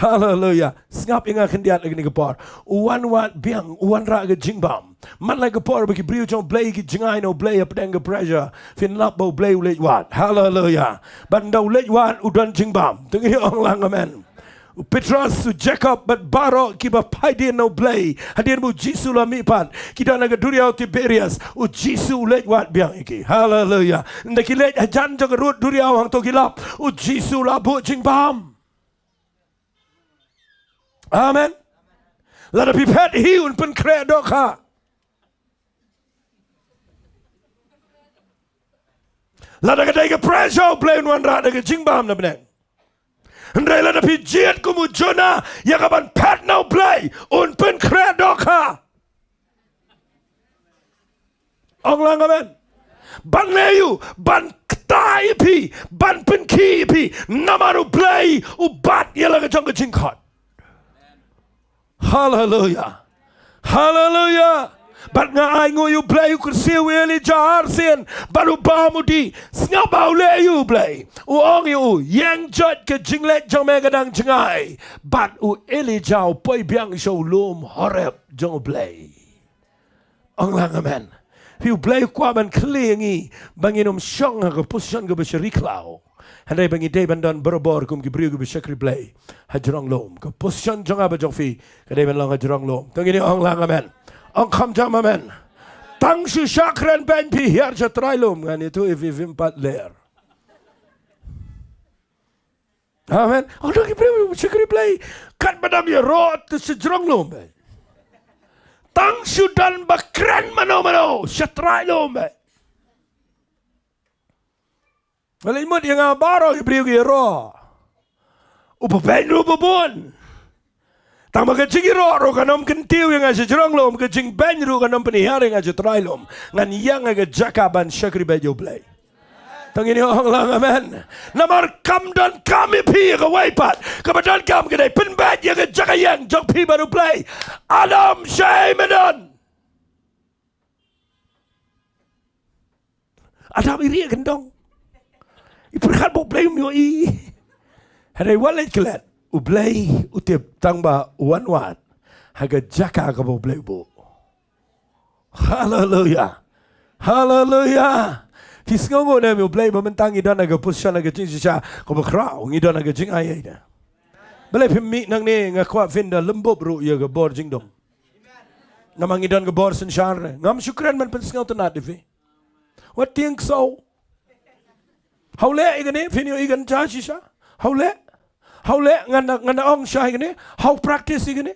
Haleluya. Sngap ïa nga khyndiat ha kane ka por. U wan wad biang, u wanrah ka jingbam. Man la ka por ba ki briew jong U Blei ki jngai na U Blei hapdeng ka pressure. Phin lap ba U Blei u leit wad. Haleluya. Bad ynda u leit wad u don jingbam. To ngin ong lang amen. U Petros, u Jakob, bad baroh kiba phai dien na U Blei. Hadien ba U Jisu u la mihpat, ki don ha ka duriaw Tiberias. U Jisu u leit wad biang ïa ki. Haleluya. Ynda ki leit hajan jong ka rud duriaw hangto ki lap, U Jisu u la buh jingbam. Amen. Lada phi phet hi un pynkhreh dohkha. Lada ka dei ka pressure, U Blei un wanrah da ka jingbam na bneng. Hynrei lada phi jied kum u Jonah ïa ka ban phet na U Blei, un pynkhreh dohkha. Ong lang amen. Ban leh ïa u, ban ktah ïa phi, ban pynkhih ïa phi, namar U Blei u bat ïa la ka jong ka jingkhot. Haleluya. Haleluya. Bad nga ai nguh ïa U Blei u kyrsiew ïa u Elijah arsien bad u bam u dih. Sngap ba u leh ïa U Blei. U ong ïa u, ïeng joit, ka jingleit jong me ka dang jngai. Bad u Elijah u poi biang sha u lum Horeb jong U Blei. Ong lang amen. Phi, U Blei u kwah ban khlieh ïa ngi ba ngin ym shong ha ka position kaba shari khlaw. Hynrei ba ngi dei ban don barabor kum ki briew kiba shakri Blei hajrong lum. Ka position jong nga bad jong phi ka dei ban long hajrong lum. To ngin ong lang amen. Ong kham jam amen. Tang shu shah kren beiñ phi hiar sha trai lum, ngan ïathuh ïa phi, phim pat ler. Amen. Ong, don ki briew shakri Blei katba dang ïaroh te shajrong lum beiñ. Tang shu don ba kren mano mano sha trai lum beiñ. Nga leit mut ïa nga baroh ki briew ki ïaroh. U ba beiñ ruh ba bun. Tang ba ka jingïaroh ruh kan ym kyntiew ïa nga sha jrong lum, ka jingbeiñ ruh kan ym pynhiar ïa nga sha trai lum. Ngan ïeng ha ka jaka ban shakri bad ïa U Blei. To ngin ong lang amen. Namar kam don kam ïa phi ïa kawei pat. Kaba don kam ka dei pynbeit ïa ka jaka ïeng jong phi bad U Blei. Adam, shaei me don? Adam i rieh kyndong. I pyrkhat ba U Blei um ïohi. Hynrei wat leit klet, U Blei u tip tang ba u wan wad ha ka jaka kaba U Blei u buh. Haleluya. Haleluya. Phi sngew nguh ne em ïa U Blei ba mynta ngi don ha ka position, ha ka jingshisha kaba khraw, ngi don ha ka jingai ïa. Balei phim mih nangne? Nga kwah phin da lymbup ruh ïa ka bor jingdum. Namar ngi don ka bor synshar. Ngam shu kren ban pynsngewtynnat ïa phi. Wat tieng ksew. Haw leh ïa kane, phin ïohi kan jia shisha. Haw leh. Haw leh, ngan da, ngan da ong shai ïa kane. Haw practice ïa kane.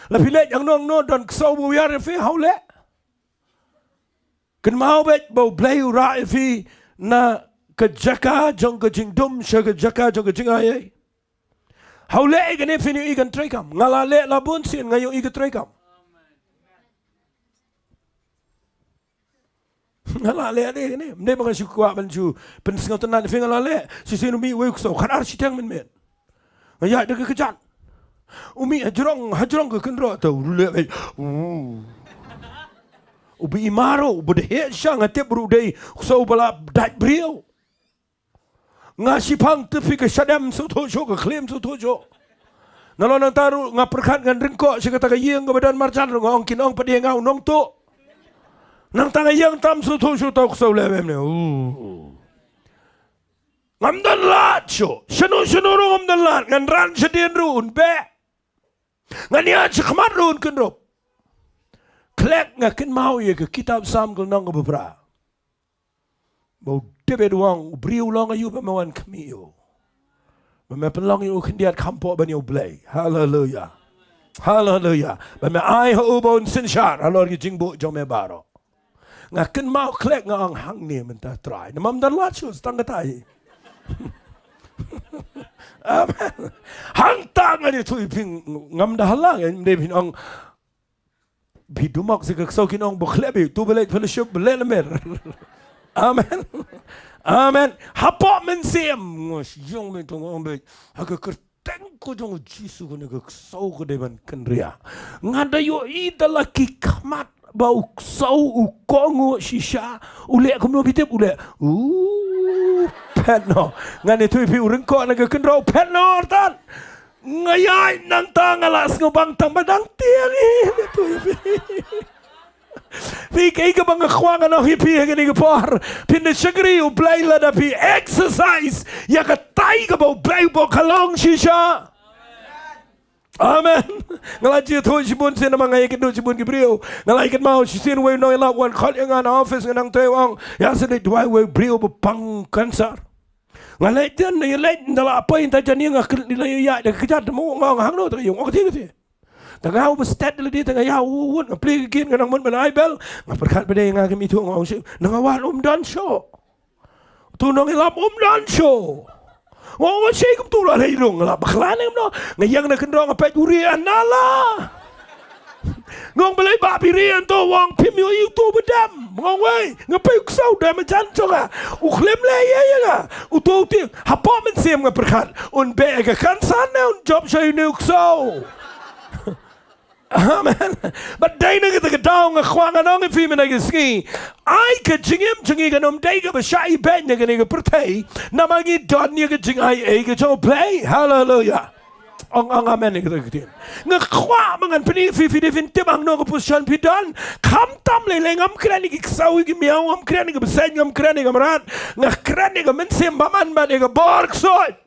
La phi leh angno angno don ksew ba u ïar ïa phi, haw leh. Kynmaw beit ba U Blei u rah ïa phi na ka jaka jong ka jingdum sha ka jaka jong ka jingai. Haw leh ïa kane, phin ïohi kan treikam. Nga la leh la bun sien, nga ïohi ka treikam. Nga la leh ïa kane. Ym dei ba nga shu kwah ban shu pynsngewtynnat ïa phi, nga la leh. Shisien u mih uwei u ksew, khatar shiteng mynmiet. Nga ïaid da ka kjat. U mih hajrong, hajrong ka kynroh, te u leh beit. U. U ba i mar u, u ba da heh sha, nga tip ruh dei u ksew ba la dait briew. Nga shiphang te phi, ka shadem sngewthuh shuh, ka khlem sngewthuh shuh. Nalor nangta ruh nga pyrkhat ngan ryngkoh sha kata ka ïing kaba don marjan ruh, nga ong kin ong pat ïa nga u nongtuh. Nangta nga ïeng tam sngewthuh shuh, ta u ksew leh beit ne. U. Ngam don lad shuh. Shano shano ruh ngam don lad. Ngan ran shadien ruh un beh. Ngan ïaid sha khmat ruh un kynrup. Khlek nga kynmaw ïa ka kitab Salm ka lynnong kaba phra. Ba u David u ong, u briew u long aïu ba me wan khmih ïa u? Ba me pynlong ïa u khyndiat kham poh ban ïa U Blei. Haleluya. Haleluya. Ba me ai ha u ba un synshar halor ki jingbuh jong me baroh. Nga kynmaw khlek nga ong hangne mynta Trai. Namar ym don lad shuh tang katai. Amen. Hangta ngan ïathuh ïa phi, ngam da hala, ym dei phin ong Phi dumok sha ka ksew kin ong ba khleh beit, to ba leit fellowship ba leh lamer. Amen. Amen. Hapoh mynsiem nga shu ong beit, to nga ong beit ha ka kyrteng teng ko jong u Jisu, kane ka ksew ka dei ban kynriah. Nga da ïohi da la ki khmat ba u ksew u kohnguh shisha. U leh kumno phi tip? U leh, u phet noh. Ngan ïathuh ïa phi, u ryngkoh na ka kynroh, u phet noh artat. Nga ïaid nangta, nga la sngewbang tang ba dang tieng, ïa, ngan ïathuh ïa phi. Phi, kaei kaba nga kwah ngan ong ïa phi ha kane ka por, phin da shakri U Blei lada phi exercise ïa katai kaba U Blei u buh ka long shisha. Amen. Nga la ju ïathuh shibun sien namar nga ïakynduh shibun ki briew. Nga la ïakynmaw shisien, uwei u nongïalap u wan khot ïa nga na office, nga nang trei, u ong, ïa, sa leit duwai uwei u briew ba pang cancer. Nga leit, ïa leit, ynda la poi ynda jan ïing, nga kylli, la ïa ïa da ka kjat, mo, nga ong, hangno te ka ïing? Ong, kati kati. Te nga, uba stet lade, te nga ïa wut, nga plie ka gate, nga nang mut ban ai bell. Nga pyrkhat ba dei nga, kim ithuh, nga ong, shi, nga wan um don shuh. Uto u nongïalap um don shuh. Nga ong, shi, kumto la lei rung, la bakla ne kumno. Nga ïeng na kynroh, nga peit u rieh na la. Nga ong, balei ba phi rieh? Uto u ong, phim ïohi uto ba dem? Nga ong, wei, nga peit u ksew dem hajan jong nga. U khlem leh ei ïa nga. Uto u tieng. Hapoh mynsiem nga pyrkhat, un beh ïa ka cancer ne un jop sha une u ksew? Amen. Bad dei na kata ka daw nga kwah ngan ong ïa phi mynta ka sngi, ai ka jingim jong ngi kan ym dei kaba shah ibeiñ na kane ka pyrthei, namar ngi don ïa ka jingai ei ka jong U Blei. Haleluya. Ong, ong amen ïa kata ka ktien. Nga kwah ba ngan pyni ïa phi, phi dei phin tip hangno ka position phi don. Khamtam lei lei, ngam kren ïa ki ksew ïa ki miaw, ngam kren ïa ki bseiñ, ngam kren ïa ka mrad. Nga kren ïa ka mynsiem bymman bad ïa ka bor ksuid.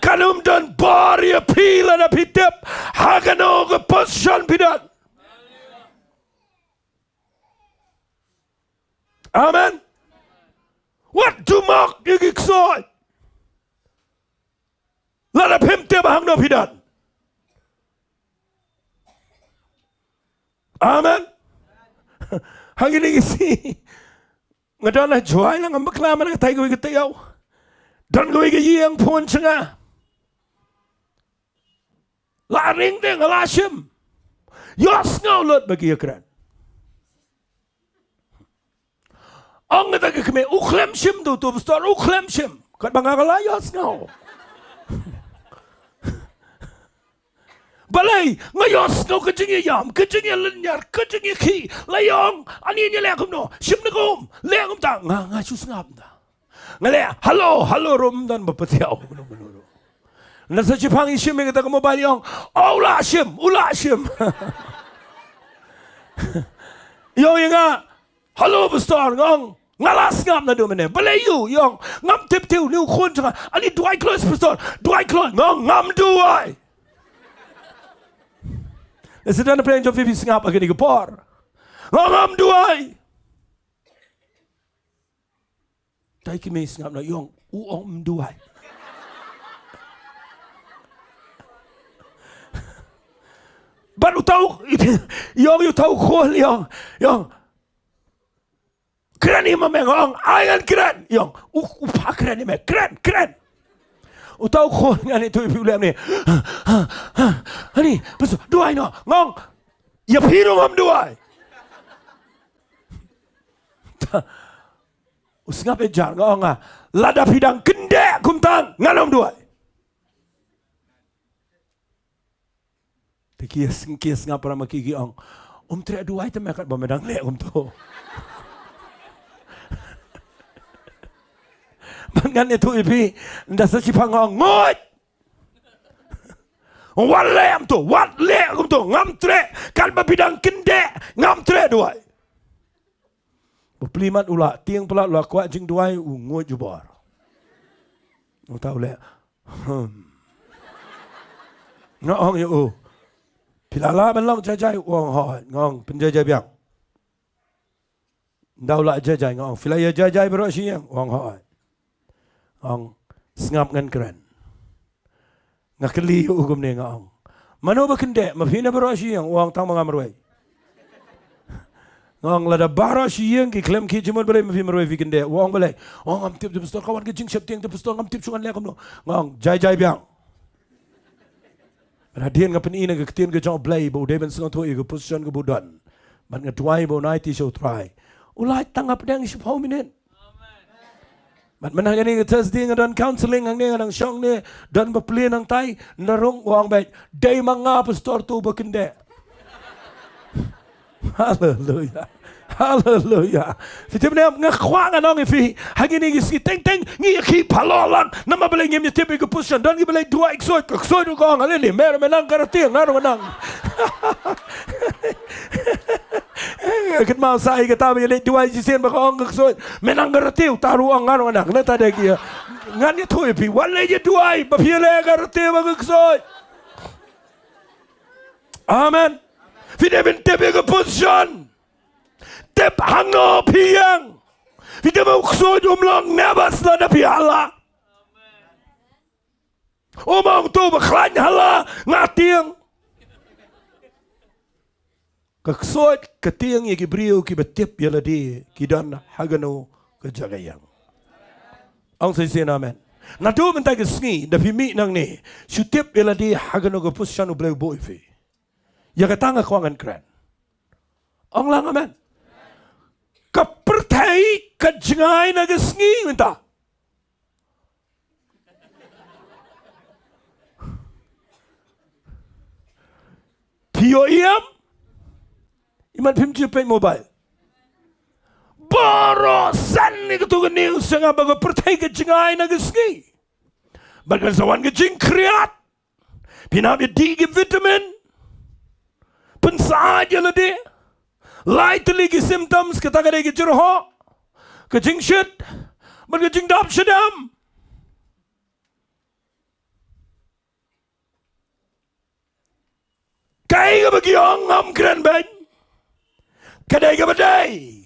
Kan ym don bor ïa phi lada phi tip ha kano ka position phi don. Amen. Wat ju mok ïa ki ksuid lada phim tip hangno phi don. Amen. Hangne ngi sngew nga don ha Jowai, la ngam bakla man katai kawei ka taïew. Don kawei ka ïing phone sha nga. La ring de, nga la shim. Ïohsngew lut ba ki ïakren. Ong kata ka kmie, u khlem shim, uto u pastor u khlem shim. Katba nga, nga la ïohsngew. Balei? Nga ïohsngew ka jingïaïam, ka jingïalynñiar, ka jingïakhih. La ïa ong, ani, ngi leh kumno? Shim ne kum? Leh kumta. Nga, nga shu sngap kumta. Nga leh, hello, hello ruh ym don ba patiaw. Nasa shiphang i shim ïa kata ka mobile, i ong, oh, u la shim, u la shim. I ong ïa nga, hello pastor, nga ong, nga la sngap naduh mynne. Balei ïa u? I ong, ngam tip te une u khun jong nga. Ani, duwai kloi pastor, duwai kloi. Nga ong, ngam duwai. Nasa don na pdeng jong phi, phi sngap ha kane ka por. Nga ong, ngam duwai. Te i kmie i sngap noh, i ong, u ong ym duwai. Bad uta u, i ong, uta u khun, i ong, i ong, kren ïa ma me, nga ong, ai ngan kren, i ong, u, u phah kren ïa me, kren, kren. Uta u khun, ngan ïathuh ïa phi u leh mynne. Ani, pastor, duwai noh, nga ong, ïa phi ruh ngam duwai. U sngap ïa jar, nga ong, ah, lada phi dang kyndeh kumta, ngan ym duwai. Te ki ïa sng-, ki ïa sngap para ma ki, ki ong, um treh duwai te me katba me dang leh kumto. Bad ngan ïathuh ïa phi, nda sa shiphang nga ong, nguid. Wat leh kumto, wat leh kumto, ngam treh, katba phi dang kyndeh, ngam treh duwai. Bapli mat u la tieng palat, u la kwah jingduwai, u nguid jubor. Uta u leh, hmm. Nga ong ïa u, phi la lah ban long jaijai? U ong, hooid. Nga ong, pynjaijai biang. Nda u la jaijai, nga ong, phi la ïa jaijai baroh shi ïing? U ong, hooid. Ong, sngap ngan kren. Nga kylli ïa u kumne, nga ong, mano ba kyndeh, ma phi ne baroh shi ïing? U ong, tang ma nga marwei. Nga ong, lada baroh shi ïing ki khlem khie jingmut balei ma phi marwei phi kyndeh? U ong, balei? U ong, ngam tip te pastor, ka wan ka jingsheptieng te pastor, ngam tip shuh ngan leh kumno. Nga ong, jaijai biang. Bad hadien nga pyni na ka ktien ka jong U Blei ba u dei ban sngewthuh ïa ka position kaba u don. Bad nga duwai ba un aiti sha U Trai. U lait tang hapdeng shiphew minit. Bad mynta kane ka Thursday nga don counseling hangne, nga dang shong ne, don ba plie nangtai, na rung u ong beit, dei ma nga pastor tu ba kyndeh. Haleluya. Haleluya. Phi tip ne em, nga kwah ngan ong ïa phi, ha kine ki sngi teng teng ngi ïa ki phalor lang. Namar balei ngim ïa tip ïa ka position. Don kiba leit duwai, ksuid, ksuid ruh ka ong, ale ne, mer, me nang ka rati, nga ruh nga nang. Kynmaw sa ïa kata ba ïa leit duwai shisien ba ka ong ka ksuid, me nang ka rati, uta ruh u ong, nga ruh nga nang. Nangta dei ki ïa, ngan ïathuh ïa phi, wat leit ïa duwai ba phi ïa leh ka rati bad ka ksuid. Amen. Phi dei ban tip ïa ka position. Tip hangno phi ïeng. Phi tip ba u ksuid um long nervous lada phi hala. Um ong, to ba khlaiñ hala nga tieng. Ka ksuid ka tieng ïa ki briew kiba tip ïa lade ki don ha kano ka jaka ïeng. Ong sa shisien amen. Naduh mynta ka sngi da phi mih nangne, shu tip ïa lade ha kano ka position U Blei u buh ïa phi. Ïa kata nga kwah ngan kren. Ong lang amen. Ka pyrthei ka jngai na ka sngi mynta. Phi ïohi em? Iman phim ju peit mobile. Baroh san ïa katu ka news sha nga ba ka pyrthei ka jngai na ka sngi. Bad kan sa wan ka jingkhriat. Phin hap ïa dih ki vitamin. Pynsaid ïa lade. Lai tylli ki symptoms, kata ka dei ka jyrhoh, ka jingshit, bad ka jingdap shadem. Kaei kaba ki ong ngam kren beiñ. Ka dei kaba dei.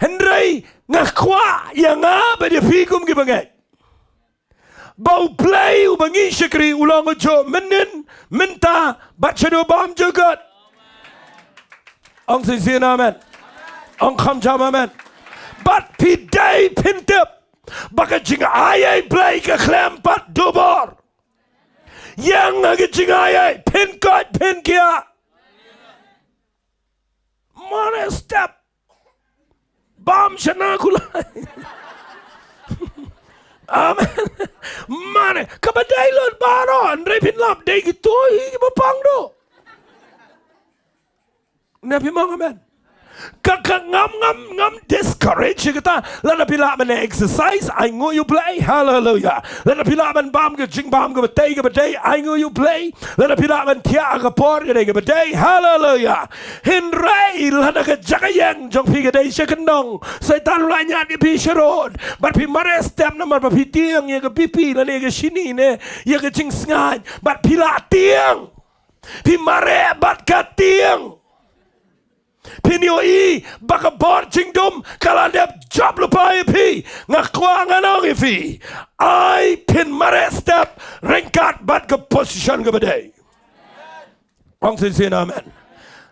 Hynrei nga kwah ïa nga bad ïa phi kum ki bangeit ba U Blei uba ngi shakri u long u juh mynnin, mynta bad shaduh bymjukut. Ong shisien amen. Ong kham jam amen. Bad phi dei phin tip ba ka jingai ei Blei ka khlem pat dubor. Ïeng ha ka jingai ei, phin koit phin khiah. Mane step. Bam shana kulai. Amen. Mane kaba dei lut baroh, hynrei phin lap dei kito hi kiba pang duh. Ne phi mong amen. Ka, ka ngam, ngam, ngam discourage ïa kata. Lada phi lah ban exercise, ai nguh ïa U Blei. Haleluya. Lada phi lah ban bam ka jingbam kaba tei kaba dei, ai nguh ïa U Blei. Lada phi lah ban thiah ha ka por ka dei kaba dei. Haleluya. Hynrei lada ka jaka ïeng jong phi ka dei sha kyndong, Soitan u la ñiad ïa phi sharud. Bad phi mareh step namar ba phi tieng ïa ka B P lane ïa ka shini ne ïa ka jingsngaid. Bad phi la tieng. Phi mareh bad ka tieng. Phin ïohi ba ka bor jingdum ka la dep jop lypa ïa phi. Nga kwah ngan ong ïa phi, ai phin mareh step ryngkat bad ka position kaba dei. Ong shisien amen.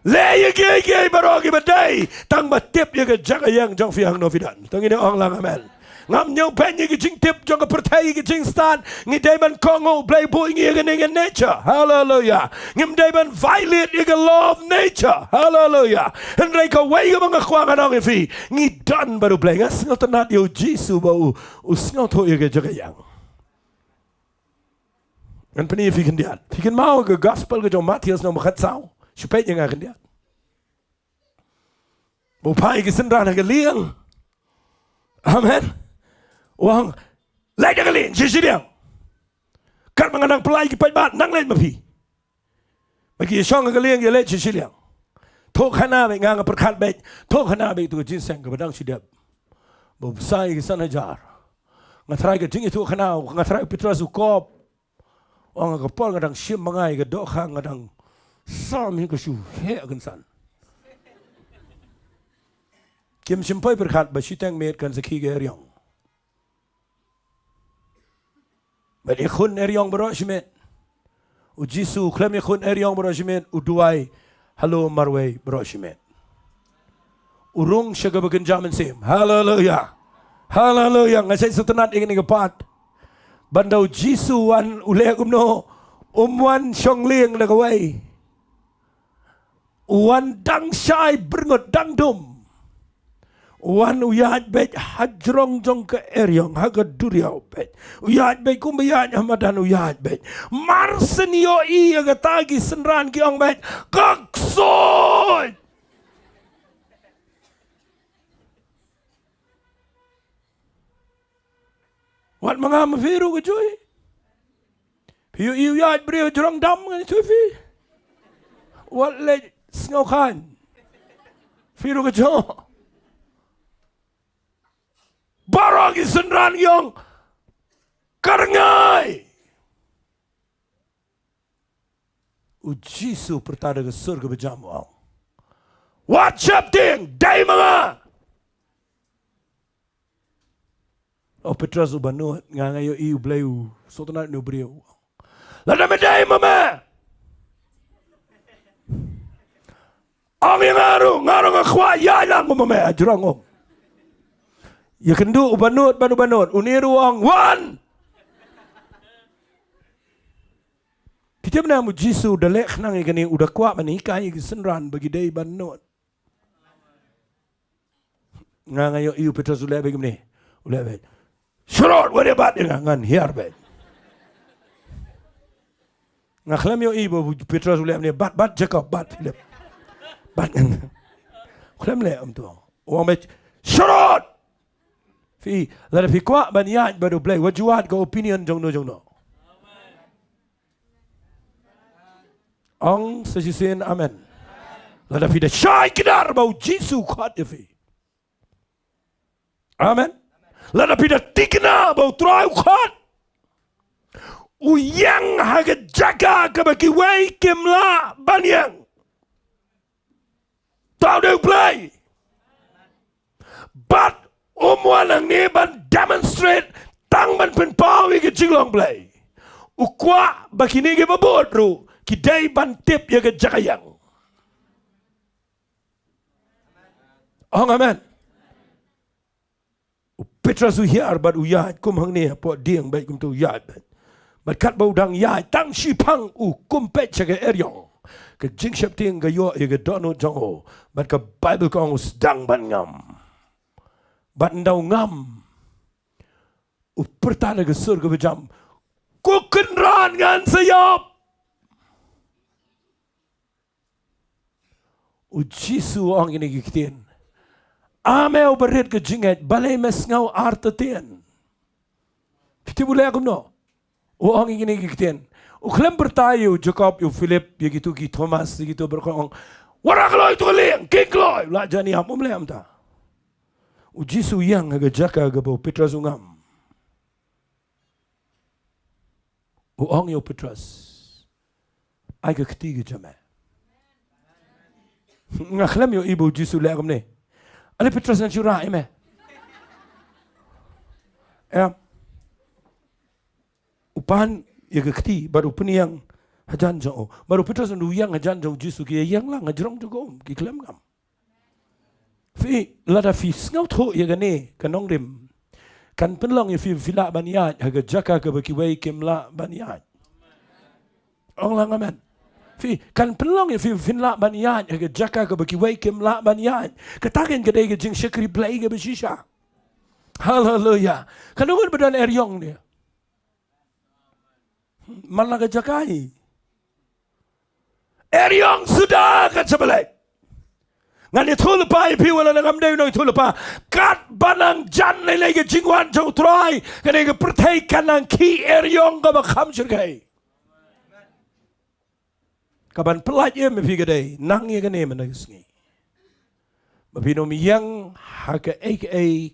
Leh ïa kiei kiei baroh kiba dei, tang ba tip ïa ka jaka ïeng jong phi hangno phi don. To ngin ong lang amen. Ngam ñiew peit ïa ka jingtip jong ka pyrthei, ïa ka jingstad. Ngi dei ban kohnguh, U Blei buh ïa ngi ïa kane ka nature. Haleluya. Ngim dei ban violate ïa ka law of nature. Haleluya. Hynrei kawei kaba nga kwah ngan ong ïa phi, ngi don bad U Blei. Nga sngewtynnat ïa U Jisu ba u, u sngewthuh ïa ka jaka ïeng. Ngan pyni ïa phi khyndiat. Phi kynmaw ka gospel ka jong Mathaios lynnong ba khatsaw? Shu peit ïa nga khyndiat. Ba u phah ïa ki synran ha ka lieng. Amen. U ong, leit na ka lieng, sha shiliang. Katba nga dang pynlait ki paidbah, nang leit ma phi. Ba ki ïa shong ha ka lieng, ïa leit sha shiliang. Thoh khana beit, nga nga pyrkhat beit. Thoh khana beit tu ka jingïaseng kaba dang shu dep. Ba u bsa ïa ki san hajar. Nga tharai ka jingïathoh khana, nga tharai u Petros u kop. Ong ha ka por nga dang shim ma nga ïa ka dohkha, nga dang sam hi ka shu heh kynsan. Kim shym poi pyrkhat ba shiteng miet kan sa khih ka eriong. Bad ïakhun eriong baroh shimet. U Jisu u khlem ïakhun eriong baroh shimet, u duwai halor marwei baroh shimet. U rung sha kaba kynja mynsiem. Haleluya. Haleluya. Nga shait sngewtynnat ïa kane ka part. Ban da u Jisu u wan, u leh kumno? Um wan shong lieng da kawei. U wan dang shai, byrngut, dang dum. Wan u ïaid beit hajrong jong ka eriong, ha ka duriaw beit. U ïaid beit kumba ïaid ha madan, u ïaid beit. Mar shen ïohi ïa kata, ki synran ki ong beit, ka ksuid. Wat ma nga ma phi ruh ka jui. Phi ïohi u ïaid briew jrong dam ngan shu phi. Wat leh sngewkhan. Phi ruh ka jong. Baroh ki synran ki ong, ka rngai. U Jisu pyrta da ka sur kaba jam u ong, wat sheptieng, dei ma nga. O Petros uba nud, nga nga ïohi U Blei u sngewtynnat ïa une u briew. Lada me dei ma me, ong ïa nga ruh, nga ruh nga kwah ïaid lang kum ma me hajrong um. Ïakynduh uba nud bad uba nud, une ruh u ong wan. Phi tip ne em, U Jisu u da leh khnang ïa kane, u da kwah ban hikai ïa ki synran ba ki dei ban nud. Nga nga ïohi U Petros u leh beit kumne. U leh beit, shrot, wat ïa bat ïa nga, ngan hiar beit. Nga khlem ïohi ba U Petros u leh kumne, bat, bat Jakob, bat Philip. Bat ngan. Khlem leh kumto. U ong beit, shrot. Phi, lada phi kwah ban ïaid bad U Blei, wat ju wad ka opinion jong no jong no. Ong sa shisien amen. Lada phi da shai kdar ba U Jisu u khot ïa phi. Amen. Lada phi da thikna ba U Trai u khot, u ïeng ha ka jaka kaba kiwei kim lah ban ïeng. Tau dei U Blei. Bad um wan hangne ban demonstrate, tang ban pynpaw ïa ka jinglong Blei. U kwah ba kine kiba bud ruh ki dei ban tip ïa ka jaka ïeng. Ong amen. U Petros u hiar bad u ïaid kum hangne hapoh dieng beit, kumto u ïaid beit. Bad katba u dang ïaid, tang shiphang u kum peit sha ka eriong, ka jingsheptieng ka ïoh ïa ka dohnud jong u. Bad ka Baibl ka ong u sdang ban ngam. Bad ynda u ngam, u pyrta da ka sur kaba jam, ko Kynrad, ngan sa ïap. U Jisu u ong kine ki ktien, a me uba rit ka jingngeit, balei me sngew artatien? Phi tip u leh kumno? U ong kine ki ktien. U khlem pyrta ïa u Jakob, ïa u Philip, ïa kito ki Thomas, ïa kito baroh, u ong, wat rah kloi ïa uto u lieng, khie kloi, u la jan ïam, um leh kumta. U Jisu u ïeng ha ka jaka kaba u Petros u ngam. U ong ïa u Petros, ai ka kti ka jong me. Nga khlem ïohi ba U Jisu u leh kumne. Ale Petros, ngan shu rah ïa me. Em. U pan ïa ka kti bad u pynïeng hajan jong u. Bad u Petros u ïeng hajan jong U Jisu, ki ïeng lang hajrong jong ka um, ki khlem ngam. Phi, lada phi sngewthuh ïa kane ka nongrim, kan pynlong ïa phi, phi lah ban ïaid ha ka jaka kaba kiwei kim lah ban ïaid. Ong lang amen. Phi, kan pynlong ïa phi, phin lah ban ïaid ha ka jaka kaba kiwei kim lah ban ïaid. Kata kein ka dei ka jingshakri Blei kaba shisha. Haleluya. Kano ngut ba don eriong ne? Man la ka jaka hi. Eriong suda ka jabalai. Ngan ïathuh lypa ïa phi, wat la ngam dei u nongïathuhlypa. Katba nang jan lei lei ka jingwan jong U Trai, kane ka pyrthei kan nang khih eriong kaba kham shyrkhei. Kaban pyllait ïa me phi ka dei, nang ïa kane mynta ka sngi, ba phin ym ïeng ha kaei kaei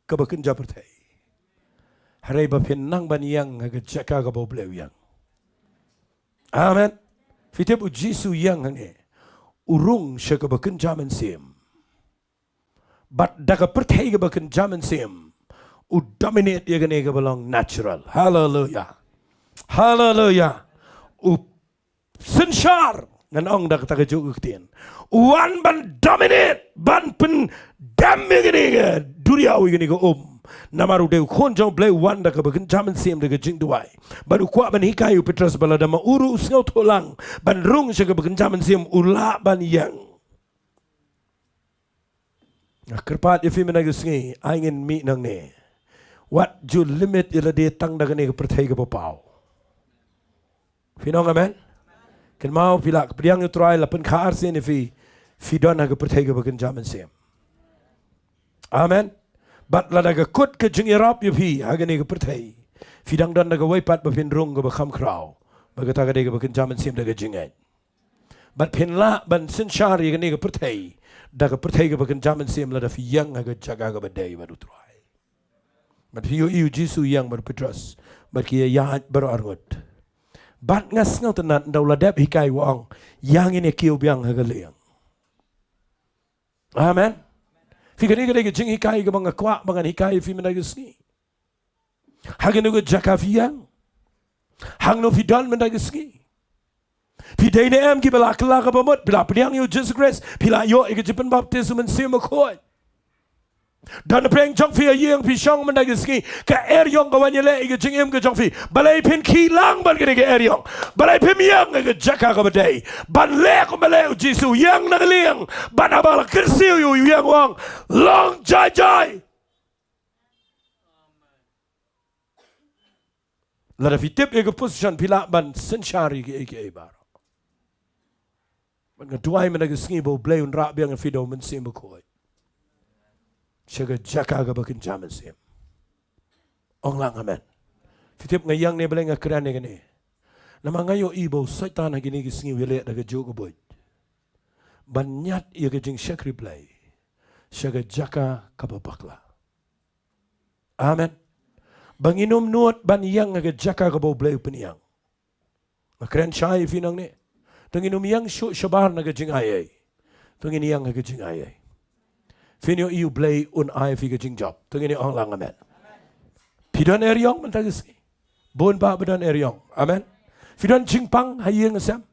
kaba kynja pyrthei, hynrei ba phin nang ban ïeng ha ka jaka kaba U Blei u ïeng. Amen. Phi tip U Jisu u ïeng hangne, u rung sha kaba kynja mynsiem. Bad da ka pyrthei kaba kynja mynsiem, u dominate ïa kane kaba long natural. Haleluya. Haleluya. U synshar, ngan ong da kata kajuh ka ktien. U wan ban dominate, ban pyndem ïa kane ka duriaw, ïa kane ka um. Namar u dei u Khun jong U Blei, u wan da kaba kynja mynsiem, da ka jingduwai. Bad u kwah ban hikai ïa u Petros ba lada ma u ruh u sngewthuh lang ban rung sha kaba kynja mynsiem, u lah ban ïeng. Nga kyrpad ïa phi mynta ka sngi, ai ngin mih nangne. Wat ju limit ïa lade tang da kane ka pyrthei kaba paw. Phi ong amen? Kynmaw phi la pdiang ïa u Trai la pynkha arsien ïa phi, phi don ha ka pyrthei kaba kynja mynsiem. Amen. Bad lada ka kut ka jingïarap ïa phi ha kane ka pyrthei, phi dang don da kawei pat ba phin rung kaba kham khraw, ba kata ka dei kaba kynja mynsiem da ka jingngeit. Bad phin lah ban synshar ïa kane ka pyrthei da ka pyrthei kaba kynja mynsiem lada phi ïeng ha ka jaka kaba dei bad u Trai. Bad phi ïohi u Jisu ïeng bad u Petros, bad ki ïaid baroh arngut. Bad nga sngewtynnat ynda u la dep hikai u ong, ïa ngin ïa kiew biang ha ka lieng. Amen. Phi, kane ka dei ka jinghikai kaba nga kwah ba ngan hikai ïa phi mynta ka sngi. Ha kano ka jaka phi ïeng? Hangno phi don mynta ka sngi? Phi dei ne em kiba la kylla kaba mut, phi la pdiang ïa u Jisu Khrist, phi la ïoh ïa ka jingpynbaptis u Mynsiem Bakhuid. Don pyrshah jong phi ha ïing phi shong mynta ka sngi, ka eriong ka wan ïaleh ïa ka jingim ka jong phi. Balei phin khih lang bad kane ka eriong? Balei phim ïeng ha ka jaka kaba dei ban leh kumba leh u Jisu, ïeng na ka lieng, bad haba la kyrsiew ïa u, u ïeng u ong, long jai jai. Lada phi tip ïa ka position phi lah ban synshar ïa kiei kiei baroh. Bad nga duwai mynta ka sngi ba u Blei un rah biang ïa phi da u Mynsiem Bakhuid sha ka jaka kaba kynja mynsiem. Ong lang amen. Phi tip nga ïeng ne balei nga kren ïa kane? Namar nga ïohi ba u Soitan ha kine ki sngi u ïaleh da kajuh ka buit ban ñiad ïa ka jingshakri Blei sha ka jaka kaba bakla. Amen. Ba ngin ym nud ban ïeng ha ka jaka kaba u Blei u pynïeng. Nga kren shai ïa phi nangne. To ngin ym ïeng shuh shabar na ka jingaiei. To ngin ïeng ha ka jingaiei. Phin ïohi u Blei un ai ïa phi ka jingjop. To ngin ïa ong lang amen. Phi don eriong mynta ka sngi? Bun bah ba don eriong. Amen. Phi don jingpang ha ïing ha sem?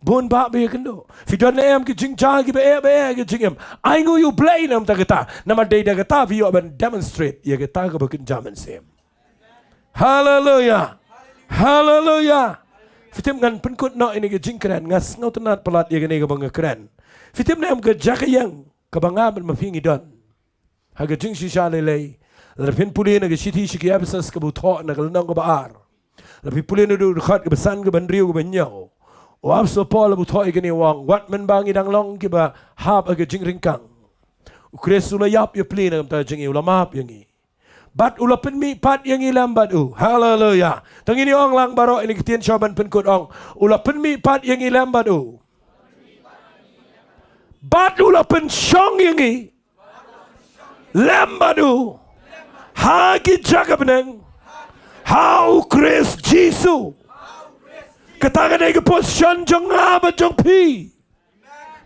Bun bah ba ïakynduh. Phi don ne em ki jingjia kiba eh ba eh ha ka jingim? Ainguh ïa u Blei na ka bynta kata. Namar dei da kata phi ïoh ban demonstrate ïa kata kaba kynja mynsiem. Haleluya. Haleluya. Phi tip ngan pynkut noh ïa kane ka jingkren, nga sngewtynnat palat ïa kane kaba nga kren. Phi tip ne em ka jaka ïeng kaba nga bad ma phi ngi don? Ha ka jingshisha lei lei, lada phin pule na ka shithi sha ki Ephesus kaba thoh na ka lynnong kaba ar, lada phi pule na ka dkhot kaba san, kaba hynriew, kaba hynñiew, u apostol Paul u thoh ïa kane u ong, wat mynba ngi dang long kiba hap ha ka jingryngkang, u Khrist u la ïap ïapli na ka bynta jong ngi, u la map ïa ngi. Bad u la pynmihpat ïa ngi lem bad u. Haleluya. To ngin ïa ong lang baroh ïa kine ki ktien shuwa ban pynkut, ong, u la pynmihpat ïa ngi lem bad u. Bad u la pynshong ïa ngi lem bad u ha ki jaka bneng ha u Khrist Jisu. Kata ka dei ka position jong nga bad jong phi.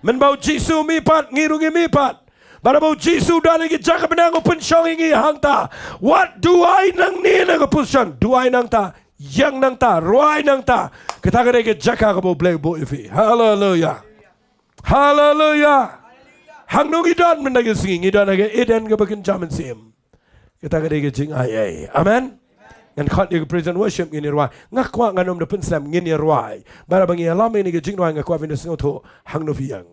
Mynba u Jisu u mihpat, ngi ruh ngi mihpat. Bad haba u Jisu u don ha ka jaka bneng u pynshong ïa ngi hangta. Wat duwai nangne na ka position, duwai nangta, ïeng nangta, rwai nangta. Kata ka dei ka jaka kaba u Blei u buh ïa phi. Haleluya. Haleluya. Hangno ngi don mynta ka sngi? Ngi don ha ka Eden kaba kynja mynsiem. Kata ka dei ka jingaiei. Amen. Ngan khot ïa ka praise and worship, ngin ïa rwai. Nga kwah ngan ym da pynslem, ngin ïa rwai. Bad haba ngi ïalam ïa kane ka jingrwai nga kwah phin da sngewthuh hangno phi ïeng.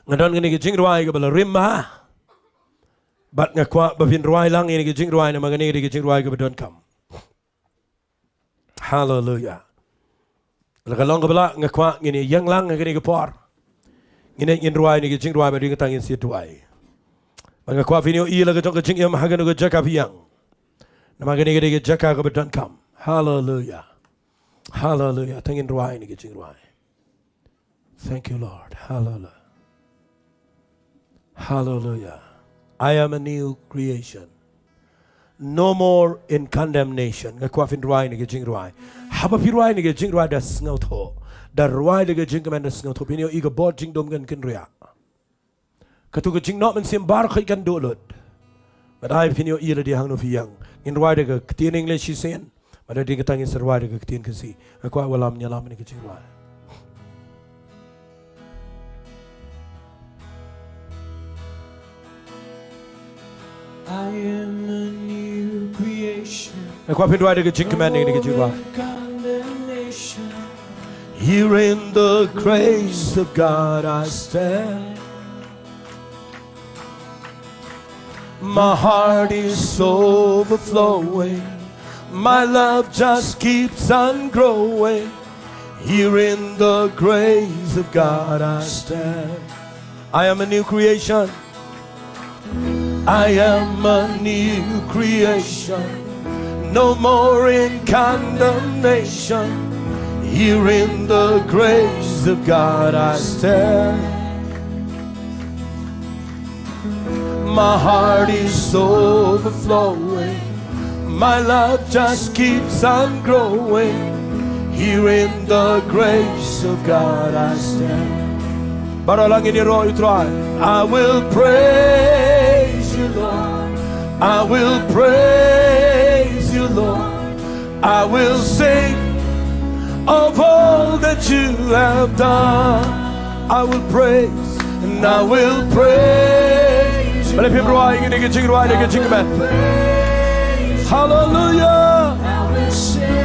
Nga don kane ka jingrwai kaba la rim bha. Bad nga kwah ba phin rwai lang ïa kane ka jingrwai namar kane ka dei ka jingrwai kaba donkam. Haleluya. La ka long kaba lah, nga kwah ngin ïeng lang ha kane ka por. Ngin ïeng, ngin rwai ïa kane ka jingrwai bad dei kata ngin sa duwai. Bad nga kwah phin ïohi la ka jong ka jingim ha kano ka jaka phi ïeng. Namar kane ka dei ka jaka kaba donkam. Haleluya. Haleluya. To ngin rwai ïa kane ka jingrwai. Thank you, Lord. Hallelujah. Hallelujah. I am a new creation. No more in condemnation. Nga kwah phin rwai ïa kane ka jingrwai. Haba phi rwai ïa kane ka jingrwai da sngewthuh, da rwai da ka jingkmen da sngewthuh, phin ïohi ka bor jingdum kan kynriah. Katu ka jingnoh mynsiem baroh kan duh lut. Bad ai phin ïohi lade hangno phi ïeng. Ngin rwai da ka ktien English shisien. Bad hadien kata ngin sa rwai da ka ktien Khasi. Nga kwah wallam ïalam ïa kane ka jingrwai. I am a new creation. Nga kwah phin rwai da ka jingkmen ïa kane ka jingrwai. No more condemnation. Here in the grace of God I stand. My heart is overflowing. My love just keeps on growing. Here in the grace of God I stand. I am a new creation. I am a new creation. No more in condemnation. Here in the grace of God I stand. My heart is overflowing. My love just keeps on growing. Here in the grace of God I stand. Baroh lang ngin ïaroh ïa u Trai. I will praise you, Lord. I will praise you, Lord. I will sing of all that you have done. I will praise and I will praise you. Balei phim rwai ïa kine ki jingrwai, ïa ki jingkmen? Hallelujah. I will sing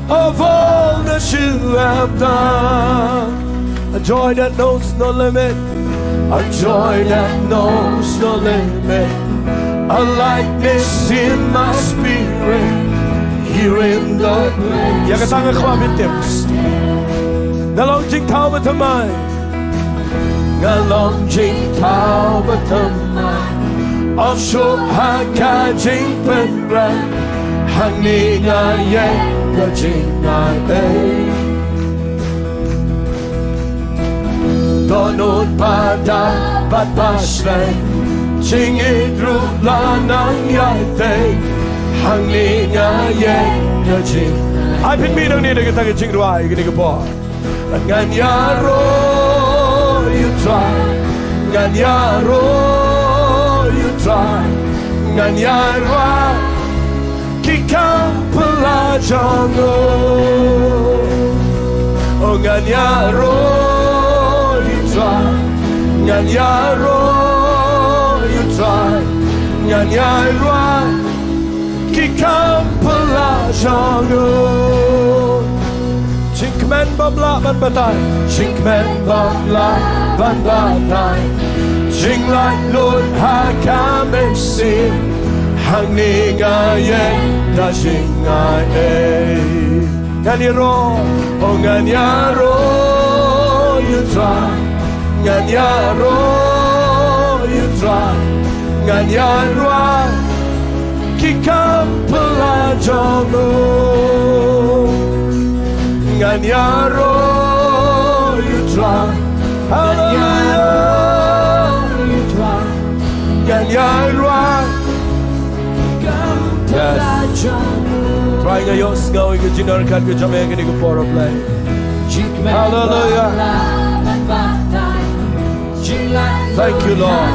of all that you have done. A joy that knows no limit. A joy that knows no limit. A lightness in my spirit. Here in the place. Ïa kata nga kwah ban tip. Nga long jingthaw ba thymmai. Nga long jingthaw ba thymmai. Ym shuh ha ka jingpynrem. Hangne nga ïeng ka jingaiei. Dohnud ba dap bad ba shlei. Jingïeit ruh la nang ïaid tei. Hangne nga ïeng ka jing. Ai pynmih nangne da kata ka jingrwai kane ka por. Ngan ïaroh ïa u Trai. Ngan ïaroh ïa u Trai. Ngan ïaroh ki kam pynlah jong u. Oh, ngan ïaroh ïa u Trai. Ngan ïaroh ïa u Trai. Ngan ïaroh ki kam pynlah jong u. Jingkmen bym lah ban batai. Jingkmen bym lah ban batai. Jinglait lut ha ka mynsiem. Hangne nga ïeng da jingaiei. Ngan ïaroh, oh ngan ïaroh ïa u Trai. Ngan ïaroh ïa u Trai. Ngan ïaroh ki kam pynlah jong u. Ngan ïaroh ïa u Trai. Hallelujah. Ngan ïaroh. Yes. Trai, nga ïohsngew ïa ka jingïarap ka jong me ha kane ka por, oh Blei. Hallelujah. Thank you, Lord.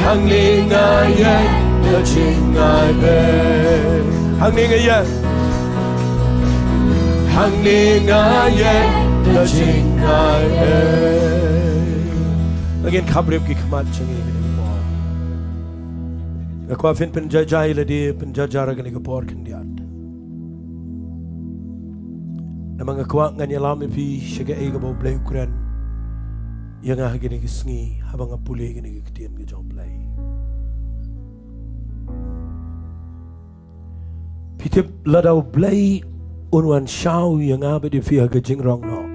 Hangne nga ïeng da jingaiei. Hangne nga ïeng. Hangne nga ïeng da jingaiei. Ngin khapbriew ki khmat jong ngi ha kane ka por. Nga kwah phin pynjah jai lade, pynjah jar ha kane ka por khyndiat. Namar nga kwah ngan ïalam ïa phi sha kaei kaba U Blei u kren ïa nga ha kane ka sngi, haba nga pule ïa kane ka ktien ka jong U Blei. Phi tip, lada U Blei un wan shaw ïa nga bad ïa phi ha ka jingrong noh,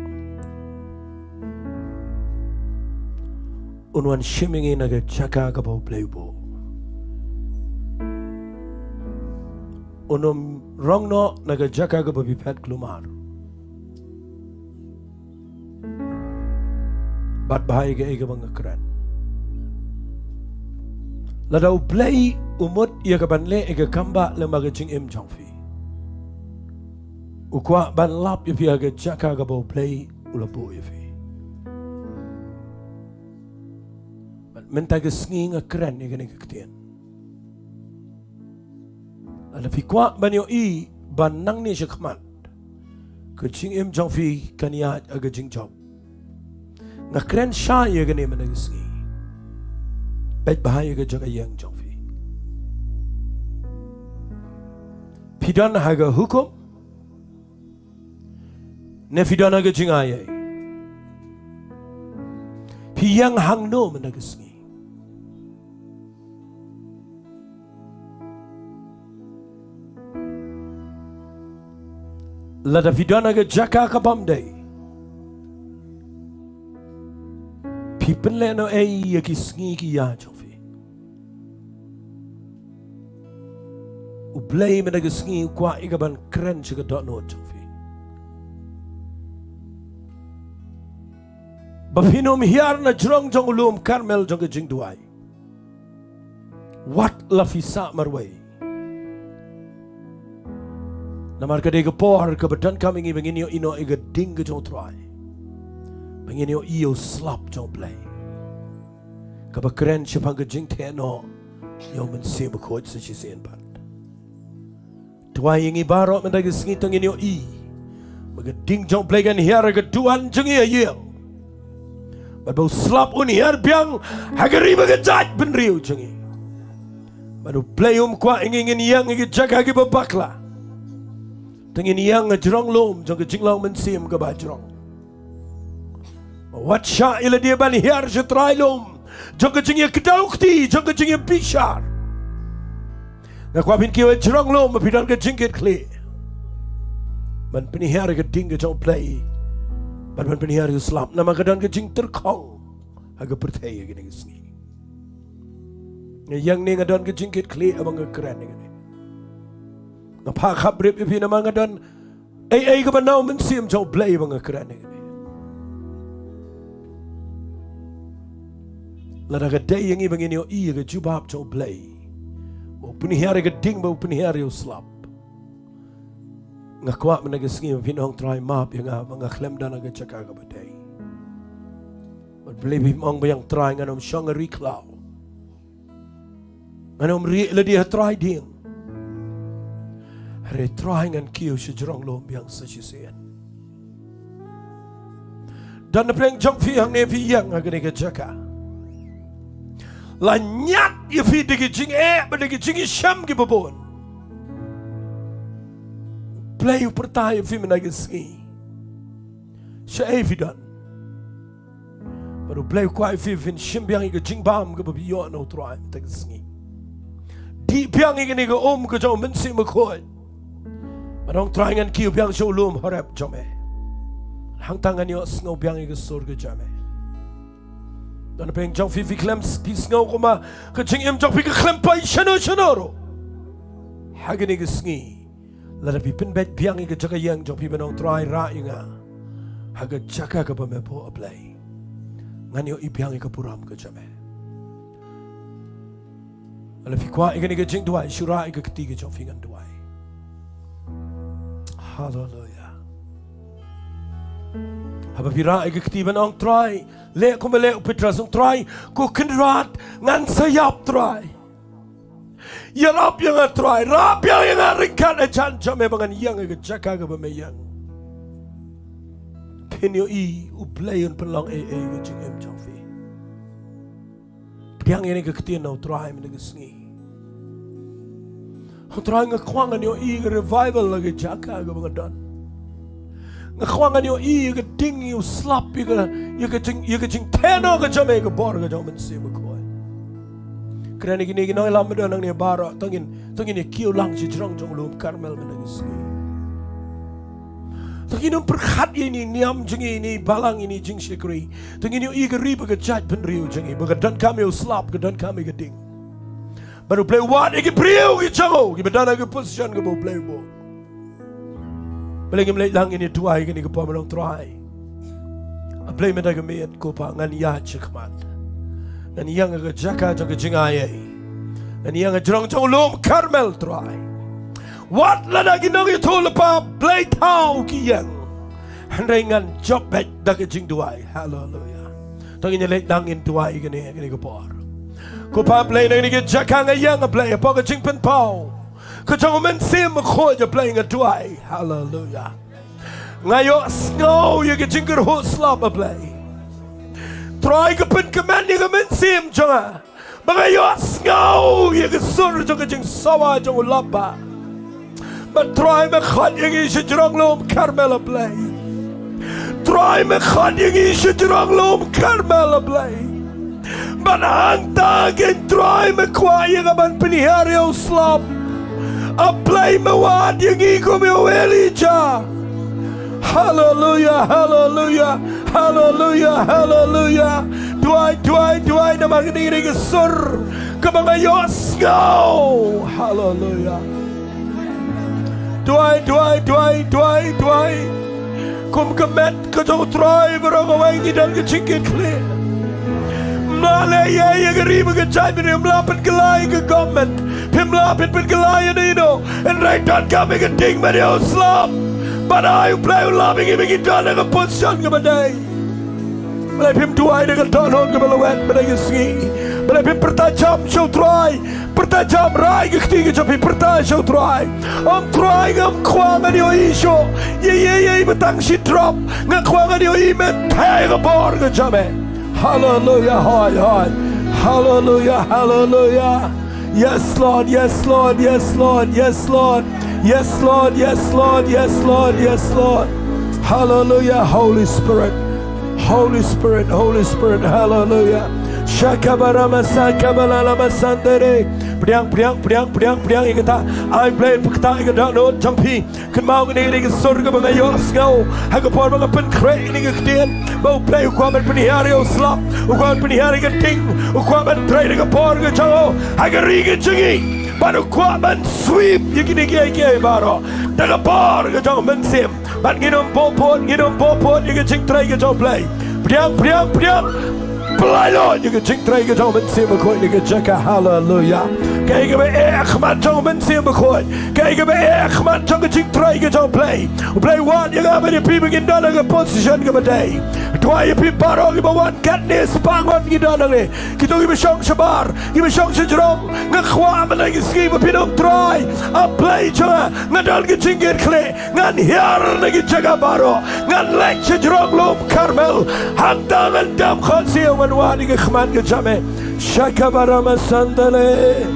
un wan shim ïa ngi na ka jaka kaba U Blei u buh. Un ym rong noh na ka jaka kaba phi phet kulmar. Bad bha ïa kaei kaba nga kren. Lada U Blei u mut ïa kaban leh ïa ka kambah lyngba ka jingim jong phi, u kwah ban lap ïa phi ha ka jaka kaba U Blei u la buh ïa phi. Bad mynta ka sngi nga kren ïa kane ka ktien. Lada phi kwah ban ïohi ba nangne shakhmat ka jingim jong phi kan ïaid ha ka jingjop, nga kren shai ïa kane mynta ka sngi. Peit bha ïa ka jaka ïeng jong phi. Phi don ha ka hukum ne phi don ha ka jingaiei? Phi ïeng hangno mynta ka sngi? Lada phi don ha ka jaka ka bym dei, phi pynlehnohei ïa ki sngi ki ïa jong phi. U Blei mynta ka sngi u kwah ïa ka ban kren sha ka dohnud jong phi, ba phin ym hiar na jrong jong u lum Karmel jong ka jingduwai. Wat la phi sah marwei. Namar ka dei ka por kaba donkam ïa ngi ba ngin ïohi noh ïa ka ding ka jong u Trai, ba ngin ïohi ïa u slap jong u Blei, kaba kren shaphang ka jingtheh noh ïa u Mynsiem Bakhuid sa shisien pat. Duwai ïa ngi baroh mynta ka sngi, to ngin ïohi ba ka ding jong u Blei kan hiar ha ka duwan jong ngi ha ïing, bad ba u slap un hiar biang ha ka ri bad ka jaitbynriew jong ngi. Bad u Blei um kwah ïa ngi ngin ïeng ha ki jaka kiba bakla. To ngin ïeng ha jrong lum jong ka jinglong mynsiem kaba jrong. Wat shah ïa lade ban hiar sha trai lum jong ka jingïakdew kti, jong ka jingïabishar. Nga kwah phin kiew ha jrong lum ba phi don ka jingkitkhlieh ban pynhiar ïa ka ding ka jong u Blei, ban, ban pynhiar ïa u slap, namar ka don ka jingtyrkhong ha ka pyrthei ha kane ka sngi. Nga ïeng ne nga don ka jingkitkhlieh haba nga kren ïa kane? Nga phah khaprip ïa phi namar nga don ei ei kaba na u Mynsiem jong u Blei ba nga kren ïa kane? Lada ka dei ïa ngi ba ngin ïohi ïa ka jubab jong u Blei, ba u pynhiar ïa ka ding, ba u pynhiar ïa u slap, nga kwah mynta ka sngi ba phin ong, Trai, map ïa nga ba nga khlem don ha ka jaka kaba dei. Bad balei phim ong biang, Trai, ngan ym shong ha ri khlaw, ngan ym rieh lade ha trai dieng. Hynrei Trai, ngan kiew sha jrong lum biang sa shisien. Don na pdeng jong phi hangne, phi ïeng ha kane ka jaka, la ñiad ïa phi da ki jingeh bad da ki jingïashem kiba bun. Blei u pyrta ïa phi mynta ka sngi. Shaei phi don? Bad u Blei u kwah ïa phi ba phin shim biang ïa ka jingbam kaba phi ïoh na u Trai mynta ka sngi. Dih biang ïa kane ka um ka jong u Mynsiem Bakhuid bad ong, Trai, ngan kiew biang sha u lum Horeb jong me. Hangta ngan ïohsngew biang ïa ka sur ka jong me. Don na pdeng jong phi, phi khlem s-, phi sngew kumba ka jingim jong phi ka khlem poi shano shano ruh ha kane ka sngi. Lada phi pynbeit biang ïa ka jaka ïeng jong phi ban ong, Trai, rah ïa nga ha ka jaka kaba me buh, A Blei. Ngan ïohi biang ïa ka burom ka jong me. Lada phi kwah ïa kane ka jingduwai, shu rah ïa ka kti ka jong phi, ngan duwai. Haleluia. Haba phi rah ïa ka kti ban ong, Trai, leh kumba leh u Petros, ong, Trai, ko Kynrad, ngan sa ïap, Trai. Ïarap ïa nga, Trai, rah biang ïa nga ryngkat hajan jong me ba ngan ïeng ha ka jaka kaba me ïeng. Phin ïohi U Blei un pynlong ei ei ha ka jingim jong phi. Pdiang ïa kane ka ktien na U Trai mynta ka sngi. Ong, Trai, nga kwah ngan ïohi ka revival ha ka jaka kaba nga don. Nga kwah ngan ïohi ïa ka ding, ïa u slap, ïa ka, ïa ka jing, ïa ka jingtheh noh ka jong me ha ka bor ka jong U Mynsiem Bakhuid. Kren ïa kine ki nongïalam ba don hangne baroh, to ngin, to ngin ïa kiew lang sha jrong jong u lum Karmel mynta ka sngi. To ngin ym pyrkhat ïa ine i niam jong ngi, ine i balang, ine i jingshakri. To ngin ïohi ka ri bad ka jaitbynriew jong ngi ba ka donkam ïa u slap, ka donkam ïa ka ding. Bad U Blei u wad ïa ki briew ki jong u kiba don ha ka position kaba U Blei u buh. Balei ngim leit lang ngin ïa duwai kane ka por, ban ong, Trai, A Blei mynta ka miet, ko Pa, ngan ïaid shakhmat. Ngan ïeng ha ka jaka jong ka jingai ei. Ngan ïeng ha jrong jong u lum Karmel, Trai. Wat lada ki nongïathuhlypa Blei thaw ki ïeng, hynrei ngan jop beit da ka jingduwai. Haleluia. To ngin ïa leit lang ngin duwai kane, kane ka por. Ko Pa Blei, na kane ka jaka nga ïeng, A Blei, hapoh ka jingpynpaw ka jong U Mynsiem Bakhuid, A Blei, nga duwai. Haleluia. Nga ïohsngew ïa ka jingkyrhuh slap, A Blei. Trai, ka pynkmen ïa ka mynsiem jong nga ba nga ïohsngew ïa ka sur jong ka jingsawa jong u lap ba. Bad Trai, me khot ïa ngi sha jrong lum Karmel, A Blei. Trai, me khot ïa ngi sha jrong lum Karmel, A Blei. Bad hangta kein, Trai, me kwah ïa nga ban pynhiar ïa u slap. A Blei, me wad ïa ngi kum ïa u Elijah. Haleluia, haleluia, haleluia, haleluia. Duwai, duwai, duwai namar kane ka dei ka sur kaba nga ïohsngew. Haleluia. Duwai, duwai, duwai, duwai, duwai. Kum ka met ka jong U Trai baroh kawei ngi don ka jingkitkhlieh. Ym lah leh ei ei ïa ka ri bad ka jaitbynriew, ym lah pynkylla ïa ka government, phim lah pynkylla ïa ino ino. Hynrei donkam ïa ka ding ban ïoh slap. Bad ai U Blei u lap ïa ngi ba ngi don ha ka position kaba dei. Balei phim duwai da ka dohnud kaba lwet mynta ka sngi? Balei phim pyrta jam sha U Trai? Pyrta jam, rai ka kti ka jong phi, pyrta sha U Trai. Ong Trai, ngam kwah ngan ïohi shuh ïa ei ei ei ba tang shi drop. Nga kwah ngan ïohi me theh ka bor ka jong me. Haleluia, hoi hoi. Haleluia, haleluia. Yes Lord, yes Lord, yes Lord, yes Lord. Yes Lord, yes Lord, yes Lord, yes Lord. Haleluia, Holy Spirit. Holy Spirit, Holy Spirit, haleluia. Shakabarama sakabalala masandere. Pdiang, pdiang, pdiang, pdiang, pdiang ïa kata. Ai Blei pyrta ïa ka dohnud jong phi. Kynmaw kane ka dei ka sur kaba nga ïohsngew ha ka por ba nga pynkhreh ïa kane ka ktien. Ba U Blei u kwah ban pynhiar ïa u slap, u kwah ban pynhiar ïa ka ding, u kwah ban trei da ka bor ka jong u ha ka ri ka jong ngi. Bad u kwah ban sweep ïa kine kiei kiei baroh da ka bor ka jong u Mynsiem. Bad ngin ym buh bud, ngin ym buh bud ïa ka jingtrei ka jong U Blei. Pdiang, pdiang, pdiang. Pynlait lut ïa ka jingtrei ka jong u Mynsiem Bakhuid ha kane ka jaka. Haleluia. Kaei kaba eh ha khmat jong u Mynsiem Bakhuid? Kaei kaba eh ha khmat jong ka jingtrei ka jong U Blei? U Blei u wad ïa nga bad ïa phi ba ngin don ha ka position kaba dei. Duwai ïa phi baroh kiba wan katne, spah ngut ngi don hangne. Kito kiba shong shabar, kiba shong shajrong, nga kwah mynta ka sngi ba phin ong Trai, A Blei jong nga, nga don ka jingkitkhlieh. Ngan hiar na ki jaka baroh. Ngan leit sha jrong lum Karmel. Hangta ngan dem khohsiew, ngan wad ïa ka khmat ka jong me. Shakabarama sandale.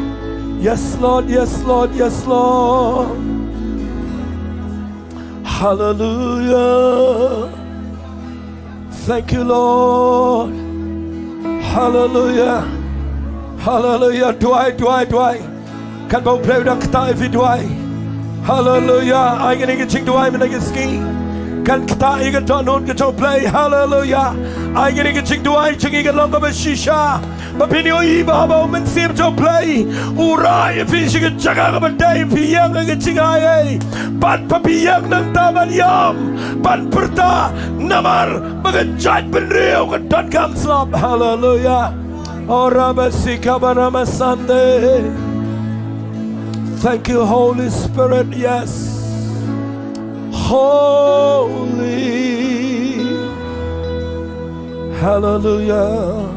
Yes Lord, yes Lord, yes Lord. Hallelujah. Thank you, Lord. Hallelujah. Hallelujah. Duwai, duwai, duwai. Katba U Blei u dang ktah ïa phi, duwai. Haleluia. Ai kane ka jingduwai mynta ka sngi kan ktah ïa ka dohnud ka jong U Blei. Haleluia. Ai kane ka jingduwai jong ngi kan long kaba shisha. Ba phin ïohi ba haba U Mynsiem jong U Blei u rah ïa phi sha ka jaka kaba dei, phi ïeng ha ka jingai ei. Bad ba phi ïeng nangta ban ïam, ban pyrta, namar ba ka jaitbynriew ka donkam slap. Haleluia. Oh, Rabasika Banamasande. Thank you, Holy Spirit. Yes. Holy. Hallelujah.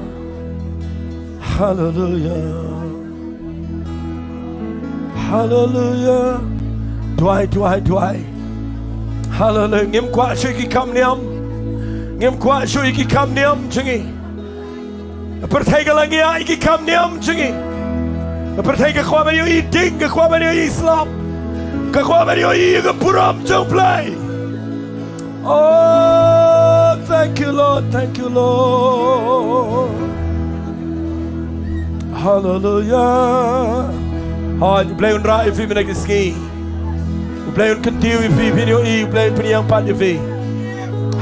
Hallelujah. Hallelujah. Duwai, duwai, duwai. Hallelujah. Ngim kwah shuh ïa ki kam niam. Ngim kwah shuh ïa ki kam niam jong ngi. Pyrthei ka la ngiah ïa ki kam niam jong ngi. Pyrthei ka kwah ban ïohi ding, ka kwah ban ïohi slap. Ka kwah ban ïohi ïa ka burom jong U Blei. Oh, thank you, Lord. Thank you, Lord. Hallelujah. Hoi, U Blei un rah ïa phi mynta ka sngi. U Blei un kyntiew ïa phi, phin ïohi, U Blei un pynïeng pat ïa phi.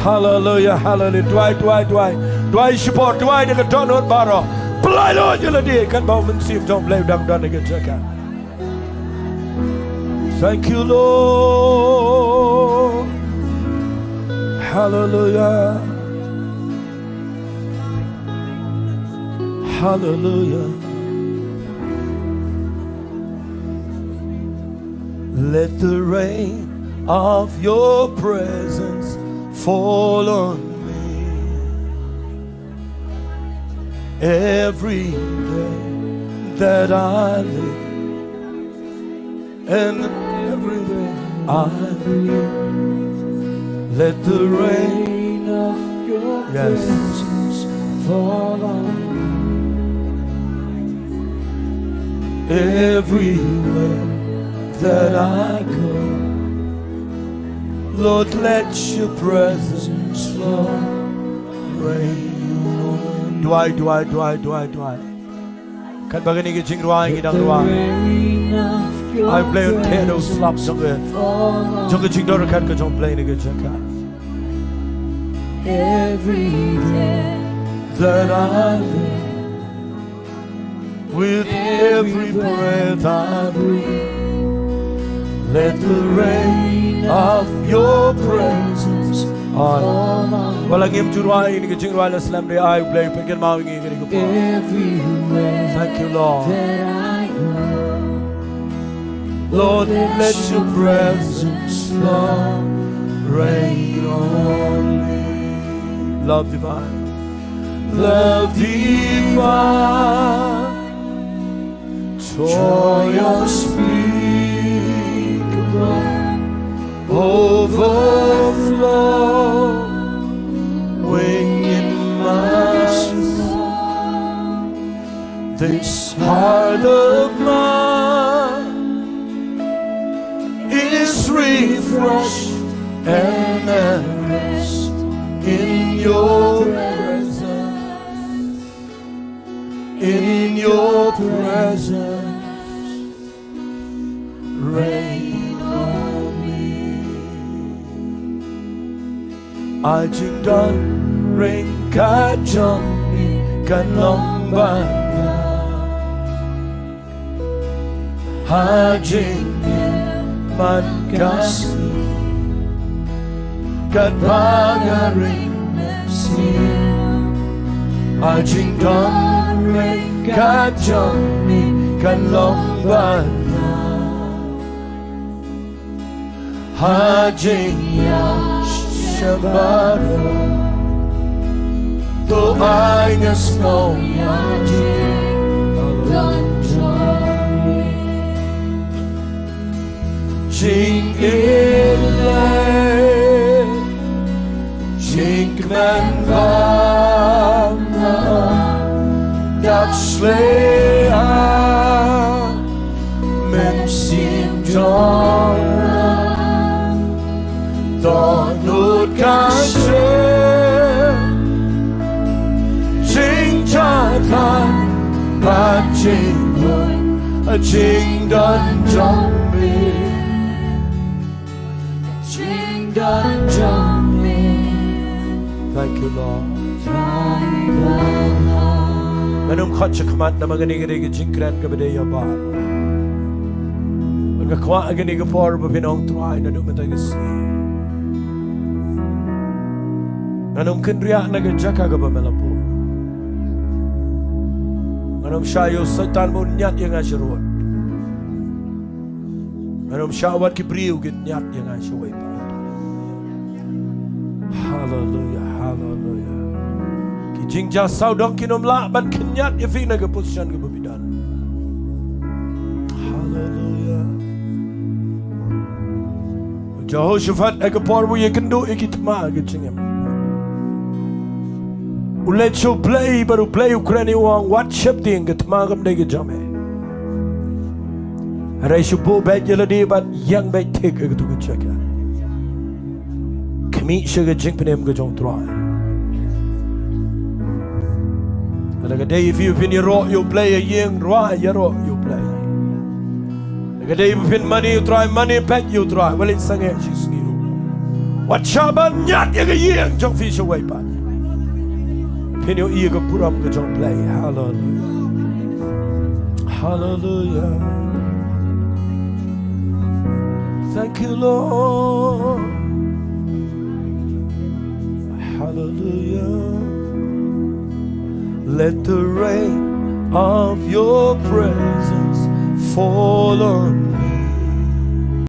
Hallelujah, hallelujah. Duwai, duwai, duwai. Duwai shipor, duwai da ka dohnud baroh. Pynlait lut ïa lade, katba U Mynsiem jong U Blei u dang don ha ka jaka. Thank you, Lord. Hallelujah. Hallelujah. Let the rain of your presence fall on me. Every day that I live, and every day I breathe, let the rain of your Yes. presence fall on me. Everywhere that I go, Lord, let your presence flow. Rain on me. Duwai, duwai, duwai, duwai, duwai. Katba kane ka jingrwai ngi dang rwai. Ai Blei, un theh da u slap jong ka, jong ka jingdonkam ka jong U Blei na ka jaka. Every day that I live, with every breath I breathe, let the rain of your presence fall on me. Wat la ngim ju rwai ïa kane ka jingrwai, la slem, dei ai U Blei u pynkynmaw ïa ngi ïa kane ka por. Everywhere, thank you, Lord, that I go, Lord, let your presence fall, rain on me. Love divine. Love divine. Joy unspeakable, overflowing in my soul. This heart of mine is refreshed and at rest in your presence. In your presence, rain on me. A jingdon ryngkat jong me kan long ban ïa ha jingim man ka sngi, katba nga ring mynsiem. A jingdon ryngkat jong me kan long ban ïa ha jingïashem baroh. To ai nga sngew ïa jingdon jong me. Jingïeit, jingkmen bad dap shlei ha mynsiem jong nga. Dohnud ka jingïeit, jingjahthait bad jingbuit, jingdon jong me. Jingdon jong me. Thank you, Lord. Ngan ym khot shakhmat namar kane ka dei ka jingkren kaba dei ïa baroh. Nga kwah ha kane ka por ba phin ong Trai naduh mynta ka sngi, ngan ym kynriah na ka jaka kaba me la buh. Ngan ym shah ïa u Soitan ba un ñiad ïa nga sharud. Ngan ym shah wat ki briew kin ñiad ïa nga shawei pat. Haleluia, haleluia. Ki jingjia sawdong kin ym lah ban kynñiat ïa phi na ka position kaba phi don. Haleluia. Jehoshaphat ha ka por ba u ïakynduh ïa ki thma ha ka jingim, u leit sha U Blei bad U Blei u kren ïa u, u ong wat sheptieng, ka thma kam dei ka jong me. Hynrei shu buh beit ïa lade bad ïeng beit thik ha katu ka jaka. Khmih sha ka jingpynim ka jong U Trai. Lada ka dei ïa phi ba phin ïaroh ïa U Blei ha ïing, rwai ïaroh ïa U Blei. Lada ka dei ba phin mane ïa U Trai, mane beit ïa U Trai. Wat leit sangeh shisngi ruh. Wat shah ban ñiad ïa ka ïing jong phi shawei pat. Phin ïohi ïa ka burom ka jong U Blei. Haleluia. Haleluia. Thank you, Lord. Hallelujah. Let the rain of your presence fall on me.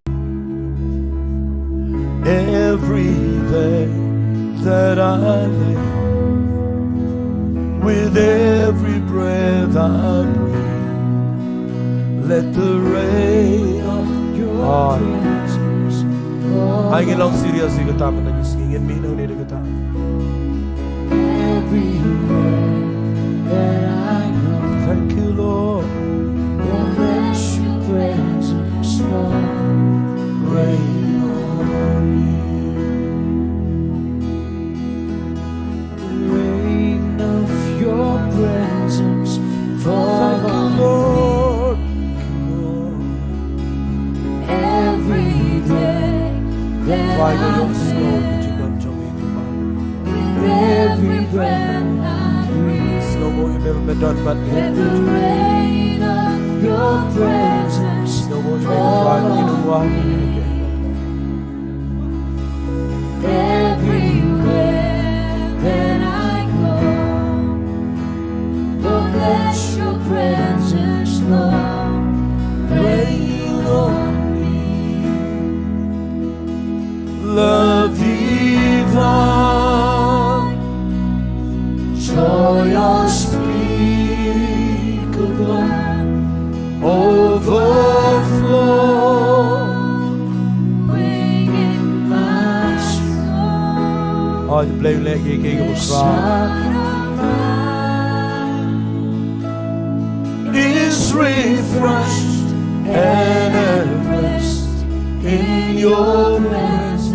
Every day that I live, with every breath I breathe, let the rain of your presence fall. Ai ngin long serious ïa kata mynta ka sngi, ngin mih nangne da kata. Everywhere that I go, thank you, Lord. Won't let your presence fall. Rain on me. Rain of your presence fall on me. Thank you, Lord. Trai, nga ïohsngew ïa ka jingdon jong me, Kpa. With every breath I breathe, sngewnguh ïa me ba me don bad ngi. Let the rain of your presence fall on me. Sngewnguh ïa me, Trai, ba ngi don bad ngi. Everywhere that I go, Lord, let your presence, Lord, rain on me. Love divine, joy unspeakable, overflowing in my soul. Hooid, Blei, leh ïa kiei kiei kiba khraw. Is refreshed and at rest in your presence.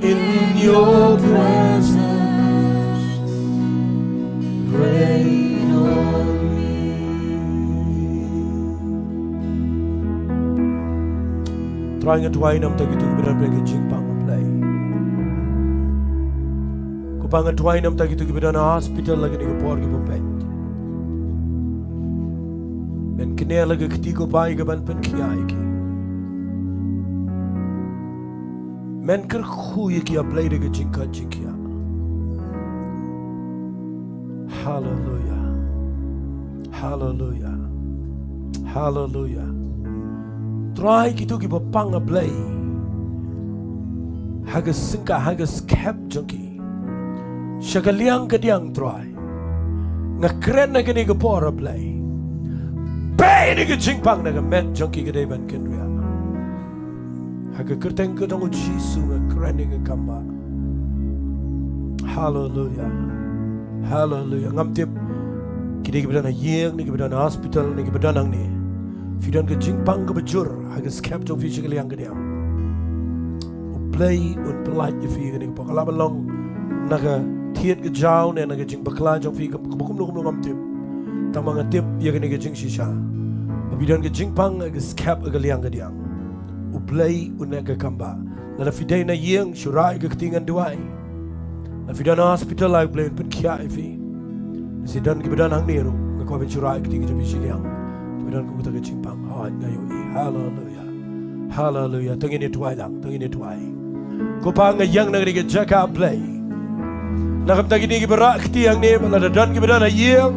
In your presence, rain on me. Trai, nga duwai namar kito kiba don ha ka jingpang, Blei. Ko Pa, nga duwai namar kito kiba don ha hospital ha kane ka por kaba peit. Men knieh la ka kti, ko Pa, ïa kaban pynkhiah ïa ki. Men kyrkhu ïa ki, A Blei, da ka jingkoit jingkhiah. Haleluia. Haleluia. Haleluia. Trai, kito kiba pang, A Blei, ha ka syngkha, ha ka skhem jong ki sha ka liang ka diang, Trai, nga kren ha kane ka por, A Blei, peit ïa ka jingpang na ka met jong ki, ka dei ban kynriah. Ha ka kyrteng ka jong u Jisu nga kren ïa ka kambah. Haleluia. Haleluia. Ngam tip kito kiba don ha ïing, ne kiba don ha hospital, ne kiba don hangne, phi don ka jingpang kaba jur ha ka skhem jong phi sha ka liang ka diang. U Blei un pyllait ïa phi ha kane ka por. Ka lah ban long na ka thied ka jaw ne na ka jingbakla jong phi, kaba kumno kumno ngam tip. Tangba nga tip ïa kane ka jingshisha, ba phi don ka jingpang ha ka skhem ha ka liang ka diang. U Blei un leh ka kambah. Lada phi dei na ïing, shu rah ïa ka kti, ngan duwai. Lada phi don ha hospital, ai U Blei un pynkhiah ïa phi. Lada phi don kiba don hangne ruh, nga kwah ba phin shu rah ïa ka kti ka jong phi shiliang. Kiba don kum kata ka jingpang, hooid, nga ïohi. Haleluia. Haleluia. To ngin ïa duwai lang, to ngin ïa duwai. Ko Pa, nga ïeng na kane ka jaka, Blei. Na ka bynta kine kiba rah kti hangne, lada don kiba don ha ïing,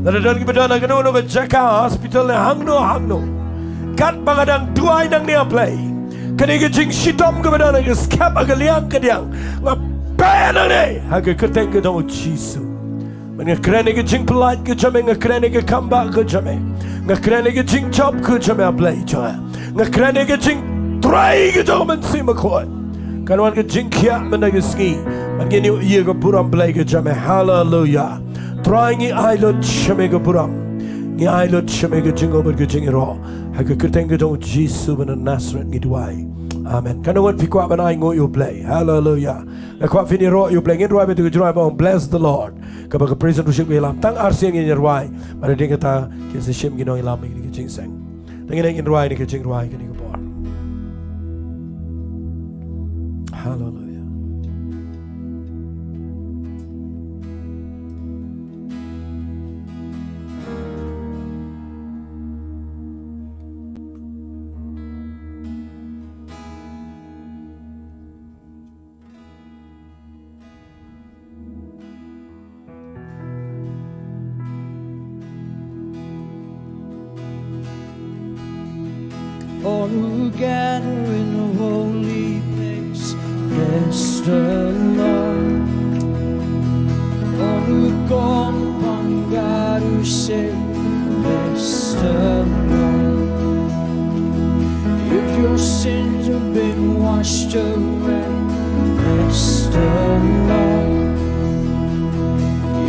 lada don kiba don ha kano kano ka jaka, hospital ne hangno hangno. Katba nga dang duwai nangne, A Blei, kane ka jingshitom kaba don ha ka skhem ha ka liang ka diang, nga peit nangne ha ka kyrteng ka jong u Jisu. Ba nga kren ïa ka jingpyllait ka jong me, nga kren ïa ka kambah ka jong me, nga kren ïa ka jingjop ka jong me, A Blei jong nga. Nga kren ïa ka jingtrei ka jong u Mynsiem Bakhuid. Kan wan ka jingkhiah mynta ka sngi, bad ngin ïohi ïa ka burom, Blei, ka jong me. Haleluia. Trai, ngi ai lut sha me ka burom, ngi ai lut sha me ka jingngop bad ka jingïaroh. Ha ka kyrteng ka jong u Jisu ba na Nasareth ngi duwai. Amen. Katno ngut phi kwah ban ainguh ïa u Blei? Haleluia. Nga kwah phin ïaroh ïa u Blei. Ngin rwai beit ïa ka jingrwai ba ong Bless the Lord, kaba ka praise and worship ka ïalam. Tang arsien ngin ïa rwai, bad hadien kata kin sa shim ki nongïalam ïa kane ka jingïaseng. Te ngin ïa, ngin rwai ïa ka jingrwai kane ka por. Haleluia. All who gather in the holy place, bless the Lord. All who call upon God who saves, bless the Lord. If your sins have been washed away, bless the Lord.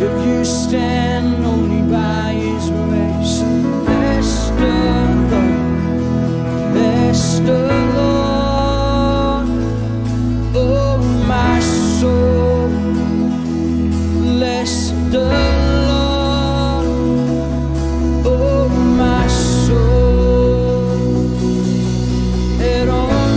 If you stand only by his grace, bless the Lord. Bless the Lord, oh my soul. Bless the Lord, oh my soul. And all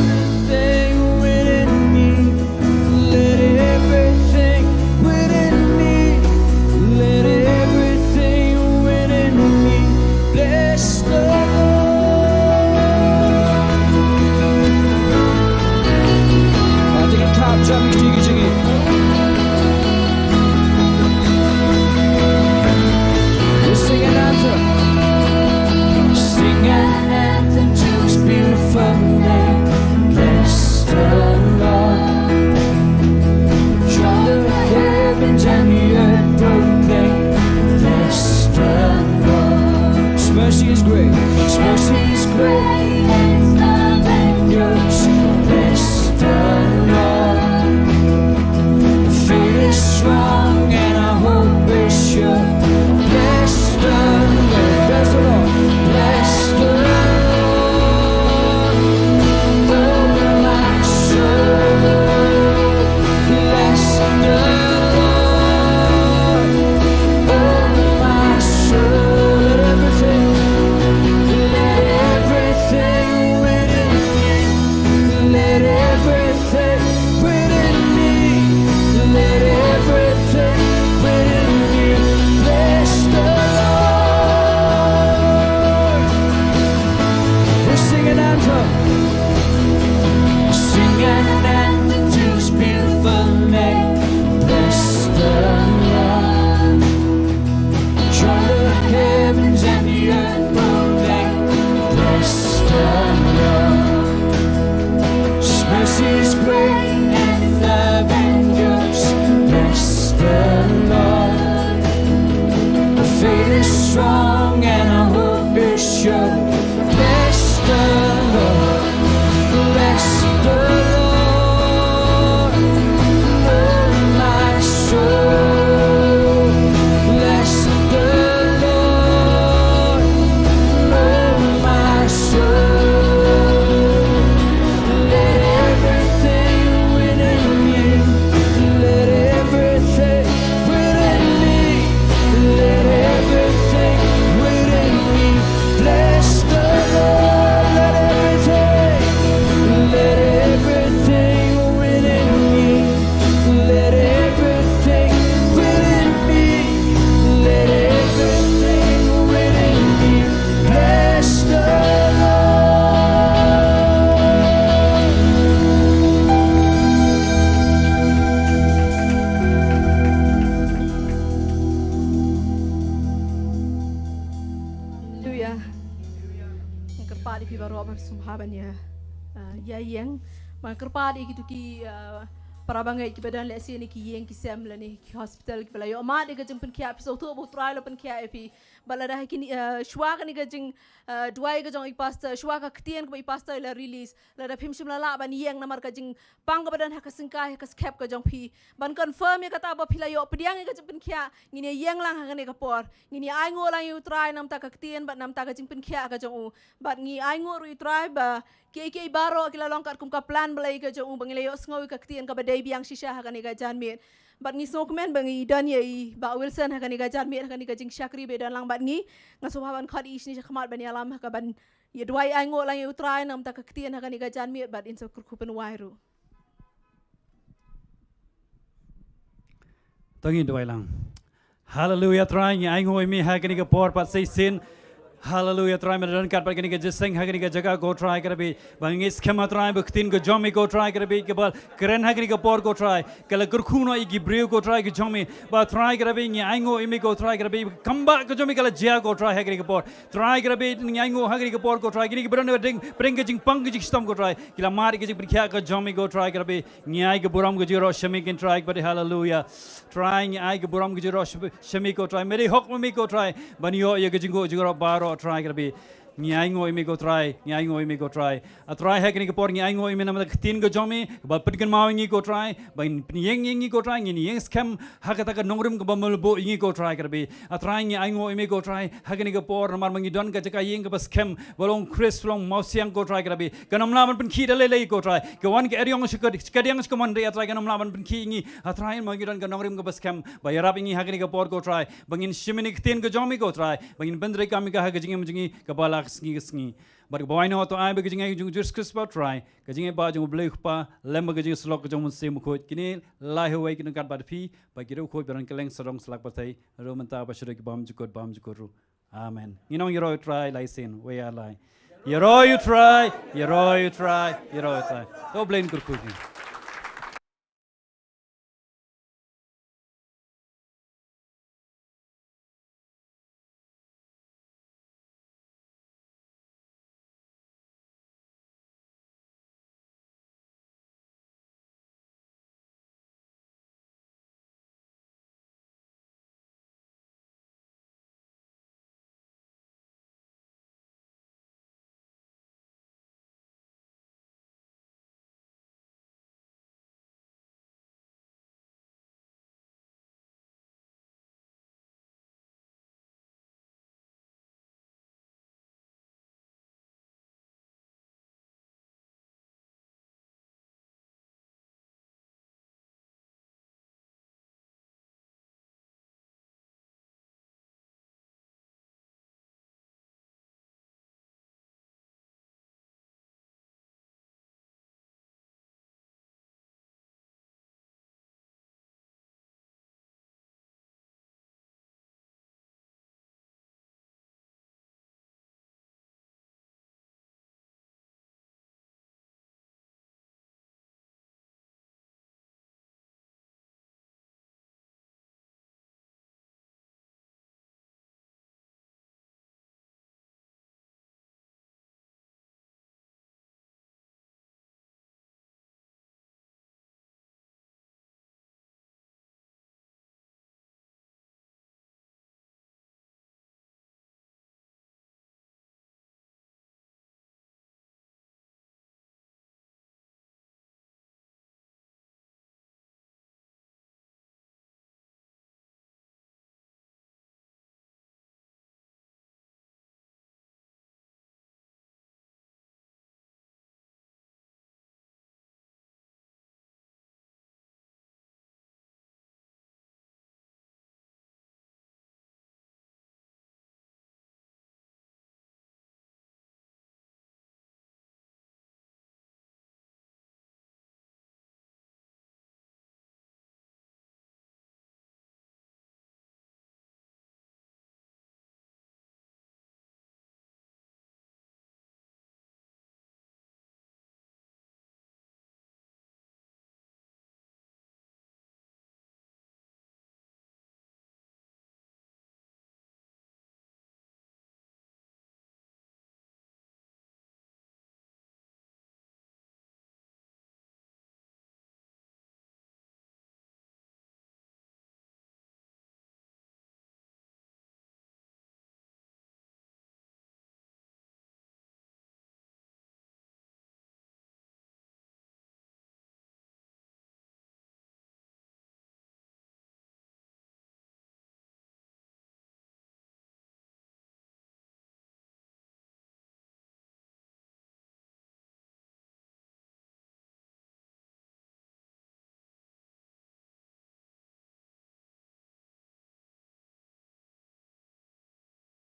Ïa ïeng, ba nga kyrpad ïa kito ki, uh, para bangeit kiba don lehse ne ki ïing ki sem lane ki hospital kiba la ïoh mad ïa ka jingpynkhiah, phi sngewthuh ba U Trai u la pynkhiah ïa phi. Bad lada ha kine, uh, shuwa kane ka jing, uh, duwai ka jong i pastor, shuwa ka ktien kaba i pastor i la release, lada phim shym la lah ban ïeng namar ka jingpang kaba don ha ka syngkai, ha ka skhem ka jong phi ban confirm ïa kata ba phi la ïoh pdiang ïa ka jingpynkhiah, ngin ïa ïeng lang ha kane ka por, ngin ïa ainguh lang ïa U Trai namar ka ktien bad namar ka jingpynkhiah ka jong u. Bad ngi ainguh ruh ïa U Trai ba kiei kiei baroh ki la long katkum ka plan Blei ka jong u, ba ngi la ïohsngew ïa ka ktien kaba dei biang shisha ha kane ka janmiet. Bad ngi sngewkmen ba ngi don ïa i Bah Wilson ha kane ka janmiet, ha kane ka jingshakri ba i don lang bad ngi. Nga sngewbha ban khot ïa i shane shakhmat ban ïalam ha kaban ïa duwai ainguh lang ïa U Trai namar ka ktien ha kane ka janmiet, bad in sa kyrkhu pynwai ruh. To ngin duwai lang. Haleluya, Trai, ngi ainguh ïa me ha kane ka por pat sa shisien. Haleluya, Trai, me la don ryngkat bad kane ka jingïaseng ha kane ka jaka, ko Trai ka Rabbi. Ba ngi skhem, Trai, ba ka ktien ka jong me, ko Trai ka Rabbi, kaba kren ha kane ka por, ko Trai, ka la kyrkhu noh ïa ki briew, ko Trai, ka jong me. Ba Trai ka Rabbi, ngi ainguh ïa me, ko Trai ka Rabbi, kam ba ka jong me ka la jia, ko Trai, ha kane ka por. Trai ka Rabbi, ngi ainguh ha kane ka por, ko Trai, kine kiba don pdeng, pdeng ka jingpang ka jingshitom, ko Trai, ki la mad ïa ka jingpynkhiah ka jong me, ko Trai ka Rabbi. Ngi ai ka burom ka jingïaroh sha me, ko Trai ka Rabbi. Haleluya. Trai, ngi ai ka burom ka jingïaroh sha, sha me, ko Trai. Me dei hok ma me, ko Trai, ban ïoh ïa ka jingïaroh, jingïaroh baroh, Trai ka Rabbi. Ngi ainguh ïa me, ko Trai, ngi ainguh ïa me, ko Trai. A Trai, ha kane ka por ngi ainguh ïa me namar ka ktien ka jong me, ba pynkynmaw ïa ngi, ko Trai, ba ngin pynïeng ïa ngi, ko Trai, ngin ïeng skhem ha kata ka nongrim kaba me la buh ïa ngi, ko Trai ka Rabbi. A Trai, ngi ainguh ïa me, ko Trai, ha kane ka por namar ba ngi don ka jaka ïing kaba skhem, ba long Khrist, long mawsiang, ko Trai ka Rabbi. Kan ym lah ban pynkhih da lei lei, ko Trai. Ka wan ka eriong sha ka, ka diang sha ka mon, A Trai, kan ym lah ban pynkhih ïa ngi. A Trai, namar ngi don ka nongrim kaba skhem, ba ïarap ïa ngi ha kane ka por, ko Trai, ba ngin shim ïa ka ktien ka jong me, ko Trai, ba ngin pyntreikam ïa ka ha ka jingim jong ngi kaba la ka sngi ka sngi. Bad kaba wai noh, to ai ba ka jingaiei ka jong u Jisu Khrist, ko Trai, ka jingïeit ba jong u Blei u Kpa, lem bad ka jingïasyllok ka jong u Mynsiem Bakhuid, kine lai ha kawei kin don ryngkat bad phi, bad ki riewkhuid ba don kylleng sawdong sla ka pyrthei, naduh mynta bad shaduh ki bymjukut bymjukut ruh. Amen. Ngin ong ïaroh ïa u Trai lai sien, wei ar lai. Ïaroh ïa u Trai, ïaroh ïa u Trai, ïaroh ïa u Trai. To Blei un kyrkhu ïa ngi.